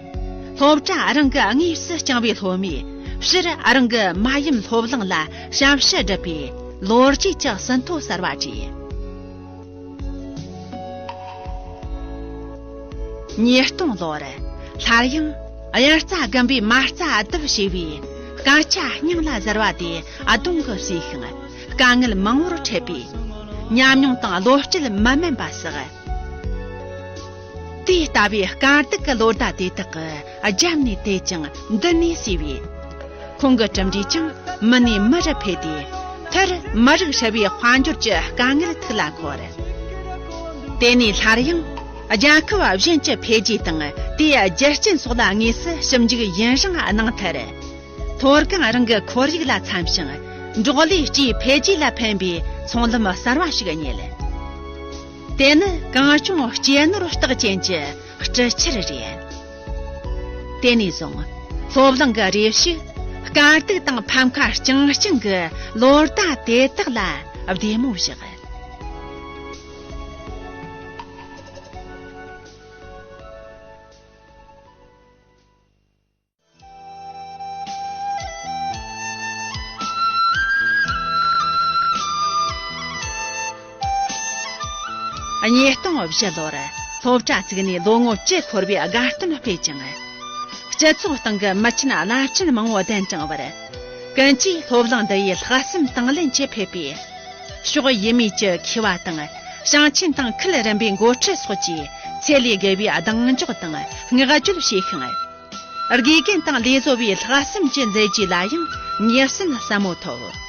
སློབ་གྲྭ་རང་གི་དངོས་སུ་བསྐྱངས་པའི་སློབ་མས་སྤྱིར་རང་གི་མ་ཡུམ་སློབ་གླིང་ལ་ཞབས་ཕྱི་བསྒྲུབས་པའི་ལོ་རྒྱུས་ཀྱི་ཟིན་ཐོ་གསར་བ་བྲིས། ཉིས་སྟོང་ལོར་སླར་ཡང་དབྱར་རྩྭ་དགུན་པའི་མ་རྩ་རྡིབ་བྱས་པའི་སྐམ་ཆུ་སྙིང་ལ་ཟེར་བ་དེ་གདོང་གིས་བསུས་ཤིང་དཀའ་ངལ་མང་བོར་འཕྲད་པས། ཉམས་མྱོང་དང་བློ་སྐྱེད་མི་དམན་པ་བསགས། དེ་ལྟ་བུའི་དཀའ་སྡུག་གི་ལོ་ཟླ་དེ་དག་གི་རྒྱབ་ནས་དེད་ཅིང་མདུན་ནས་བསུས་པས། ཁོང་གི་གྲུབ་འབྲས་ཀྱང་མི་ནས་མི་རུ་འཕེལ་ཏེ། མཐར་མི་རིགས་ཧྲིལ་བོའི་དཔལ་འབྱོར་གྱི་དཀའ་ངལ་ཐུགས་ལ་འཁོར། དེ་ནས་སླར་ཡང་རྒྱལ་ཁབ་གཞན་གྱི་འཕེལ་རྒྱས་དང་དེའི་རྒྱུ་རྐྱེན་སོགས་ལ་དངོས་སུ་ཞིབ་འཇུག་ཡུན་རིང་གནང་མཐར། མཐོ་སྒང་རང་གི་ཁོར་ཡུག་ལ་འཚམ་ཞིང་། འབྲོག་ལས་སྤྱིའི་འཕེལ་རྒྱས་ལ་ཕན་པའི་ཚོང་ལམ་གསར་བ་ཞིག་རྙེད། དེ་ནི་གངས་ལྗོངས་སྐྱེས་ནོར་རྟགས་ཅན་གྱི་སྤྲི་ཆར་རེད། དེ་ནས་བཟུང་སློབ་གླིང་གི་རེ་ཞིག་དཀའ་སྡུག་དང་ཕམ་ཁ་རྐྱང་རྐྱང་གི་ལོ་ཟླ་དེ་དག་ལ་བདེ་མོ་བཞག། ཉིས་སྟོང་བཞི་ལོར་སློབ་གྲྭ་བཙུགས་ནས་ལོ་ངོ་བཅུ་འཁོར་བའི་དགའ་སྟོན་སྤེལ་ཅིང་། སྤྱི་ཚོགས་སྟེང་གི་མི་ཆེན་རླབས་ཆེན་མང་བོ་གདན་དྲངས་པར། ཀུན་གྱིས་སློབ་གླིང་འདི་ཡི་ལྷག་བསམ་དང་ལེན་གྱིས་ཕེབས་པས། ཕྱོགས་ཡས་མས་ཀྱི་མཁས་པ་དང་ཞིང་ཆེན་དང་ཁུལ་རིམ་པའི་འགོ་ཁྲིད་སོགས་ཀྱིས་ཚད་ལས་བརྒལ་བའི་གདེང་འཇོག་དང་བསྔགས་བརྗོད་བྱས་ཤིང་། དགེ་རྒན་དང་ལས་བཟོ་བའི་ལྷག་བསམ་གྱི་མཛད་རྗེས་ལ་ཡང་ངེས་གསལ་ཟབ་མོ་ཐོབ།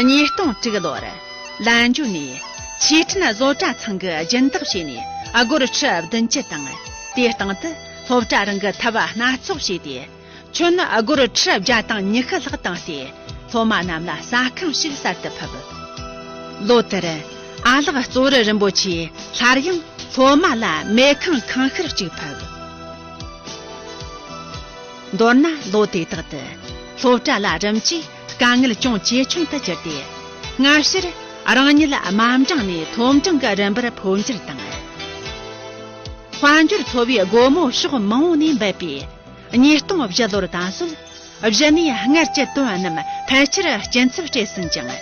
ཉིས་སྟོང་དྲུག་ལོར་ལན་ཇུ་ནས་ཆེས་ཕྲན་བཟོ་གྲྭ་ཚང་གིས་སྦྱིན་བདག་བྱས་ནས་སྒོར་ཁྲི་བདུན་ཅུ་དང་། དེའི་སྟེང་དུ་སློབ་གྲྭ་རང་གི་ཐབ་སྣ་ཚོགས་བྱས་ཏེ། ཁྱོན་སྒོར་ཁྲི་བརྒྱ་དང་ཉི་ཤུ་ལྷག་བཏང་སྟེ། སློབ་མ་རྣམས་ལ་ཟ་ཁང་ཞིག་གསར་དུ་ཕུབ། ལོ་དེར་ཨ་ལགས་གཙོ་བོ་རིན་པོ་ཆེས་སླར་ཡང་སློབ་མ་ལ་མེ་ཁང་ཁང་ཤར་གཅིག་ཕུབ། མདོར་ན་ལོ་དེ་དག་ཏུ་སློབ་གྲྭ་ལ་རིམ་གྱིས་དཀའ་ངལ་ཅུང་ཇེ་ཆུང་དུ་གྱུར་ཏེ། སྔ་ཕྱིར་རང་ཉིད་དམའ་འབྲིང་ནས་མཐོ་འབྲིང་གི་རིམ་པར་འཕོ་འགྱུར་དང་། དཔལ་འབྱོར་འཚོ་བའི་སྒོ་མོ་ཕྱོགས་མང་བོ་ནས་འབད་པས། ཉིས་སྟོང་བཞི་ལོར་ད་གཟོད་གཞི་ནས་སྔར་གྱི་དོན་རྣམས་ཕལ་ཆེར་སྐྱིན་ཚབ་སྤྲད་ཟིན་ཅིང་།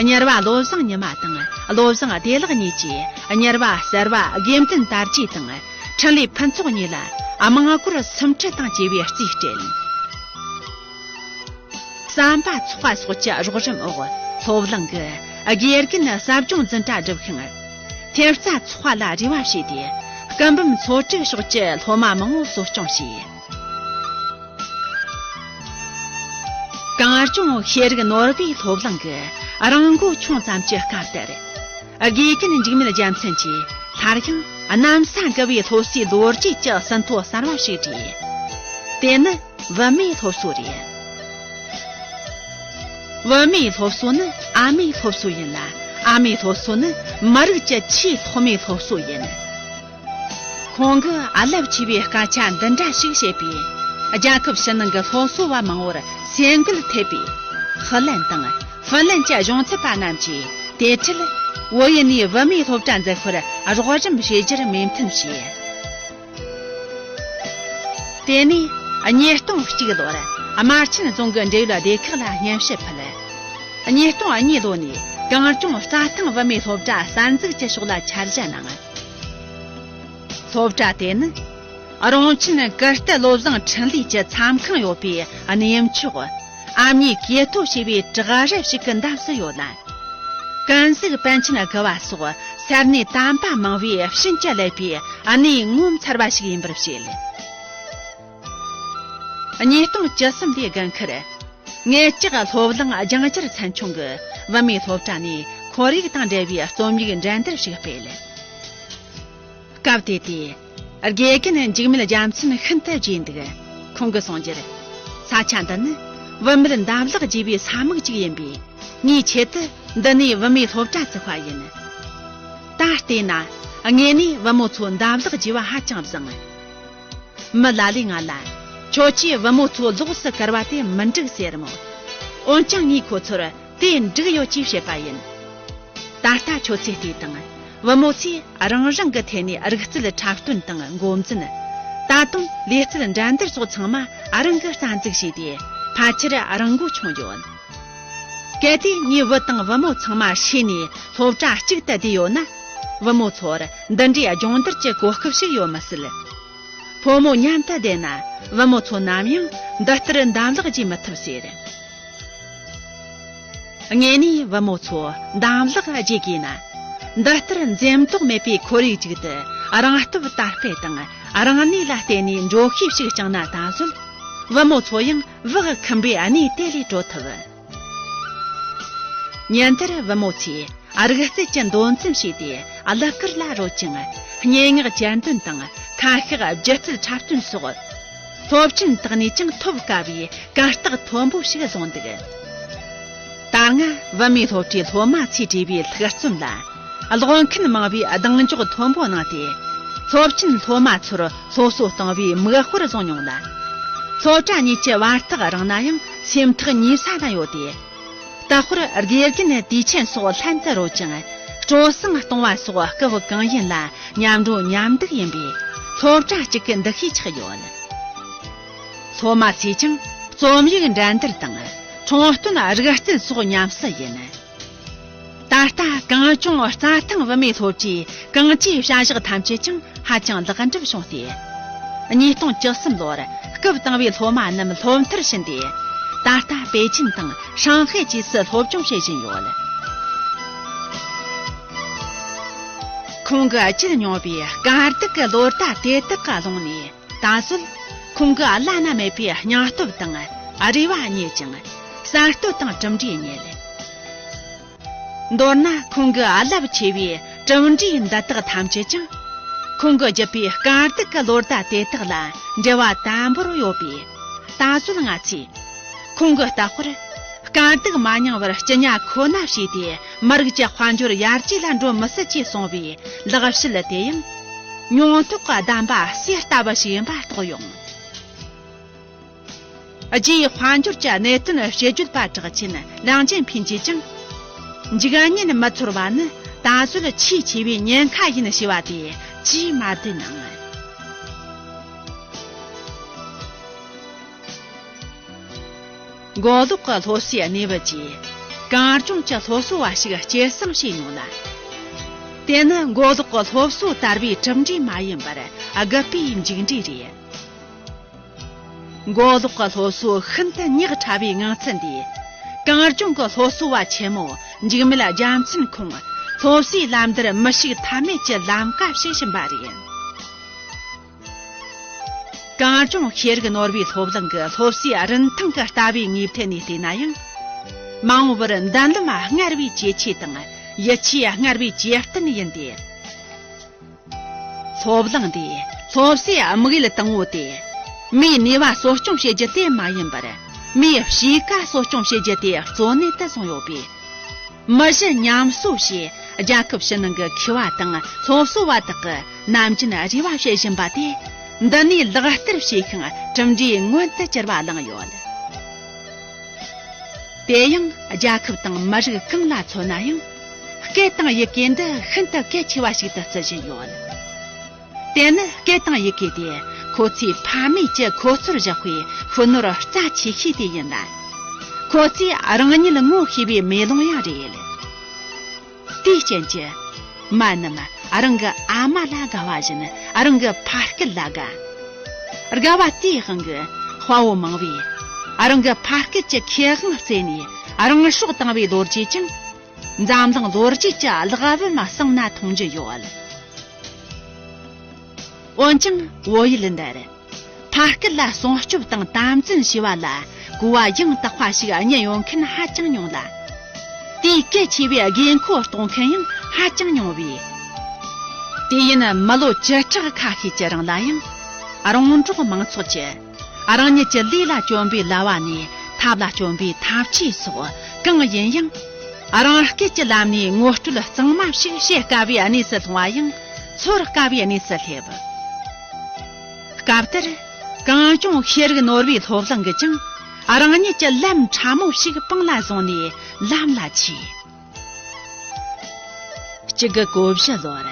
གཉེར་བ་བློ་བཟང་ཉི་མ་དང་བློ་བཟང་བདེ་ལེགས་གཉིས་ཀྱིས་གཉེར་བ་གསར་བ་དགེ་འདུན་དར་རྒྱས་དང་འཕྲིན་ལས་ཕུན་ཚོགས་གཉིས་ལ་དམངས་སྒོར་སུམ་ཁྲི་དང་བཅས་པའི་རྩིས་སྤྲད། བསམ་པ་ཚོགས་པ་སོགས་ཀྱི་རོགས་རམ་འོག་སློབ་གླིང་གི་དགེ་རྒན་ཟབ་སྦྱོང་འཛིན་གྲྭ་བསྒྲུབས་ཤིང་། ཐེབས་རྩ་ཚོགས་པ་ལ་རེ་བ་བྱས་ཏེ། སྐུ་འབུམ་ཚོ་དྲུག་ཕྱོགས་ཀྱི་སློབ་མ་མང་བོ་གསོ་སྐྱོང་བྱས། གངས་ལྗོངས་ཤེས་རིག་ནོར་བུའི་སློབ་གླིང་གི་རང་མགོ་ཆུང་ཙམ་གྱི་སྐབས་དེར། དགེ་རྒན་འཇིགས་མེད་རྒྱལ་མཚན་གྱིས་སླར་ཡང་གནམ་ས་འགུལ་བའི་སློབ་གསོའི་ལོ་རྒྱུས་ཀྱི་ཟིན་ཐོ་གསར་བ་ཞིག་བྲིས། དེ་ནི་བུད་མེད་སློབ་གསོ་རེད། བུད་མེད་སློབ་གསོ་ནི་ཨ་མའི་སློབ་གསོ་ཡིན་ལ། ཨ་མའི་སློབ་གསོ་ནི་མི་རིགས་ཀྱི་ཆེས་ཐོག་མའི་སློབ་གསོ་ཡིན། ཁོང་གིས་རླབས་ཆེ་བའི་སྐད་ཆ་འདི་འདྲ་ཞིག་བཤད་པས། རྒྱལ་ཁབ་ཕྱི་ནང་གི་སློབ་གསོ་བ་མང་བོར་སེམས་འགུལ་ཐེབས་པས། ཧྥི་ལན་དང་ཧྥི་ལན་གྱི་གཞུང་ཚབ་པ་རྣམས་ཀྱིས་དེ་འཕྲལ་བོད་ཡུལ་ནས་བུད་མེད་སློབ་གྲྭ་འཛུགས་པར་རོགས་རམ་བྱེད་རྒྱུར་མོས་མཐུན་བྱས། དེ་ནས་ཉིས་སྟོང་གཅིག་ལོར་དམར་ཆེན་རྫོང་གི་འབྲེལ་ཡོད་སྡེ་ཁག་ལ་སྙན་ཞུ་ཕུལ། ཉིས་སྟོང་གཉིས་ལོ་ནས་གངས་ལྗོངས་རྩྭ་ཐང་བུད་མེད་སློབ་གྲྭ་གསར་འཛུགས་ཀྱི་ཕྱོགས་ལ་འཆར་གཞི་གནང་། སློབ་གྲྭ་དེ་ནི་རོང་ཆེན་ཀིརྟི་བློ་བཟང་འཕྲིན་ལས་ཀྱི་མཚམས་ཁང་ཡོད་པའི་གནས་མཆོག་ཨ་མྱེས་ཀྱེ་ཐོ་ཞེས་པའི་བྲག་རི་ཞིག་གི་འདབས་སུ་ཡོད་ལ། ཀུན་གཟིགས་པཎ་ཆེན་དགུ་བ་སོགས་ས་གནས་དམ་པ་མང་བོས་བྱིན་གྱིས་བརླབས་པའི་གནས་ངོ་མཚར་བ་ཞིག་ཡིན་པར་བཤད། ཉིས་སྟོང་བཅུ་གསུམ་ལོའི་དགུན་ཁར། ངེད་ཅག་སློབ་གླིང་ལྗང་སྒྱུར་ཚན་ཆུང་གིས་བུད་མེད་སློབ་གྲྭ་ནས་ཁོར་ཡུག་དང་འབྲེལ་བའི་རྩོམ་ཡིག་འགྲན་བསྡུར་ཞིག་སྤེལ། སྐབས་དེ་དུས། དགེ་རྒན་འཇིགས་མེད་རྒྱལ་མཚན་ཤིན་ཏུ་དགྱེས་འདུག། ཁོང་གིས་གསུངས་རྒྱུར། ས་ཆ་འདི་ནི་བུད་མེད་འདབ་ལག་རྒྱས་པའི་ས་མིག་ཅིག་ཡིན་པས། ངས་ཆེད་དུ་འདི་ནས་བུད་མེད་སློབ་གྲྭ་བཙུགས་པ་ཡིན། ད་བལྟས་ན། ངེད་ནས་བུ་མོ་ཚོ་འདབ་ལག་རྒྱས་པ་ཧ་ཅང་བཟང་། མི་ལ་ལས་ང་ལ། ཁྱོད་ཀྱིས་བུ་མོ་ཚོ་ལོགས་སུ་བཀར་བ་དེ་མི་འགྲིག་ཟེར་མོད། འོན་ཀྱང་ངས་ཁོ་ཚོར་དེ་འགྲིག་ཡོད་ཅེས་བཤད་པ་ཡིན། ད་ལྟ་ཁྱོད་ཚོས་བལྟས་དང་། བུ་མོ་ཚོས་རང་རང་གི་ཐད་ནས་རིག་རྩལ་འཁྲབ་སྟོན་དང་འགོ་འཛིན། ད་དུང་ལས་རྩལ་འགྲན་བསྡུར་སོགས་ཚང་མ་རང་གིས་རྩ་འཛུགས་བྱས་ཏེ། ཕལ་ཆེར་རང་མགོ་ཆུང་ཡོད། གལ་ཏེ་ངའི་བུ་དང་བུ་མོ་ཚང་མ་ཤེས་ནས་སློབ་གྲྭ་གཅིག་ཏུ་བསྡུས་ཡོད་ན། བུ་མོ་ཚོར་འདི་འདྲའི་སྦྱོང་བརྡར་གྱི་གོ་སྐབས་ཤིག་ཡོད་མི་སྲིད། ཕོ་མོ་མཉམ་དུ་བསྡད་ན་བུ་མོ་ཚོ་ནམ་ཡང་འདི་ལྟར་འདམ་ལག་རྒྱས་མི་ཐུབ་ཟེར། ངེད་ནས་བུ་མོ་ཚོ་འདམ་ལག་རྒྱས་དགོས་ན། འདི་ལྟར་འཛེམ་དོགས་མེད་པའི་ཁོར་ཡུག་ཅིག་ཏུ་རང་སྟོབས་དར་སྤེལ་དང་རང་ནུས་ལ་བརྟེན་ནས་འགྲོ་ཤེས་ཤིག་བསྐྱངས་ན་ད་གཟོད་བུ་མོ་ཚོ་ཡང་བག་འཁུམས་པའི་གནས་དེ་ལས་གྲོལ་ཐུབ། ཉིན་དེར་བུ་མོ་ཚོས་རིག་རྩལ་གྱི་མདོ་འཛིན་བྱས་ཏེ་གླུ་གར་ལ་རོལ་ཅིང་། སྙན་ངག་གྱེར་འདོན་དང་ཁ་ཤགས་སྒྱུ་རྩལ་འཁྲབ་སྟོན་སོགས། སློབ་ཆེན་དག་ནས་ཀྱང་ཐོབ་དཀའ་བའི་གར་སྟེགས་མཐོན་པོ་ཞིག་བཟུང་འདུག། ད་སྔ་བུད་མེད་སློབ་གྲྭའི་སློབ་མ་ཚོས་བྲིས་པའི་ལྷུག་རྩོམ་ལ། ཀློག་མཁན་མང་བས་གདེང་འཇོག་མཐོན་པོ་གནང་སྟེ། སློབ་ཆེན་སློབ་མ་ཚོར་སློབ་གསོ་གཏོང་བའི་མིག་དཔེར་བཟུང་མྱོང་ལ། སློབ་གྲྭ་གཉིས་ཀྱི་བར་ཐག་རིང་ན་ཡང་སེམས་ཐག་ཉེ་ས་ན་ཡོད་དེ། ད་སྐོར་དགེ་རྒན་དུས་ཆེན་སོགས་ལྷན་དུ་རོལ་ཅིང་སྤྲོ་གསེང་གཏོང་བ་སོགས་སྐབས་གང་ཡིན་ལ་མཉམ་འགྲོ་མཉམ་འདུག་ཡིན་པས་སློབ་གྲྭ་གཅིག་གི་འདུ་ཤེས་ཆགས་ཡོད། སློབ་མ་ཚོས་ཀྱང་རྩོམ་ཡིག་འགྲན་བསྡུར་དང་འཁྲུངས་སྟོན་རིག་རྩལ་སོགས་ཉམས་སུ་ཡིན། ད་ལྟ་གངས་ལྗོངས་རྩྭ་ཐང་བུད་མེད་སློབ་གྲྭའི་གང་ཅིའི་བྱ་གཞག་ཐམས་ཅད་ཀྱང་ཧ་ཅང་ལེགས་འགྲུབ་བྱུང་སྟེ། ཉིས་སྟོང་བཅུ་གསུམ་ལོར་སྐབས་དང་བའི་སློབ་མ་རྣམས་སློབ་མཐར་ཕྱིན་ཏེ། ད་ལྟ་པེ་ཅིན་དང་ཧྲང་ཧའེ་བཅས་སུ་སློབ་སྦྱོང་བྱེད་བཞིན་ཡོད། ཁོང་གིས་བརྒྱུད་མྱོང་བའི་དཀའ་སྡུག་གི་ལོ་ཟླ་དེ་དག་གི་ཀློང་ནས། ད་གཟོད་ཁོང་གི་བླ་ན་མེད་པའི་སྙིང་སྟོབས་དང་རེ་བ་རྙེད་ཅིང་། གསར་གཏོད་དང་གྲུབ་འབྲས་རྙེད། མདོར་ན་ཁོང་གི་རླབས་ཆེ་བའི་གྲུབ་འབྲས་འདི་དག་ཐམས་ཅད་ཀྱང་། ཁོང་གིས་བརྒྱུད་པའི་དཀའ་སྡུག་གི་ལོ་ཟླ་དེ་དག་ལ་འབྲེལ་བ་དམ་པོར་ཡོད་པས། ད་གཟོད་ང་ཚོས་ཁོང་གི་ལྟ་བར། དཀའ་སྡུག་མ་མྱངས་བར་སྐྱི་ཉ་ཁོ་ན་བྱས་ཏེ། མི་རིགས་ཀྱི་དཔལ་འབྱོར་ཡར་རྒྱས་ལ་འགྲོ་མི་སྲིད་ཅེས་གསུངས་པའི་ལེགས་བཤད་དེ་ཡང་། མྱོང་ཐོག་གི་གདམས་པ་གསེར་ལྟ་བུ་ཞིག་ཡིན་པ་རྟོགས་ཡོང་། རྒྱའི་དཔལ་འབྱོར་གྱི་གནད་དོན་དཔྱད་བརྗོད་པ་གྲགས་ཆེན་ལིའང་ཅན་ཕིན་གྱིས་ཀྱང་། འཇིག་ཉེན་མི་ཚོར་བ་ནི་ད་གཟོད་ཆེས་ཆེ་བའི་ཉེན་ཁ་ཡིན་ཞེས་པ་དེ་ཅིས་མ་བདེན་ནམ། མགོ་ལོག་གི་སློབ་གསོའི་གནས་བབ་ཀྱིས་གངས་ལྗོངས་ཀྱི་སློབ་གསོ་བ་ཞིག་སྐྱེད་སྲིང་བྱས་མྱོང་ལ། དེ་ནི་མགོ་ལོག་གི་སློབ་གསོ་དར་བའི་གྲུབ་འབྲས་མ་ཡིན་པར། རྒུད་པའི་མཇུག་འབྲས་རེད། མགོ་ལོག་གི་སློབ་གསོ་ཤིན་ཏུ་ཉག་ཕྲ་བའི་ངང་ཚུལ་འདིས། གངས་ལྗོངས་ཀྱི་སློབ་གསོ་བ་ཆེན་མོ་འཇིགས་མེད་རྒྱལ་མཚན་ཁོང་སློབ་གསོའི་ལམ་བརྡལ་མི་ཞིག་ཐབས་མེད་ཀྱི་ལམ་ཀ་ཞིག་ཕྱིན་པ་རེད། གངས་ལྗོངས་ཤེས་རིག་ནོར་བུའི་སློབ་གླིང་གི་སློབ་གསོའི་རིན་ཐང་གི་ལྟ་བའི་ངོས་ཐད་ནས་བལྟས་ན་ཡང་། མ་འོངས་པར་མདུན་ལམ་སྔར་བས་ཇེ་ཆེ་དང་ཡིད་ཆེས་སྔར་བས་ཇེ་བརྟན་ཡིན་ཏེ། སློབ་གླིང་འདིའི་སློབ་གསོའི་དམིགས་ཡུལ་དང་པོ་དེ། མིའི་ནུས་པ་གསོ་སྐྱོང་བྱེད་རྒྱུ་དེ་མ་ཡིན་པར། མིའི་གཤིས་ཀ་གསོ་སྐྱོང་བྱེད་རྒྱུ་དེ་གཙོ་གནད་དུ་བཟུང་ཡོད་པས། མི་གཞི་ཉམས་གསོ་ཞེས་རྒྱལ་ཁབ་ཕྱི་ནང་གི་མཁས་པ་དང་སློབ་གསོ་བ་དག་གིས་ནམ་རྒྱུན་རེ་བ་བྱེད་བཞིན་པ་དེ། འདི་ནས་ལག་བསྟར་བྱས་ཤིང་གྲུབ་འབྲས་མངོན་དུ་གྱུར་པ་བླངས་ཡོད། དེ་ཡང་རྒྱལ་ཁབ་དང་མི་རིགས་གང་ལ་མཚོན་ན་ཡང་། སྐད་དང་ཡི་གེ་འདི་ཤིན་ཏུ་གལ་ཆེ་བ་ཞིག་ཏུ་བརྩི་བཞིན་ཡོད། དེ་ནི་སྐད་དང་ཡི་གེ་དེ་ཁོ་ཚོས་ཕ་མེས་ཀྱི་ཁོ་ཚོར་བཞག་པའི་ཤུལ་ནོར་རྩ་ཆེ་ཤོས་དེ་ཡིན་ལ། ཁོ་ཚོས་རང་ཉིད་ངོ་ཤེས་པའི་མེ་ལོང་ཡང་རེད། དེའི་རྐྱེན་གྱིས། མ་རྣམས་རང་གི་ཨ་མ་ལ་དགའ་བ་བཞིན་རང་གི་ཕ་སྐད་ལ་དགའ། དགའ་བ་དེའི་དབང་གིས་དཔའ་བོ་མང་བས། རང་གི་ཕ་སྐད་ཀྱི་ཁེ་དབང་བརྩད་ནས་རང་སྲོག་བཏང་བའི་ལོ་རྒྱུས་ཀྱང་། འཛམ་གླིང་ལོ་རྒྱུས་ཀྱི་ཀླག་པར་མ་བསམ་ན་མཐོང་རྒྱུ་ཡོད། འོན་ཀྱང་བོད་ཡུལ་འདིར། ཕ་སྐད་ལ་སྲུང་སྐྱོབ་དང་དམ་འཛིན་བྱས་པ་ལ་གོ་བ་ཡང་དག་པ་ཞིག་རྙེད་ཡོད་མཁན་ཧ་ཅང་ཉུང་ལ། དེའི་གལ་ཆེ་བའི་དགོས་མཁོ་རྟོགས་མཁན་ཡང་ཧ་ཅང་ཉུང་བས། དུས་ཡུན་མི་ལོ་བཅུ་ཕྲག་ཁ་ཤས་ཀྱི་རིང་ལ་ཡང་། རོང་འབྲོག་མང་ཚོགས་ཀྱིས། རང་ཉིད་ཀྱི་ལུས་ལ་གྱོན་པའི་ལྭ་བ་ནས་ཐབས་ལ་གྱོན་པའི་ཐབས་ཆས་སོགས་གང་ཡིན་ཡང་། རང་སྐད་ཀྱི་ལམ་ནས་ངོ་སྤྲོད་གཙང་མ་ཞིག་བྱེད་དཀའ་བའི་གནས་སུ་ལྷུང་བ་ཡང་ཚོར་དཀའ་བའི་གནས་སུ་སླེབས། སྐབས་དེར། གངས་ལྗོངས་ཤེས་རིག་ནོར་བུའི་སློབ་གླིང་གིས་ཀྱང་རང་ཉིད་ཀྱི་ལམ་ཕྲ་མོ་ཞིག་པང་ལ་བཟུང་ནས་ལམ་ལ་ཆས། གཅིག་དགུ་གོ་བཞི་ལོར།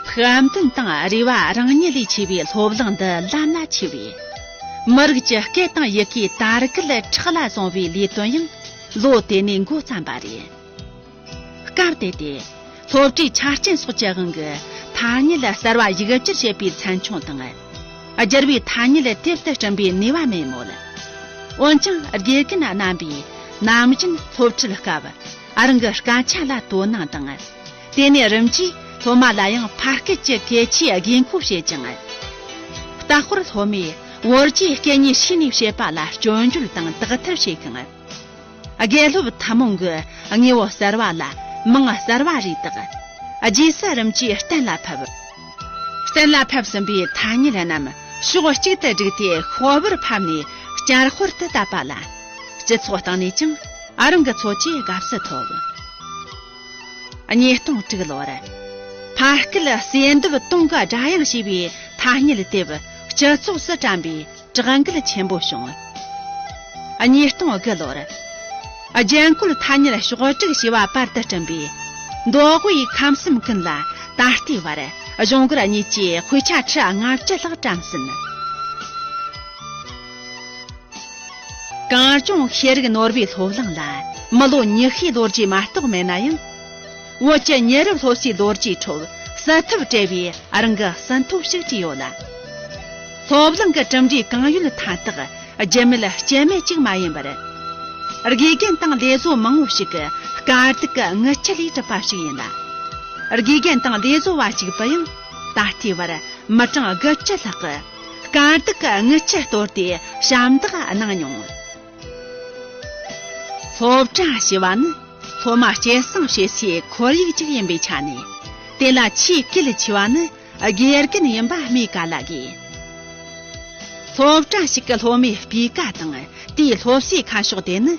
ཕུགས་འདུན་དང་རེ་བ་རང་ཉིད་ལས་ཆེ་བའི་སློབ་གླིང་འདི་ལམ་ལ་ཆས་པས། མི་རིགས་ཀྱི་སྐད་དང་ཡི་གེའི་དར་རྒུད་ཁྲག་ལ་བཟུང་བའི་ལས་དོན་ཡང་ལོ་དེ་ནས་འགོ་བརྩམས་པ་རེད། སྐབས་དེ་དུས་སློབ་གྲྭའི་ཆ་རྐྱེན་སོགས་ཀྱི་དབང་གིས་ཐ་སྙད་གསར་བ་ཡིག་སྒྱུར་བྱེད་པའི་ཚན་ཆུང་དང་། བསྒྱུར་བའི་ཐ་སྙད་དེབ་ཏུ་བསྐྲུན་པའི་ནུས་པ་མེད་མོད། འོན་ཀྱང་དགེ་རྒན་རྣམ་པས་ནམ་རྒྱུན་སློབ་ཁྲིད་སྐབས་རང་གི་སྐད་ཆ་ལ་དོ་སྣང་དང་། དེ་ནས་རིམ་གྱིས་སློབ་མ་ལ་ཡང་ཕ་སྐད་ཀྱི་གལ་ཆེའི་དགོས་མཁོ་བཤད་ཅིང་། ལྟ་སྐོར་སློབ་མས་བོད་རྒྱའི་སྐད་གཉིས་ཕྱེ་ནས་བཤད་པ་ལ་སྐྱོན་བརྗོད་དང་དག་ཐེར་བྱེད་ཤིང་། དགེ་སློབ་ཐུན་མོང་གི་དངོས་པོ་གསར་བ་ལ་མིང་གསར་བ་རེ་བཏགས། རྗེས་སུ་རིམ་གྱིས་གཏན་ལ་ཕབ། གཏན་ལ་ཕབ་ཟིན་པའི་ཐ་སྙད་རྣམས་ཕྱོགས་གཅིག་ཏུ་བསྒྲིགས་ཏེ་ཤོག་བུར་ཕབ་ནས་བསྐྱར་དཔར་དུ་བཏབ་པ་ལ། སྤྱི་ཚོགས་སྟེང་ནས་ཀྱང་རང་གི་ཚོད་ཀྱིས་དགའ་བསུ་ཐོབ། ཉིས་སྟོང་དྲུག་ལོར། ཕ་སྐད་གསོས་འདེབས་སྟོང་གི་སྒྲ་དབྱངས་ཞེས་པའི་ཐ་སྙད་དེབ་སྤྱི་ཚོགས་སུ་བཀྲམ་པའི་གྲགས་འགུལ་ཆེན་པོ་བྱུང་། ཉིས་སྟོང་དགུ་ལོར། རྒྱན་བཀོལ་ཐ་སྙད་ཕྱོགས་བསྒྲིགས་ཞེས་པ་པར་དུ་བསྐྲུན་པས། མདོ་དབུས་ཁམས་གསུམ་ཀུན་ལ་ད་ལྟའི་བར་གཞུང་སྒེར་གཉིས་ཀྱིས་དཔེ་ཆ་ཁྲི་ལྔ་བཅུ་ལྷག་བཀྲམ་ཟིན། གངས་ལྗོངས་ཤེས་རིག་ནོར་བུའི་སློབ་གླིང་ལ་མི་ལོ་ཉི་ཤུའི་ལོ་རྒྱུས་མ་གཏོགས་མེད་ན་ཡང་། བོད་ཀྱི་ཉེ་རབས་སློབ་གསོའི་ལོ་རྒྱུས་ཁྲོད་གསལ་ཐབས་བྲལ་བའི་རང་གི་ཟིན་ཐོ་ཞིག་བྲིས་ཡོད་ལ། སློབ་གླིང་གི་གྲུབ་འབྲས་གང་ཡོད་མཐའ་དག་རྒྱུ་མེད་རྐྱེན་མེད་ཅིག་མ་ཡིན་པར། དགེ་རྒན་དང་ལས་བཟོ་མང་བོ་ཞིག་གི་དཀའ་སྡུག་གི་རྔུལ་ཆུ་ལས་གྲུབ་པ་ཞིག་ཡིན་ལ། དགེ་རྒན་དང་ལས་བཟོ་བ་གཅིག་པུ་ཡང་ད་ལྟའི་བར་མི་གྲངས་དགུ་བཅུ་ལྷག་གིས་དཀའ་སྡུག་གི་རྔུལ་ཆུ་གཏོར་ཏེ་ཞབས་འདེགས་གནང་མྱོང་། སློབ་གྲྭ་ཞེས་པ་ནི་སློབ་མ་སྐྱེད་སྲིང་བྱེད་སའི་ཁོར་ཡུག་ཅིག་ཡིན་པའི་ཆ་ནས། དེ་ལ་ཆེས་གལ་ཆེ་བ་ནི་དགེ་རྒན་ཡིན་པ་སྨོས་ག་ལ་དགོས། སློབ་གྲྭ་ཞིག་གི་སློབ་མའི་སྤུས་ཀ་དང་དེའི་སློབ་གསོའི་ཁ་ཕྱོགས་དེ་ནི།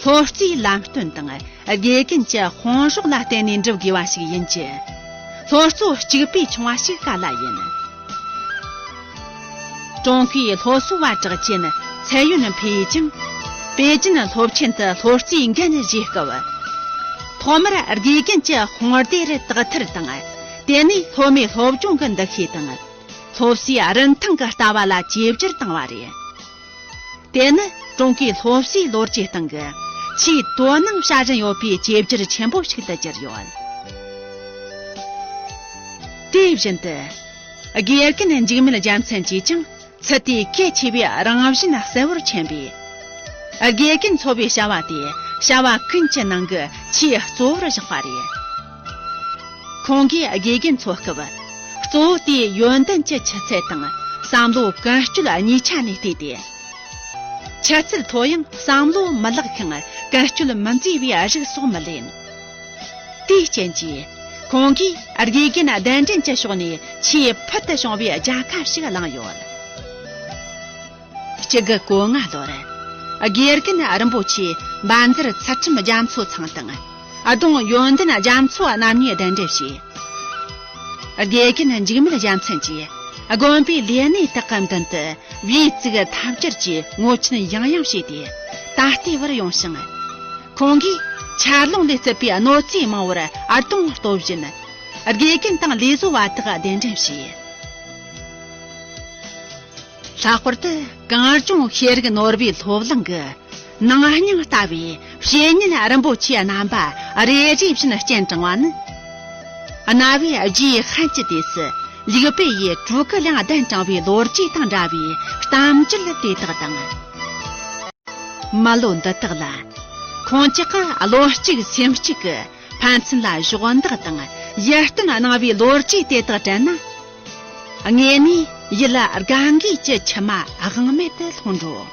སློབ་གཙོའི་ལམ་སྟོན་དང་དགེ་རྒན་གྱི་དཔུང་རོགས་ལ་བརྟེན་ནས་འགྲུབ་དགོས་པ་ཞིག་ཡིན་གྱི། སློབ་གཙོ་གཅིག་པུས་ཆུང་བ་ཞིག་ག་ལ་ཡིན། ཀྲུང་གོའི་སློབ་གསོ་བ་གྲགས་ཅན་ཚད་ཡོན་ཕེ་ཡིས་ཀྱང་། པེ་ཅིན་སློབ་ཆེན་དུ་སློབ་གཙོའི་འགན་བཞེས་སྐབས། ཐོག་མར་དགེ་རྒན་གྱི་དཔུང་སྡེ་རུ་དག་ཐེར་དང་། དེ་ནས་སློབ་མའི་སློབ་སྦྱོང་གི་འདུ་ཤེས་དང་། སློབ་གསོའི་རིན་ཐང་གི་ལྟ་བ་ལ་བཅོས་བསྒྱུར་བཏང་བ་རེད། དེ་ནི་ཀྲུང་གོའི་སློབ་གསོའི་ལོ་རྒྱུས་སྟེང་གི་ཆེས་དོ་སྣང་བྱ་བཞིན་ཡོད་པའི་བཅོས་བསྒྱུར་ཆེན་པོ་ཞིག་ཏུ་གྱུར་ཡོད། དེ་བཞིན་དུ། དགེ་རྒན་འཇིགས་མེད་རྒྱལ་མཚན་གྱིས་ཀྱང་ཚུལ་དེའི་གལ་ཆེ་བའི་རང་བཞིན་གསལ་བོར་མཁྱེན་པས། དགེ་རྒན་ཚོ་བའི་བྱ་བ་དེ་བྱ་བ་ཀུན་གྱི་ནང་གི་ཆེས་གཙོ་བོར་བཞག་པ་རེད། ཁོང་གིས་དགེ་རྒན་ཚོ་སྐབས་གཙོ་བོ་དེའི་ཡོན་ཏན་གྱི་ཆུ་ཚད་དང་བསམ་བློ་ཀུན་སྤྱོད་གཉིས་ཆ་ནས་བལྟས་ཏེ། ཆུ་ཚད་མཐོ་ཡང་བསམ་བློ་མི་ལེགས་ཤིང་ཀུན་སྤྱོད་མི་མཛེས་པའི་རིགས་སོགས་མི་ལེན། དེའི་རྐྱེན་གྱིས་ཁོང་གིས་དགེ་རྒན་གདན་འདྲེན་གྱི་ཕྱོགས་ནས་ཆེས་ཕུལ་དུ་བྱུང་བའི་རྒྱལ་ཁ་ཞིག་བླངས་ཡོད། གཅིག་དགུ་གོ་ལྔ་ལོར། དགེ་རྒན་རིན་པོ་ཆེ་འབའ་འཛར་ཚུལ་ཁྲིམས་རྒྱ་མཚོ་ཚང་དང་། ལྡོང་ཡོན་ཏན་རྒྱ་མཚོ་རྣམ་གཉིས་གདན་འདྲེན་བྱས། དགེ་རྒན་འཇིགས་མེད་རྒྱལ་མཚན་གྱིས་དགོན་པའི་ལས་གནས་དག་གི་མདུན་དུ་བེའུ་བཙུགས་ཐབས་ཇུས་ཀྱི་ངོ་ཆེན་ཡང་ཡང་བྱས་ཏེ་ད་ལྟའི་བར་ཡོང་ཞིང་། ཁོང་གིས་ཆར་རླུང་ལས་བརྩིབས་པའི་གནོད་འཚེ་མང་བོར་ཨ་ལྡོང་སྟོབས་བཞིན་དགེ་རྒན་དང་ལས་བཟོ་བ་དག་གདན་འདྲེན་བྱས། ལྷག་པར་དུ་གངས་ལྗོངས་ཤེས་རིག་ནོར་བུའི་སློབ་གླིང་གི་ནང་སྙིང་ལྟ་བུའི་བཤེས་གཉེན་རིན་པོ་ཆེ་རྣམ་པ་རེ་རེ་བཞིན་སྤྱན་དྲངས་པ་ནི། གནའ་བོའི་རྗེ་ཧན་གྱི་དུས་སུ་ལིའུ་པེ་ཡིས་གྲོ་གུ་ལིང་གདན་དྲངས་པའི་ལོ་རྒྱུས་དང་འདྲ་བའི་གཏམ་རྒྱུད་དེ་དག་དང་། མི་ལོ་འདི་དག་ལ། ཁོང་ཅག་གི་བློ་གཅིག་སེམས་གཅིག་གི་ཕན་ཚུན་ལ་གཞོགས་འདེགས་དང་ཡིད་རྟོན་གནང་བའི་ལོ་རྒྱུས་དེ་དག་དྲན་ན། དངོས་གནས་ཡིད་ལ་དགའ་འགུལ་གྱི་མཆི་མ་དབང་མེད་དུ་ལྷུང་འགྲོ།